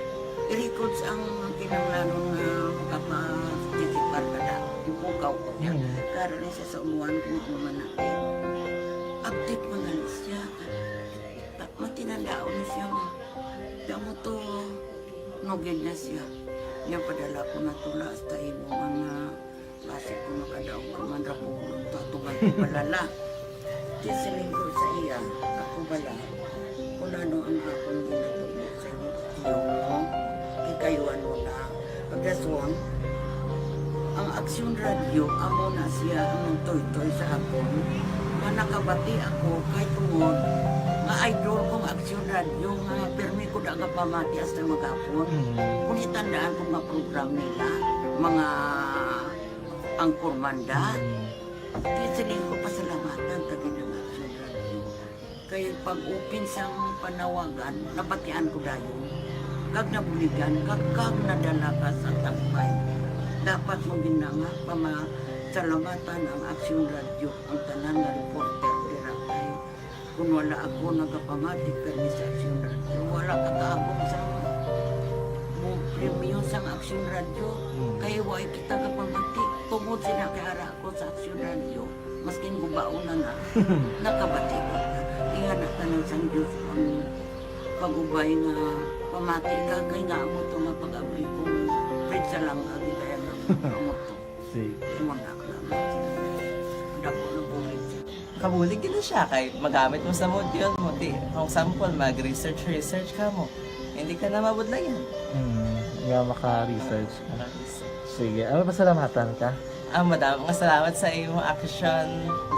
I-records ang kinahanglanon nga makaparticipar ka na. Ipukaw ko niya. Hmm. Karon ni siya sa umuan kung ano man natin. Update man gani siya. Ta-, matinandaon na siya, ma. Kamo to, nugid na siya. Niya padala ko na tula hasta imo ang, ah, Kasi kung makadaog ka man ra po, tutugan ko balala. Di siling ko sa iya, ako bala, kung ano ang akong ginatubo sa inyo, iyo mo, ikayuan mo na. Pagkaswang, ang Aksyon Radyo, amo na siya ang nagtoytoy sa akon. Nga nakabati ako, kay tungod, nga idol kong Aksyon Radyo, nga permi ko daga pamati hasta maghapon. Mm. Kung itandaan ko nga program nila, mga angkor manda, Mm. di siling ko pasalamatan ta gid ang Aksyon Radyo. Kay pag-open sang panawagan, nabatian ko dayon. Kag nabuligan, kag, kag nadala ka sa tampay. Dapat mo gid na nga pamasalamatan ang Aksyon Radyo, ang tanan nga reporter dira kay kung wala ako nagapamati permi sa Aksyon Radyo, wala ka kaabot sa mo premyo sang Aksyon Radyo. Hmm. Kay wa kita kapamati, tungod sila kay ara ako sa Aksyon Radyo, maskin gubaon na na, nakabati ko. Ingana tanan sang Diyos ang pag-ubay nga pamati ka, kay nga amo to nga pag-abri ko, pritsa lang ang gidaya nga amo to. Sige. Imo na lang. Dako na bulig siya. Kabulig gid na siya kay magamit mo sa module mo. Di, for example, mag-research, research ka mo. Hindi ka na mabudlayan. Hmm, nga maka-research ka. Maka-research. Sige, ano, pasalamatan ka? Ah, madamo nga salamat sa imong Aksyon,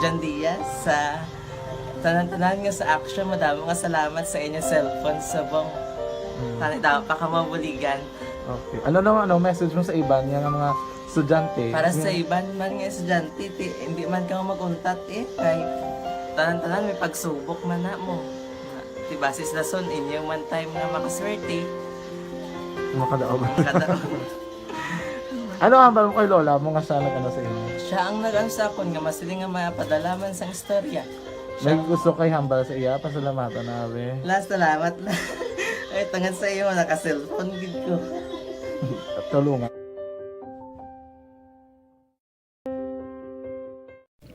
John Diaz, sa tanan-tanan nga sa Aksyon. Madamo nga salamat sa inyong cellphone subong. Hmm. Tani, damo pa ka mabuligan. Okay. Ano naman, ano, message mo sa iban nga mga estudyante? Para sa Yung iban man nga estudyante, ti, hindi man ka mag-untat eh. Kay tanan-tanan may pagsubok man na mo. Ti, base sa rason, inyo man time nga makaswerte. Makadaog. Makadaog. Ano ang hambal mo kay lola mo nga siya nag-ano sa imo? Siya ang nag-ano sa akon nga masiling nga mapadala man sang istorya. May gusto kay hambal sa iya, pasalamatan na, abi. La, salamat na. Ay, tungod sa iyo, naka-cellphone gid ko. Tulungan.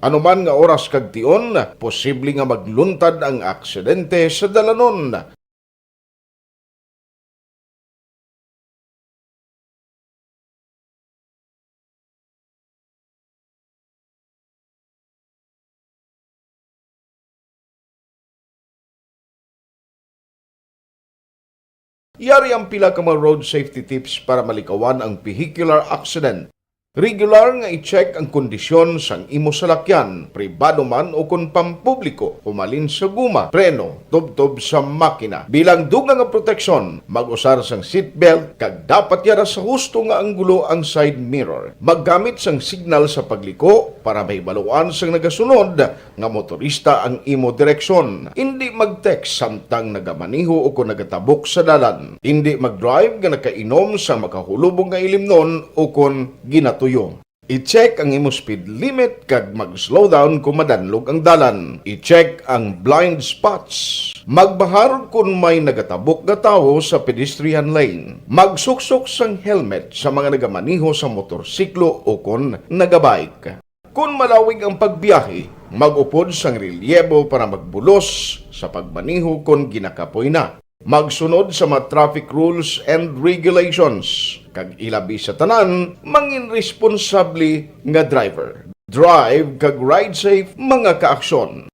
Anuman nga oras kag tion, posible nga magluntad ang aksidente sa dalanon. Yari ang pila ka mga road safety tips para malikawan ang vehicular accident. Regular nga i-check ang kondisyon sang imo salakyan, pribado man o kon pampubliko, humalin sa guma, preno, tubtob sa makina. Bilang dugang nga proteksyon, mag-usar sang seatbelt kag dapat yara sa husto nga anggulo ang side mirror. Maggamit sang signal sa pagliko para mahibaluan sang nagasunod nga motorista ang imo direksyon. Indi mag-text samtang nagamaneho o kon nagatabok sa dalan. Indi mag-drive nga nakainom sa makahulubong nga ilimnon o kon ginatuyo. I-check ang imo speed limit kag mag-slow down kon madanlog ang dalan. I-check ang blind spots. Magbahar kon may nagatabok nga tawo sa pedestrian lane. Magsuksok sang helmet sa mga nagamaneho sa motorsiklo o kon nagabike. Kon malawig ang pagbiyahe, mag-upod sang relyebo para magbulos sa pagmaneho kon ginakapoy na. Magsunod sa mga traffic rules and regulations, kag ilabi sa tanan, mangin responsable nga driver. Drive kag ride safe, mga kaaksyon.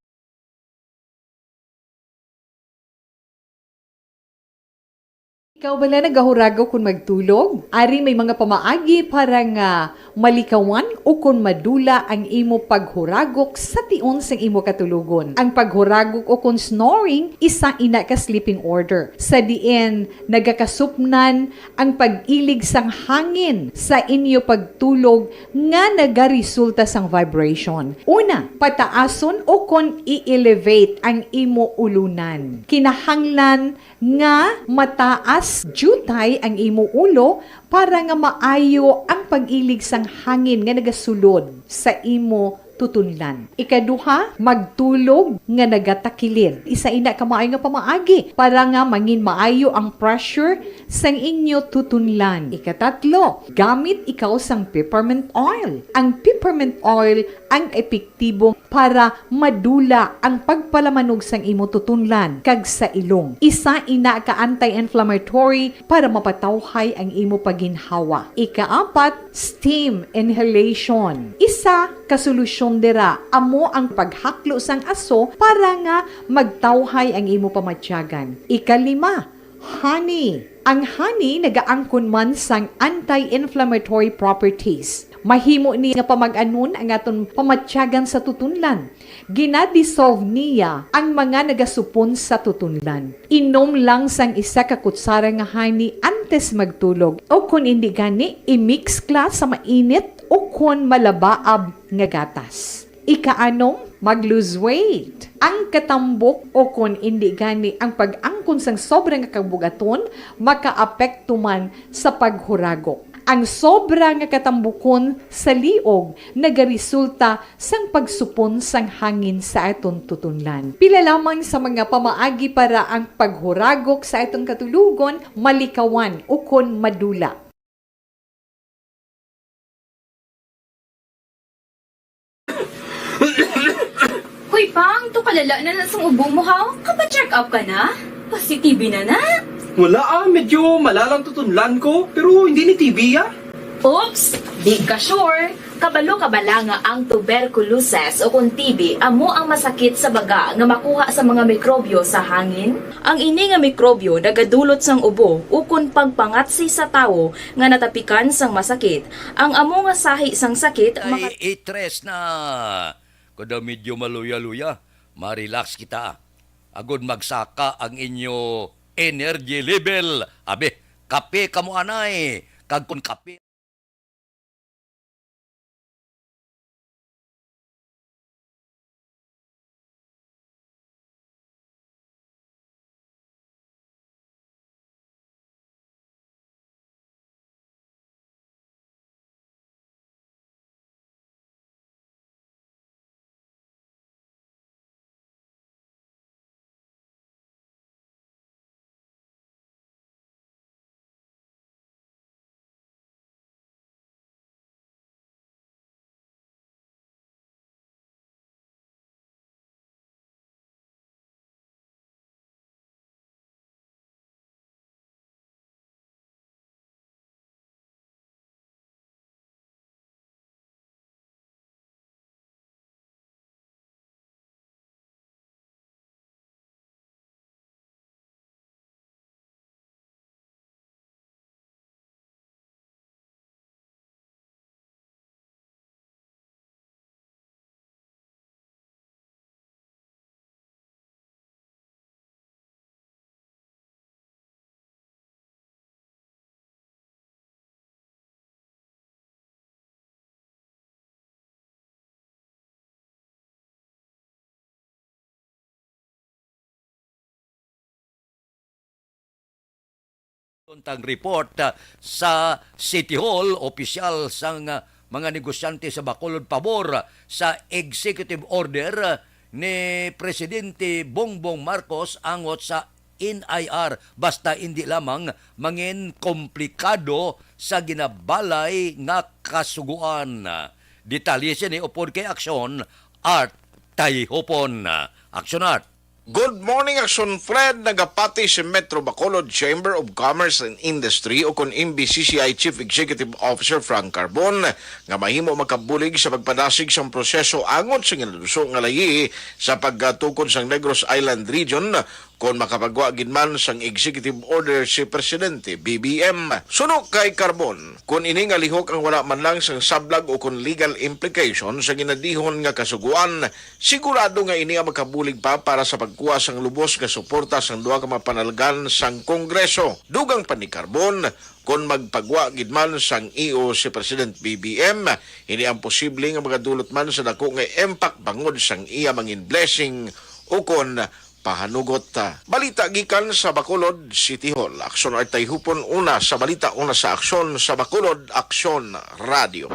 Ikaw bala nagahuragok kon magtulog? Ari may mga pamaagi para nga malikawan ukon madula ang imo paghuragok sa tion sang imo katulogon. Ang paghuragok ukon snoring, isa ina ka sleeping order, sa diin nagakasupnan ang pag-ilig sang hangin sa inyo pagtulog nga nagaresulta sang vibration. Una, pataason ukon i-elevate ang imo ulunan. Kinahanglan nga mataas diutay ang imo ulo para nga maayo ang pag-ilig sang hangin nga nagasulod sa imo tutunlan. Ikaduha, magtulog nga nagatakilid. Isa ina ka maayo nga pamaagi para nga mangin maayo ang pressure sang inyo tutunlan. Ikatatlo, gamit ikaw sang peppermint oil. Ang peppermint oil ang epektibo para madula ang pagpalamanog sang imo tutunlan kag sa ilong. Isa ina ka anti-inflammatory para mapatawhay ang imo paginhawa. Ikaapat, steam inhalation. Isa ka solusyon dira amo ang paghaklo sang aso para nga magtawhay ang imo pamatyagan. Ikalima, honey. Ang honey nagaangkon man sang anti-inflammatory properties. Mahimo ni nga pamag-anon ang aton pamatyagan sa tutunlan. Gina-dissolve niya ang mga nagasupon sa tutunlan. Inom lang sang isa ka kutsara nga honey antes magtulog, o kon indi gani, i-mix kla sa mainit o kon malabaab nga gatas. Ikaanom, mag-lose weight. Ang katambok o kon indi gani ang pag-angkon sang sobra nga kabug-aton makaapekto man sa paghuragok. Ang sobra nga katambukon sa liog nagaresulta sang pagsupon sang hangin sa aton tutunlan. Pila lamang sa mga pamaagi para ang paghuragok sa aton katulogon malikawan ukon madula. Hoy, Pang, to kalala na na sang ubo mo, ha? Kapa-check up ka na? Pasi-T B na na? Wala, ah, medyo malalang tutunlan ko, pero hindi ni T B, ah. Oops! Di ka sure? Kabalo ka bala nga ang tuberculosis o kon T B amo ang masakit sa baga nga makuha sa mga mikrobyo sa hangin? Ang ini nga mikrobyo nagadulot sang ubo ukon pagpangatsi sa tawo nga natapikan sang masakit. Ang amo nga sahi sang sakit maka- Ay, itres na. Kada medyo maluya-luya, ma-relax kita. Agod magsaka ang inyo energy level. Abi, kape kamo anay. Kag kon kape, Tang report, ah, sa City Hall, opisyal sang, ah, mga negosyante sa Bacolod pabor sa executive order, ah, ni Presidente Bongbong Marcos angot sa N I R, basta indi lamang mangin komplikado sa ginabalay nga kasugoan. Detalye sini upod kay Aksyon Art Tayhupon. Aksyon Art. Good morning, Aksyon Fred. Nagapati si Metro Bacolod Chamber of Commerce and Industry o kon M B C C I Chief Executive Officer Frank Carbon nga mahimo makabulig sa pagpadasig sang proseso angot sa ginaduso nga layi sa pagtukod sang Negros Island Region kon makapagwa gid man sang executive order si Presidente B B M. Suno kay Carbon, kon ini nga lihok ang wala man lang sang sablag o kon legal implication sa ginadihon nga kasugoan, sigurado nga ini ang makabulig pa para sa pagkuha sang lubos nga suporta sang duha ka mga panalgan sang Kongreso. Dugang pa ni Carbon, kon magpagwa gid man sang E O si President B B M, ini ang posible nga magadulot man sa dako nga impact bangod sang iya mangin blessing o kon pahanugot. Balita gikan sa Bacolod City Hall. Aksyon Artay Hupon, una sa balita, una sa aksyon sa Bacolod Aksyon Radio.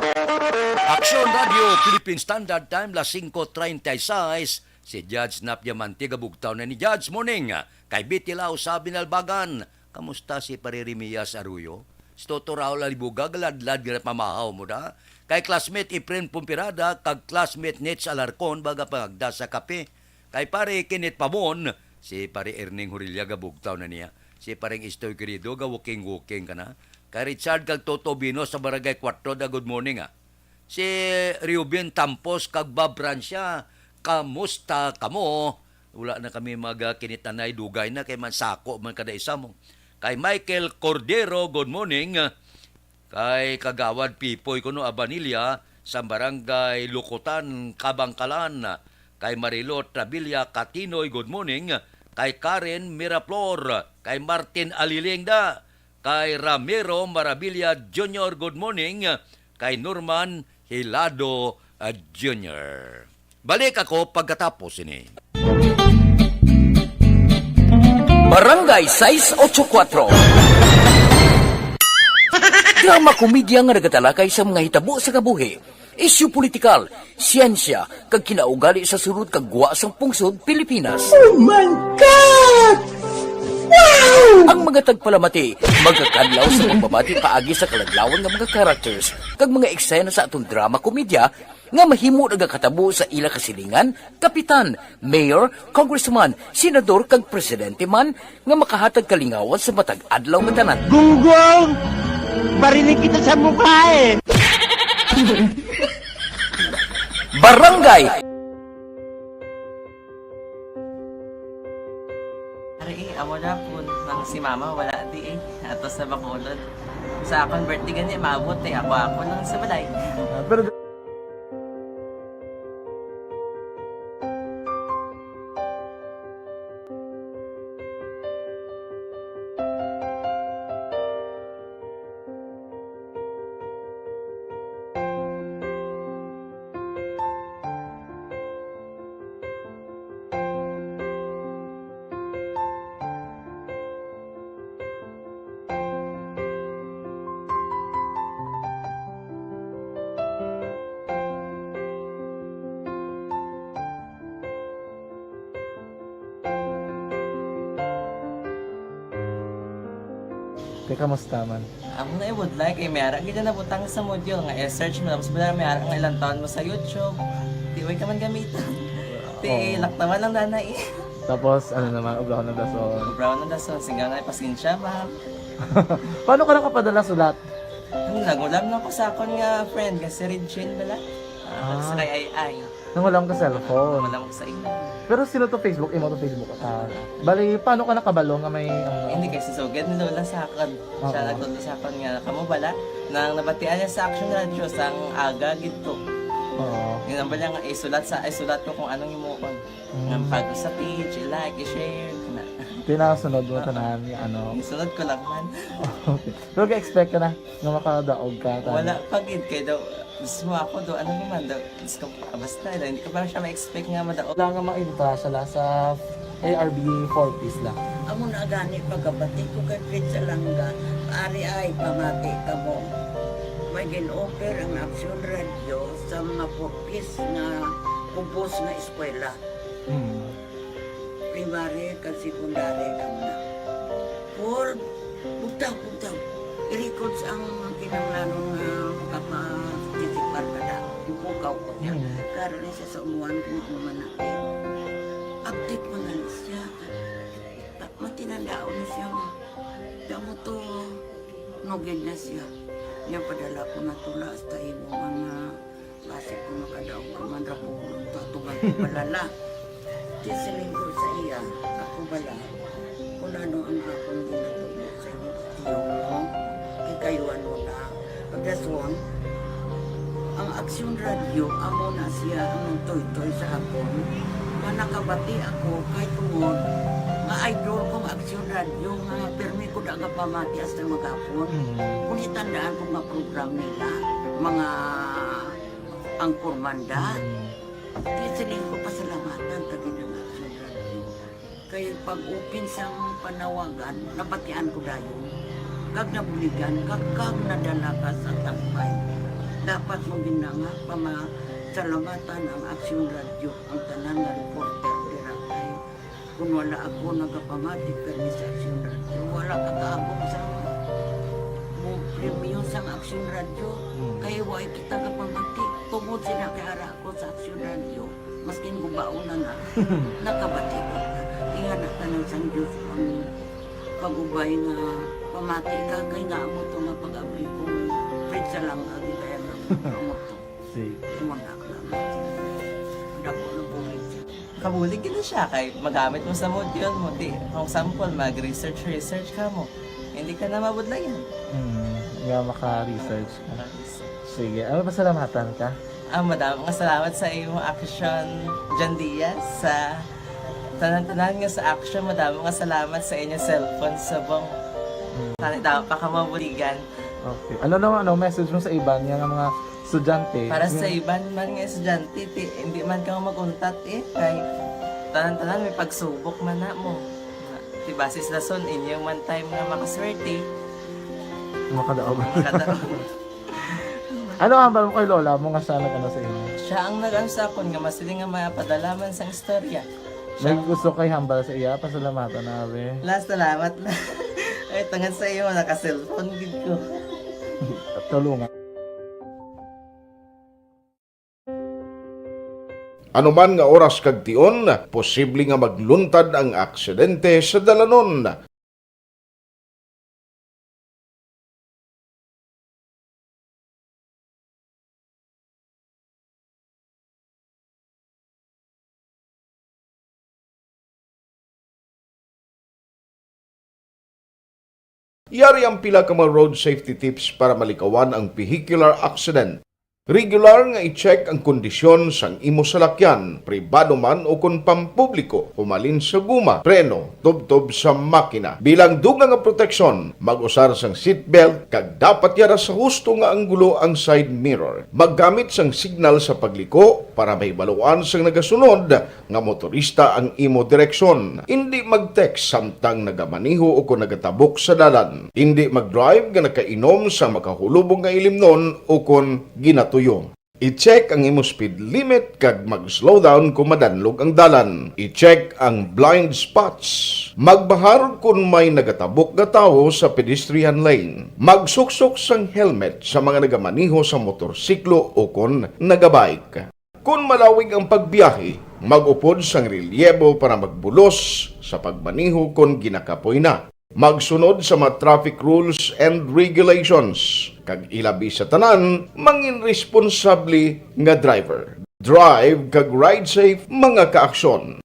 Aksyon Radio, Philippine Standard Time, las singko treinta y seis. Si Judge Nap Diamante gabugtaw na ni Judge. Morning. Kay Betty Lau sa Binalbagan. Kamusta si Pare Remedios Arroyo? Si Toto Raul Alibuga, galadlad nga napamahaw mo da. Kay classmate Efren Pumpirada, kag classmate Nets Alarcon, baga pangagda sa kape. Kay Pare Kenneth Pabon, si Pare Erning Horilla gabugtaw na niya. Si Pareng Istoy Querido, ga-walking-walking ka na. Kay Richard kag Toto Bino sa Barangay Cuatro da, good morning, ah. Si Reuben Tampos kag Bob Francia, kamusta kamo? Wala na kami magakinitanay, dugay na kay mansako man kada isa mo. Kay Michael Cordero, good morning. Kay Kagawad Pipoy kuno Abanilla sa Barangay Lukutan, Kabangkalan. Kay Marilo Travilla Katinoy, good morning. Kay Karen Miraflor, kay Martin Alilingda, kay Ramiro Marabilia Junior, good morning. Kay Norman Hilado, uh, Junior. Balik ako pagkatapos ini. Barangay sais ocho kuatro. Drama komedya nga nagatalakay sa mga hitabo sa kabuhi, isyu politikal, siyensya, kag kinaugali sa sulod kag gwa sang pungsod Pilipinas. Oh my God! Wow! Ang mga tagpalamati magakadlaw sa pagbabati paagi sa kaladlawan nga mga characters kag mga eksena sa aton drama komedya nga mahimo nagakatabo sa ila kasilingan, kapitan, mayor, congressman, senador, kag presidente man nga makahatag kalingawan sa matag adlaw nga tanan. Gunggong! Barinig kita sa mukha eh! Barangay Ari, eh, amo na po nang si mama wala di eh. Ato sa Bacolod. Sa akon birthday gani, maabot eh. Ako, ako lang sa balay. Ah, pero Te, kamusta man? Amo na ibudlay kay may ara gid na butang sa module nga i-search mo, tapos bala may ara nga ilang taon mo sa YouTube. Di way ka man gamiton. Ti, oo, laktawan lang dana eh. Tapos, ano naman, ubra ko ng dason. Ubra ko ng dason, singga na, pasensya, ma'am. Paano ka nakapadala sulat? Ano, nagulam na ko sa akon nga friend, nga si Regine bala. Ah, ah, sa kay Ay Ay. Nangulam ka cellphone. Nangulam ko sa imo. Pero sino to Facebook? Imo to Facebook? Ah, bali, paano ka nakabalo nga may, ano? Hindi, kay si Sugad ni Lola sa akon. Oo. Siya nagtudlo sa akon nga, kamo bala, nang nabatian niya sa Action Radio, sang aga gid to. Oo. Yun ang bala nga, isulat sa, isulat ko kung anong imuon. Mm. Nga pag sa page, i-like, i-share, na. Pinasunod mo, oo, tanan, ano? Isunod ko lang man. Okay. Pero ga-expect ka na nga makadaog ka, tanan? Wala pa gid, kay daw, mismo ako daw, ano naman daw, Diyos ko, ah, basta, hindi ko pa siya ma-expect nga madaog. Wala nga mainta siya la sa A R B four Ps la. Amo na gani pagkabati ko kay Fred Salanga, ari ay pamati kamo. May gin-offer ang Action Radio sa mga four Ps nga kubos nga eskwela. Hmm. Primary kag secondary kamo na. Four, bugtaw, bugtaw. I-records ang kinahanglanon nga makaparticipar ka na. Ipukaw ko niya. Hmm. Karon ni sa umuan kung ano man natin. Update man na siya. Ta-, matinandaon na siya nga. Kamo to, nugid na siya. Niya padala ko na tula hasta imo mga basi ko makadaog ka man ra po, tatugan ko balala. Ti siling ko sa iya, ako bala, kung ano ang akong ginatubo sa inyo, tiyo mo, ikayuan mo na. Pagdason, ang Aksyon Radio, amo na siya ang nagtoytoy sa akon. Nga nakabati ako kay tungod nga idol ko ang Aksyon Radio, nga pirmi ko da nga pamati hasta maghapon. Mm. Kung itandaan ko nga program nila, mga angkormanda. Mm. Kaya siling ko, pasalamatan ta gid ang Aksyon Radio. Kay pag-open sang panawagan, nabatian ko dayon. Kag nabuligan, kag, kag nadala ka sa tampay. Dapat mo gina nga pamasalamatan ang Aksyon Radyo, ang tanan nga reporter dira kay kung wala ako nagapamati kani sa Aksyon Radyo, wala ka kaabot sa mo premyo sang Aksyon Radyo. Hmm. Kay wala kita kapamati tungod sila kay ara ako sa Aksyon Radyo. Maskin gubaon na na, nakabati ko. Ingana ka ng sang Diyos ang pag-ubay nga pamati ka kay nga amo to nga pag-abli ko. Pritsa lang agi kaya nga amo to. Sige. Wala ka na. Dako na bulig siya. Kabulig gid siya kay magamit mo sa module mo. Di, for example, mag-research, research ka mo. Hindi ka na mabudlayan. Hmm, nga maka-research ka. Maka-research. Sige, ano, pasalamatan ka? Ah, madamo nga salamat sa imo action, John Diaz, sa tanan-tanan nga sa action. Madamo nga salamat sa inyo cellphone subong. Hmm. Tani daw pa ka mabuligan. Okay. Ano naman, ano, message mo sa iban nga mga estudyante? Para sa Yung iban man nga estudyante, ti, hindi man ka mag-untat eh. Kay tanan-tanan may pagsubok man na mo. Ti basis rason, inyo man time nga makaswerte. Makadaog. Makadaog. Ano ang hambal mo kay lola mo nga siya nag-ano sa inyo? Siya ang nag-ano sa akon nga masiling nga mapadala man sang istorya. May gusto kay hambal sa iya, pasalamatan na, abi. La, salamat na. Ay, tungod sa iyo, naka-cellphone gid ko. Tulungan. Anuman nga oras kag tion, posible nga magluntad ang aksidente sa dalanon. Yari ang pila ka mga road safety tips para malikawan ang vehicular accident. Regular nga i-check ang kondisyon sang imo salakyan, pribado man o kon pampubliko, humalin sa guma, preno, tubtob sa makina. Bilang dugang nga proteksyon, mag-usar sang seatbelt kag dapat yara sa husto nga anggulo ang side mirror. Maggamit sang signal sa pagliko para mahibaluan sang nagasunod nga motorista ang imo direksyon. Indi mag-text samtang nagamaneho o kon nagatabok sa dalan. Indi mag-drive nga nakainom sa makahulubong nga ilimnon o kon ginatuyo. I-check ang imo speed limit kag mag-slow down kon madanlog ang dalan. I-check ang blind spots. Magbahar kon may nagatabok nga tawo sa pedestrian lane. Magsuksok sang helmet sa mga nagamaneho sa motorsiklo o kon nagabike. Kon malawig ang pagbiyahe, mag-upod sang relyebo para magbulos sa pagmaneho kon ginakapoy na. Magsunod sa mga traffic rules and regulations, kag ilabi sa tanan, mangin responsable nga driver. Drive kag ride safe, mga kaaksyon.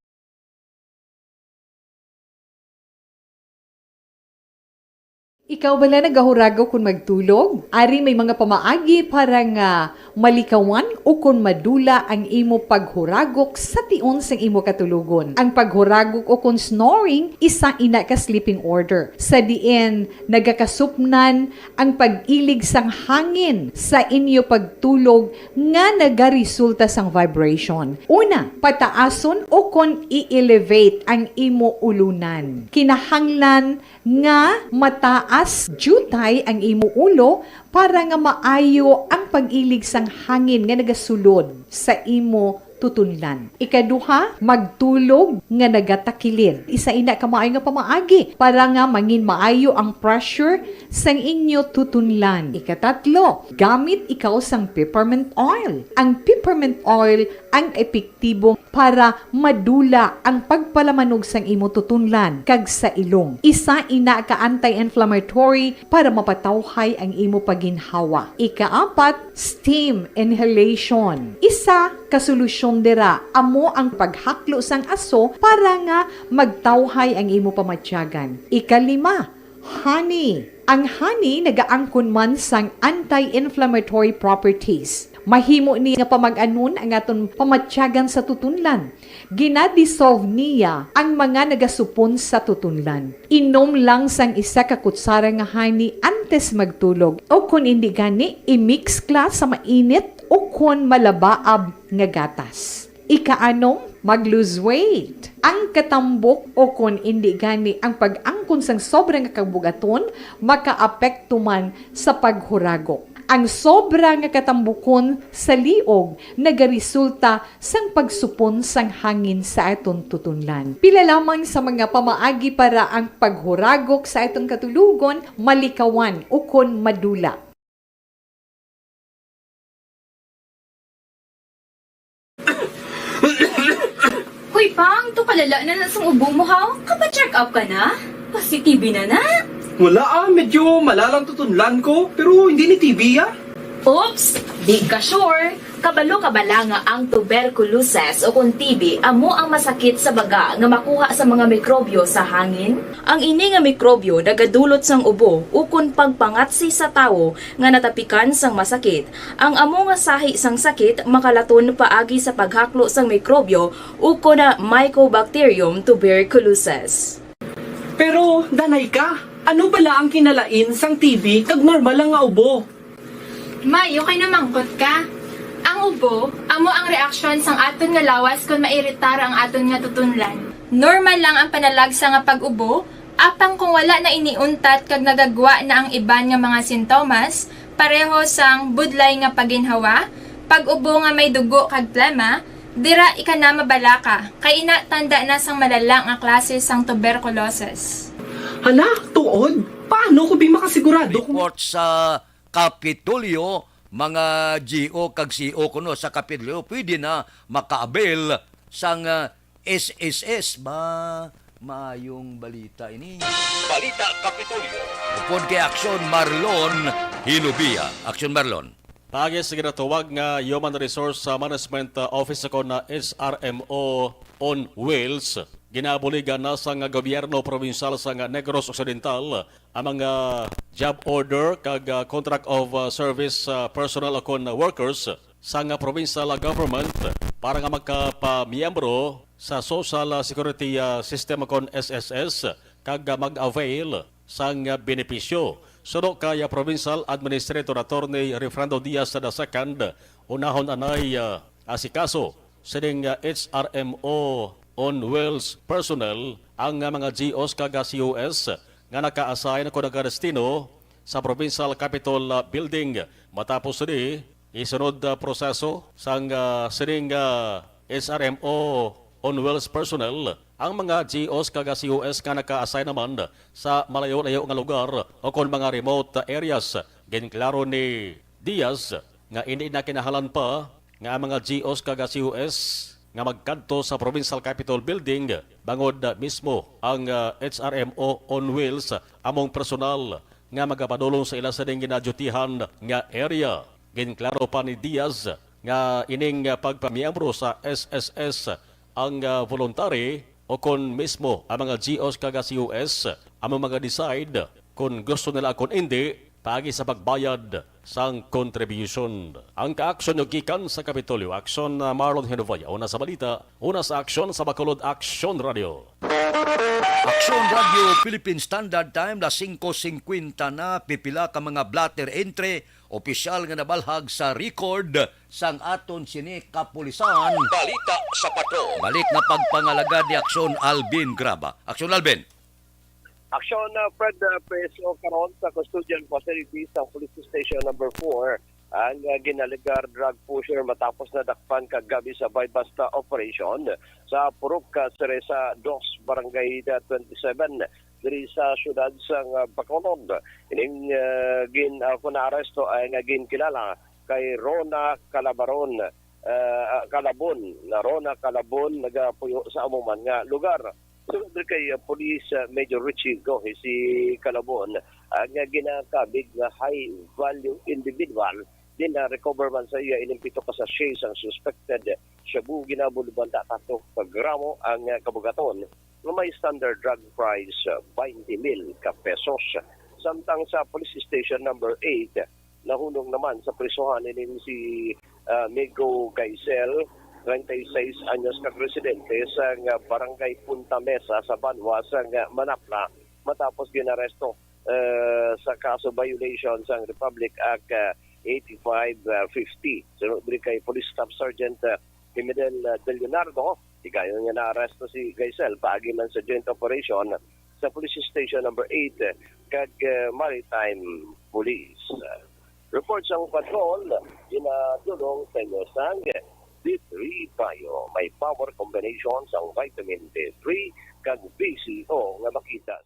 Ikaw bala nagahuragok kon magtulog? Ari may mga pamaagi para nga malikawan o kon madula ang imo paghuragok sa tion sang imo katulogon. Ang paghuragok o kon snoring, isa ina ka sleeping order, sa diin nagakasupnan ang pag-ilig sang hangin sa inyo pagtulog nga nagaresulta sang vibration. Una, pataason o kon i-elevate ang imo ulunan. Kinahanglan nga mataas diutay ang imo ulo para nga maayo ang pag-ilig sang hangin nga nagasulod sa imo tutunlan. Ikaduha, magtulog nga nagatakilid. Isa ina ka maayo nga pamaagi para nga mangin maayo ang pressure sang inyo tutunlan. Ikatatlo, gamit ikaw sang peppermint oil. Ang peppermint oil ang epektibo para madula ang pagpalamanog sang imo tutunlan kag sa ilong. Isa ina ka anti-inflammatory para mapatawhay ang imo pagginhawa. Ikaapat, steam inhalation. Isa ka solusyon dira amo ang paghaklo sang aso para nga magtawhay ang imo pamatyagan. Ikalima, honey. Ang honey nagaangkon man sang anti-inflammatory properties. Mahimo ni nga pamag-anon ang aton pamatyagan sa tutunlan. Gina-dissolve niya ang mga nagasupon sa tutunlan. Inom lang sang isa ka kutsara nga honey antes magtulog, o kon indi gani, i-mix kla sa mainit o kon malabaab nga gatas. Ikaanom, mag-lose weight. Ang katambok o kon indi gani ang pag-angkon sang sobra nga kabug-aton makaapekto man sa paghuragok. Ang sobra nga katambukon sa liog nagaresulta sang pagsupon sang hangin sa aton tutunlan. Pila lamang sa mga pamaagi para ang paghuragok sa aton katulogon malikawan ukon madula. Hoy, Pang, to kalala na na sang ubo mo, ha? Kapa-check up ka na? Pasi-T B na na? Wala, ah, medyo malalang tutunlan ko, pero hindi ni T B, ah. Oops! Di ka sure? Kabalo ka bala nga ang tuberculosis o kon T B amo ang masakit sa baga nga makuha sa mga mikrobyo sa hangin? Ang ini nga mikrobyo nagadulot sang ubo ukon pagpangatsi sa tawo nga natapikan sang masakit. Ang amo nga sahi sang sakit makalaton paagi sa paghaklo sang mikrobyo ukon na Mycobacterium tuberculosis. Pero, danay ka, ano bala ang kinalain sang T B kag normal lang nga ubo? May, okay na mangkot ka. Ang ubo, amo ang reaksyon sang aton nga lawas kon mairitar ang aton nga tutunlan. Normal lang ang panalagsa nga pag-ubo, apang kung wala na ini untat kag nagagwa na ang iban nga mga sintomas, pareho sang budlay nga paginhawa, pag-ubo nga may dugo kag plema, dira ika na mabalaka, kay ina tanda na sang malala nga klase sang tuberculosis. Hala, tuod? Paano ko bi makasigurado kung Report sa Kapitolyo, mga G O kag C O kuno sa Kapitolyo, pwede na maka-avail sang, ah, S S S. Ba, maayong balita ini. Balita Kapitolyo. Upod kay Aksyon Marlon Hilubia. Aksyon Marlon. Paagi sa ginatawag nga Human Resource, ah, Management, ah, Office o kon H R M O on Wheels, ginabuligan na sang gobyerno probinsyal sang Negros Occidental ang mga job order kag, ah, contract of, ah, service, ah, personnel o kon workers sang, ah, provincial, ah, government para nga magkapamiyembro sa Social, ah, Security, ah, System o kon S S S kag, ah, mag-avail sang, ah, benepisyo. Suno kay, ah, Provincial Administrator Attorney Refrando Diaz the second, unahon anay, ah, asikaso sining, ah, H R M O on Wheels personnel ang, ah, mga G Os kag, ah, C O S nga naka-assign o nagkadestino sa Provincial Capitol, ah, Building. Matapos sini, isunod, ah, proseso sang, ah, sining, ah, H R M O on Wheels personnel ang mga G Os kag, ah, C O S nga naka-assign naman sa malayo-layo nga lugar o kon mga remote areas. Ginklaro ni Diaz nga indi na kinahanglan pa nga ang mga G Os kag C O S nga magkadto sa Provincial Capitol Building, bangod mismo ang, ah, H R M O on Wheels among personal nga magapadulong sa ila sining ginadyutihan nga area. Ginklaro pa ni Diaz nga ining, ah, pagpamiyembro sa S S S ang, ah, voluntary o kon mismo ang mga G Os kag C O S amo mga decide kon gusto nila kon indi paagi sa pagbayad sang contribution. Ang kaaksyon nyo gikan sa Kapitolyo, Aksyon, ah, Marlon Hinovaya, una sa balita, una sa aksyon sa Bacolod, Aksyon Radio. Aksyon Radio Philippine Standard Time, las singko singkwenta na, pipila ka mga blotter entry, opisyal nga nabalhag sa record sang aton sini kapulisan. Balita sa Patrol. Balik na pagpangalagad ni Aksyon Alvin Graba. Aksyon Alvin. Aksyon, uh, Fred, uh, P S O karon sa custodial facility sa Police Station Number Four ang, uh, ginalegar drug pusher matapos nadakpan kagabi sa buy-bust operation sa Purok, uh, Cereza Dos, Barangay, uh, twenty-seven, diri sa siyudad sang, uh, Bacolod. Ining, uh, gin-, uh, kung naaresto ay nga ginkilala kay Rona Calabaron, uh, Calabon, na Rona Calabon, nagapuyo sa amo man nga lugar. Sunod diri kay, uh, Police, uh, Major Richie Gohe, si Calabon, uh, nga ginakabig nga high value individual, din na-recover man sa iya ining pito ka sachet sang suspected shabu, ginabulbanta tato ka gramo ang, uh, kabugaton nga may standard drug price, uh, twenty mil ka pesos. Samtang sa Police Station Number Eight, nahunong naman sa prisuhan ining si, ah, Migo Gaisel, treinta y seis anyos, kag residente sa nga barangay Punta Mesa sa banwa sa nga Manapla matapos ginaresto, eh, sa kaso violation sang Republic Act, ah, eighty-five fifty. Sunod diri kay Police Staff Sergeant, ah, Himidel, ah, De Leonardo, higayon nga naaresto si Gaisel paagi man sa joint operation sa Police Station Number Eight kag, ah, Maritime Police. Report sang patrol, ginadulong sa inyo sang D three Bio. May power combination sang vitamin D three kag B C O nga makita.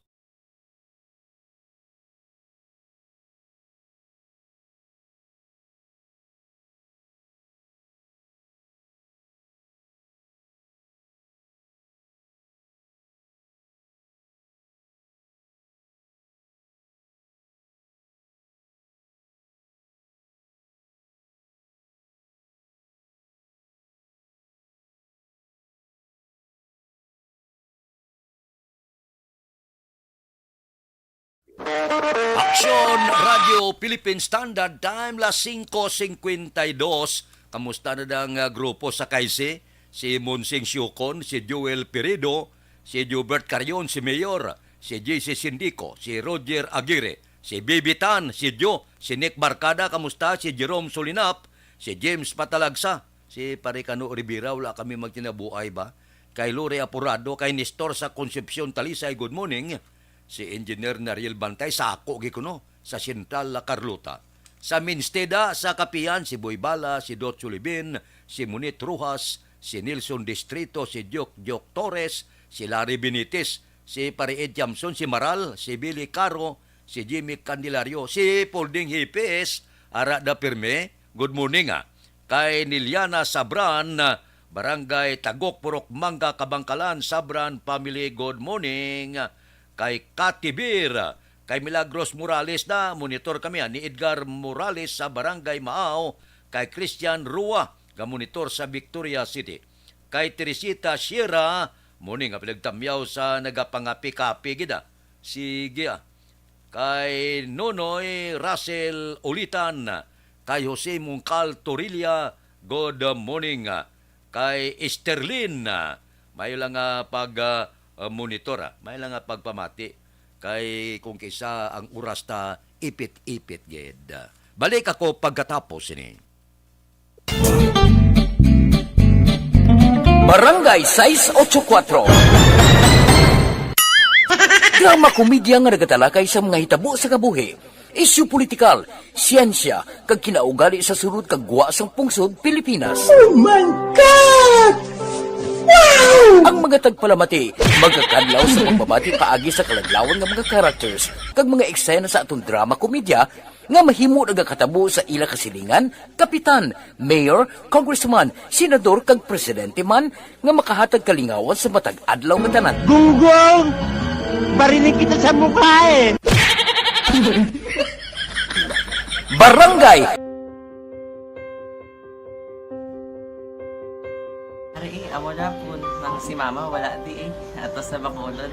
Aksyon Radio Philippine Standard Time, las singko singkwenta y dos. Kamusta na dang, ah, grupo sa Kaisi? Si Monsing Siukon, si Joel Pirido, si Jubert Carion, si Mayor, si J C Sindico, si Roger Aguirre, si Bibi Tan, si Joe, si Nick Barcada, kamusta? Si Jerome Solinap, si James Patalagsa, si Pare Kano Rivera, wala kami magtinabuay ba? Kay Lori Apurado, kay Nestor sa Concepcion, Talisay, good morning. Si Engineer Nariel Bantay, sa ako gi kuno, sa Central La Carlota. Sa Minsteda, sa Kapihan, si Boy Bala, si Dot Sulibin, si Munit Rojas, si Nelson Distrito, si Diok Diok Torres, si Larry Benitez, si Pare Ed Jamson, si Maral, si Billy Caro, si Jimmy Candelario, si Polding Hipis, ara da pirme, good morning, ah. Kay Niliana Sabran, Barangay Tagok, Purok Manga, Kabangkalan, Sabran family, good morning. Kay Katibir, kay Milagros Morales na, monitor kami, ah, ni Edgar Morales sa Barangay Maaw, kay Christian Rua, ga monitor sa Victoria City. Kay Teresita Sierra, morning, nga pinagtamyaw sa nagapangapi-kapi gid, ah. Sige, ah. Kay Nonoy Russell Ulitan, kay Jose Mungkal Torilla, good morning. Kay Esterlin, may lang nga pag, ah, ah, monitor, ah. May lang nga pagpamati. Kay kung kisa ang oras ta, ipit-ipit gid. Balik ako pagkatapos ini. Barangay sais ocho kuwatro. Drama komedya nga nagatalakay sa mga hitabo sa kabuhi, isyu politikal, siyensya, kag kinaugali sa sulod kag gwa sang pungsod Pilipinas. Oh my God! Wow! Ang mga tagpalamati magakadlaw sa pagbabati paagi sa kaladlawan nga mga characters kag mga eksena sa aton drama komedya nga mahimo nagakatabo sa ila kasilingan, kapitan, mayor, congressman, senador, kag presidente man nga makahatag kalingawan sa matag adlaw nga tanan. Gunggong! Barinig kita sa mukha eh! Barangay! Ari, eh, amo na po nang si mama wala di eh. Ato sa Bacolod.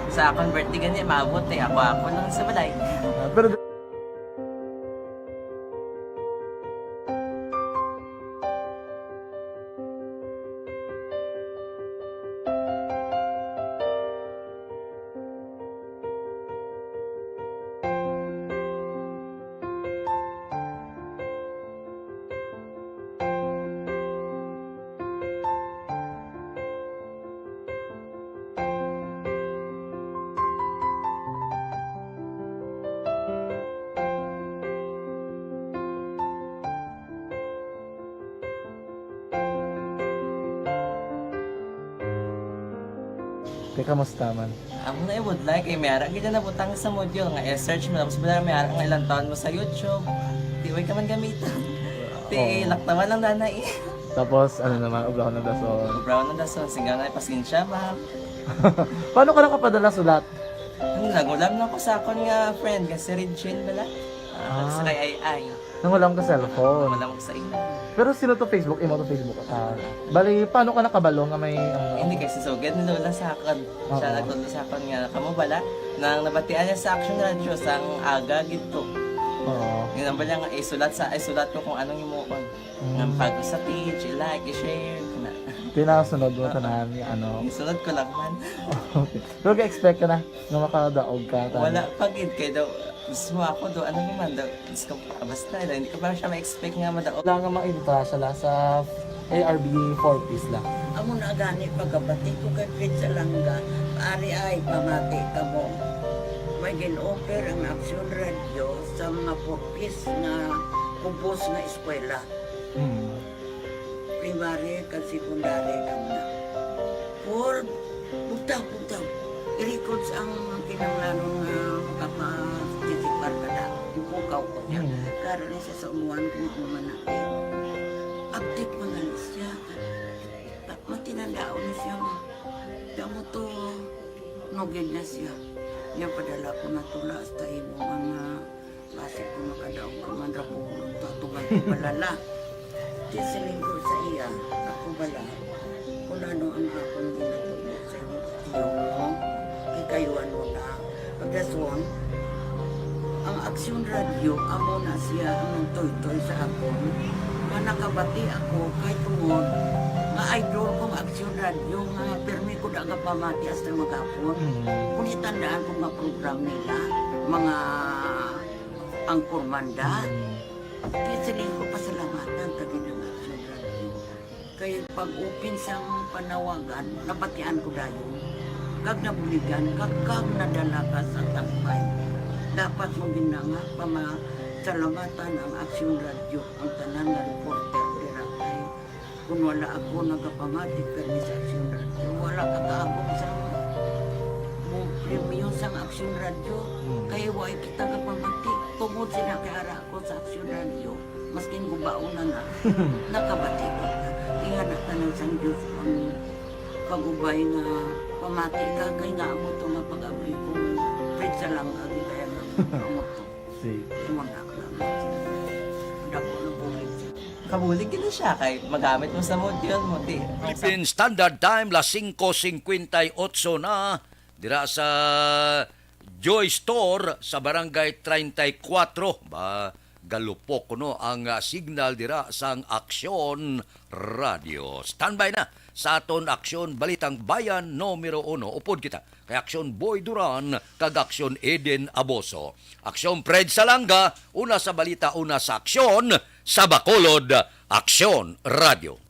Sa akon birthday gani, maabot eh. Ako, ako lang sa balay. Ah, pero Te, kamusta man? Amo na, I would like, eh, may ara gid na nabutang sa module nga i-search mo, tapos wala may ara nga ilang taon mo sa YouTube. Di, way ka man gamitan. Ti, oo, laktawan lang, nanay. Tapos, ano naman, ubraw ng dason. Ubraw ng dason, singgaw na, pasensya, ma'am. Paano ka nakapadala sulat? Ano, nag-ulam lang ko sa akon nga friend, nga si Regine bala. Ah, ah, sa kay Ai Ai. Nangulam ka cellphone. Wala ko sa imo. Pero sino to Facebook? Imo to Facebook account. Bali, paano ka nakabalo nga may, ano? Hindi, kay si Sugad ni Lola sa akon. Oo. Siya nagtudlo sa akon nga, kamo bala, nang nabatian niya sa Action Radio, sang aga gid to. Oo. Yun ang bala nga, isulat sa, isulat ko kung anong himuon. Mm. Nga pag sa page, i-like, i-share, na. Pinasunod mo, oo, tanan, ano? Isunod ko lang man. Okay. Pero ga-expect ka na nga makadaog ka, tanan? Wala pa gid, kay daw, mismo ako do, ano naman daw, Diyos ko, basta, hindi ko pa siya ma-expect nga madaog. Wala nga ma-invite sila sa A R B four Ps lang. Amo na gani pagkabati ko kay Fritz Alanga, ari ay pamati ka mo. Gin-offer ang Aksyon Radyo sa mga four Ps nga kubos nga eskwela. Mm. Primary kag secondary kag na. For bugtaw, bugtaw. I-records ang kinahanglanon nga makaparticipar ka na. Ipukaw ko niya. Mm. Karon ni sa umuan kung ano man na. Update man na siya. Matinandaon na siya. Kamo to, nugid na siya. Niya padala ko na tula hasta imo mga basi ko makadaog ka man ra po. Tatugan ko balala. Di siling ko sa iya, ako bala. Kung ano ang akong ginatubo sa imo, tiyo mo, kikayuan mo na. Pagdason, ang Aksyon Radyo, amo na siya ang nagtoytoy sa akon. Nga nakabati ako kay tungod nga idol kong Aksyon Radyo nga permi ko da nga pamati hasta maghapon. Mm. Kung itandaan ko nga program nila, mga angkormanda, Mm. di siling ko pasalamatan kag ang Aksyon Radyo. Kay pag-open sang panawagan, nabatian ko dayon. Kag nabuligan, kag, kag nadala ka sa tampay. Dapat mo gina nga pamasalamatan ang Aksyon Radyo, ang tanan nga reporter dira kay kun wala ako nagapamati kani sa Aksyon Radyo, wala ka kaabot sa mo premyo sang Aksyon Radyo. Hmm. Kay wa kita gapamati. Tungod sila kay ara ako sa Aksyon Radyo, maskin gubaon na na, nakabati ko na. Ingana tanan sang Diyos ang pag-ubay nga pamati ka kay nga amo to nga pag-abli ko. Pwede sa lang ang kaya nga amo to. Sige. Imo na lang. Dako na bulig. Kabulig gid na siya kay magamit mo sa module mo, di. Philippine Standard Time, las singko singkwenta y otso na dira sa Joy Store sa Barangay treinta y cuatro. Ba, galupok kuno ang, ah, signal dira sang Aksyon Radio. Standby na sa aton Aksyon Balitang Bayan numero uno. Upod kita kay Aksyon Boy Duran kag Aksyon Eden Aboso. Aksyon Fred Salanga, una sa balita, una sa aksyon, sa Bacolod, Aksyon Radio.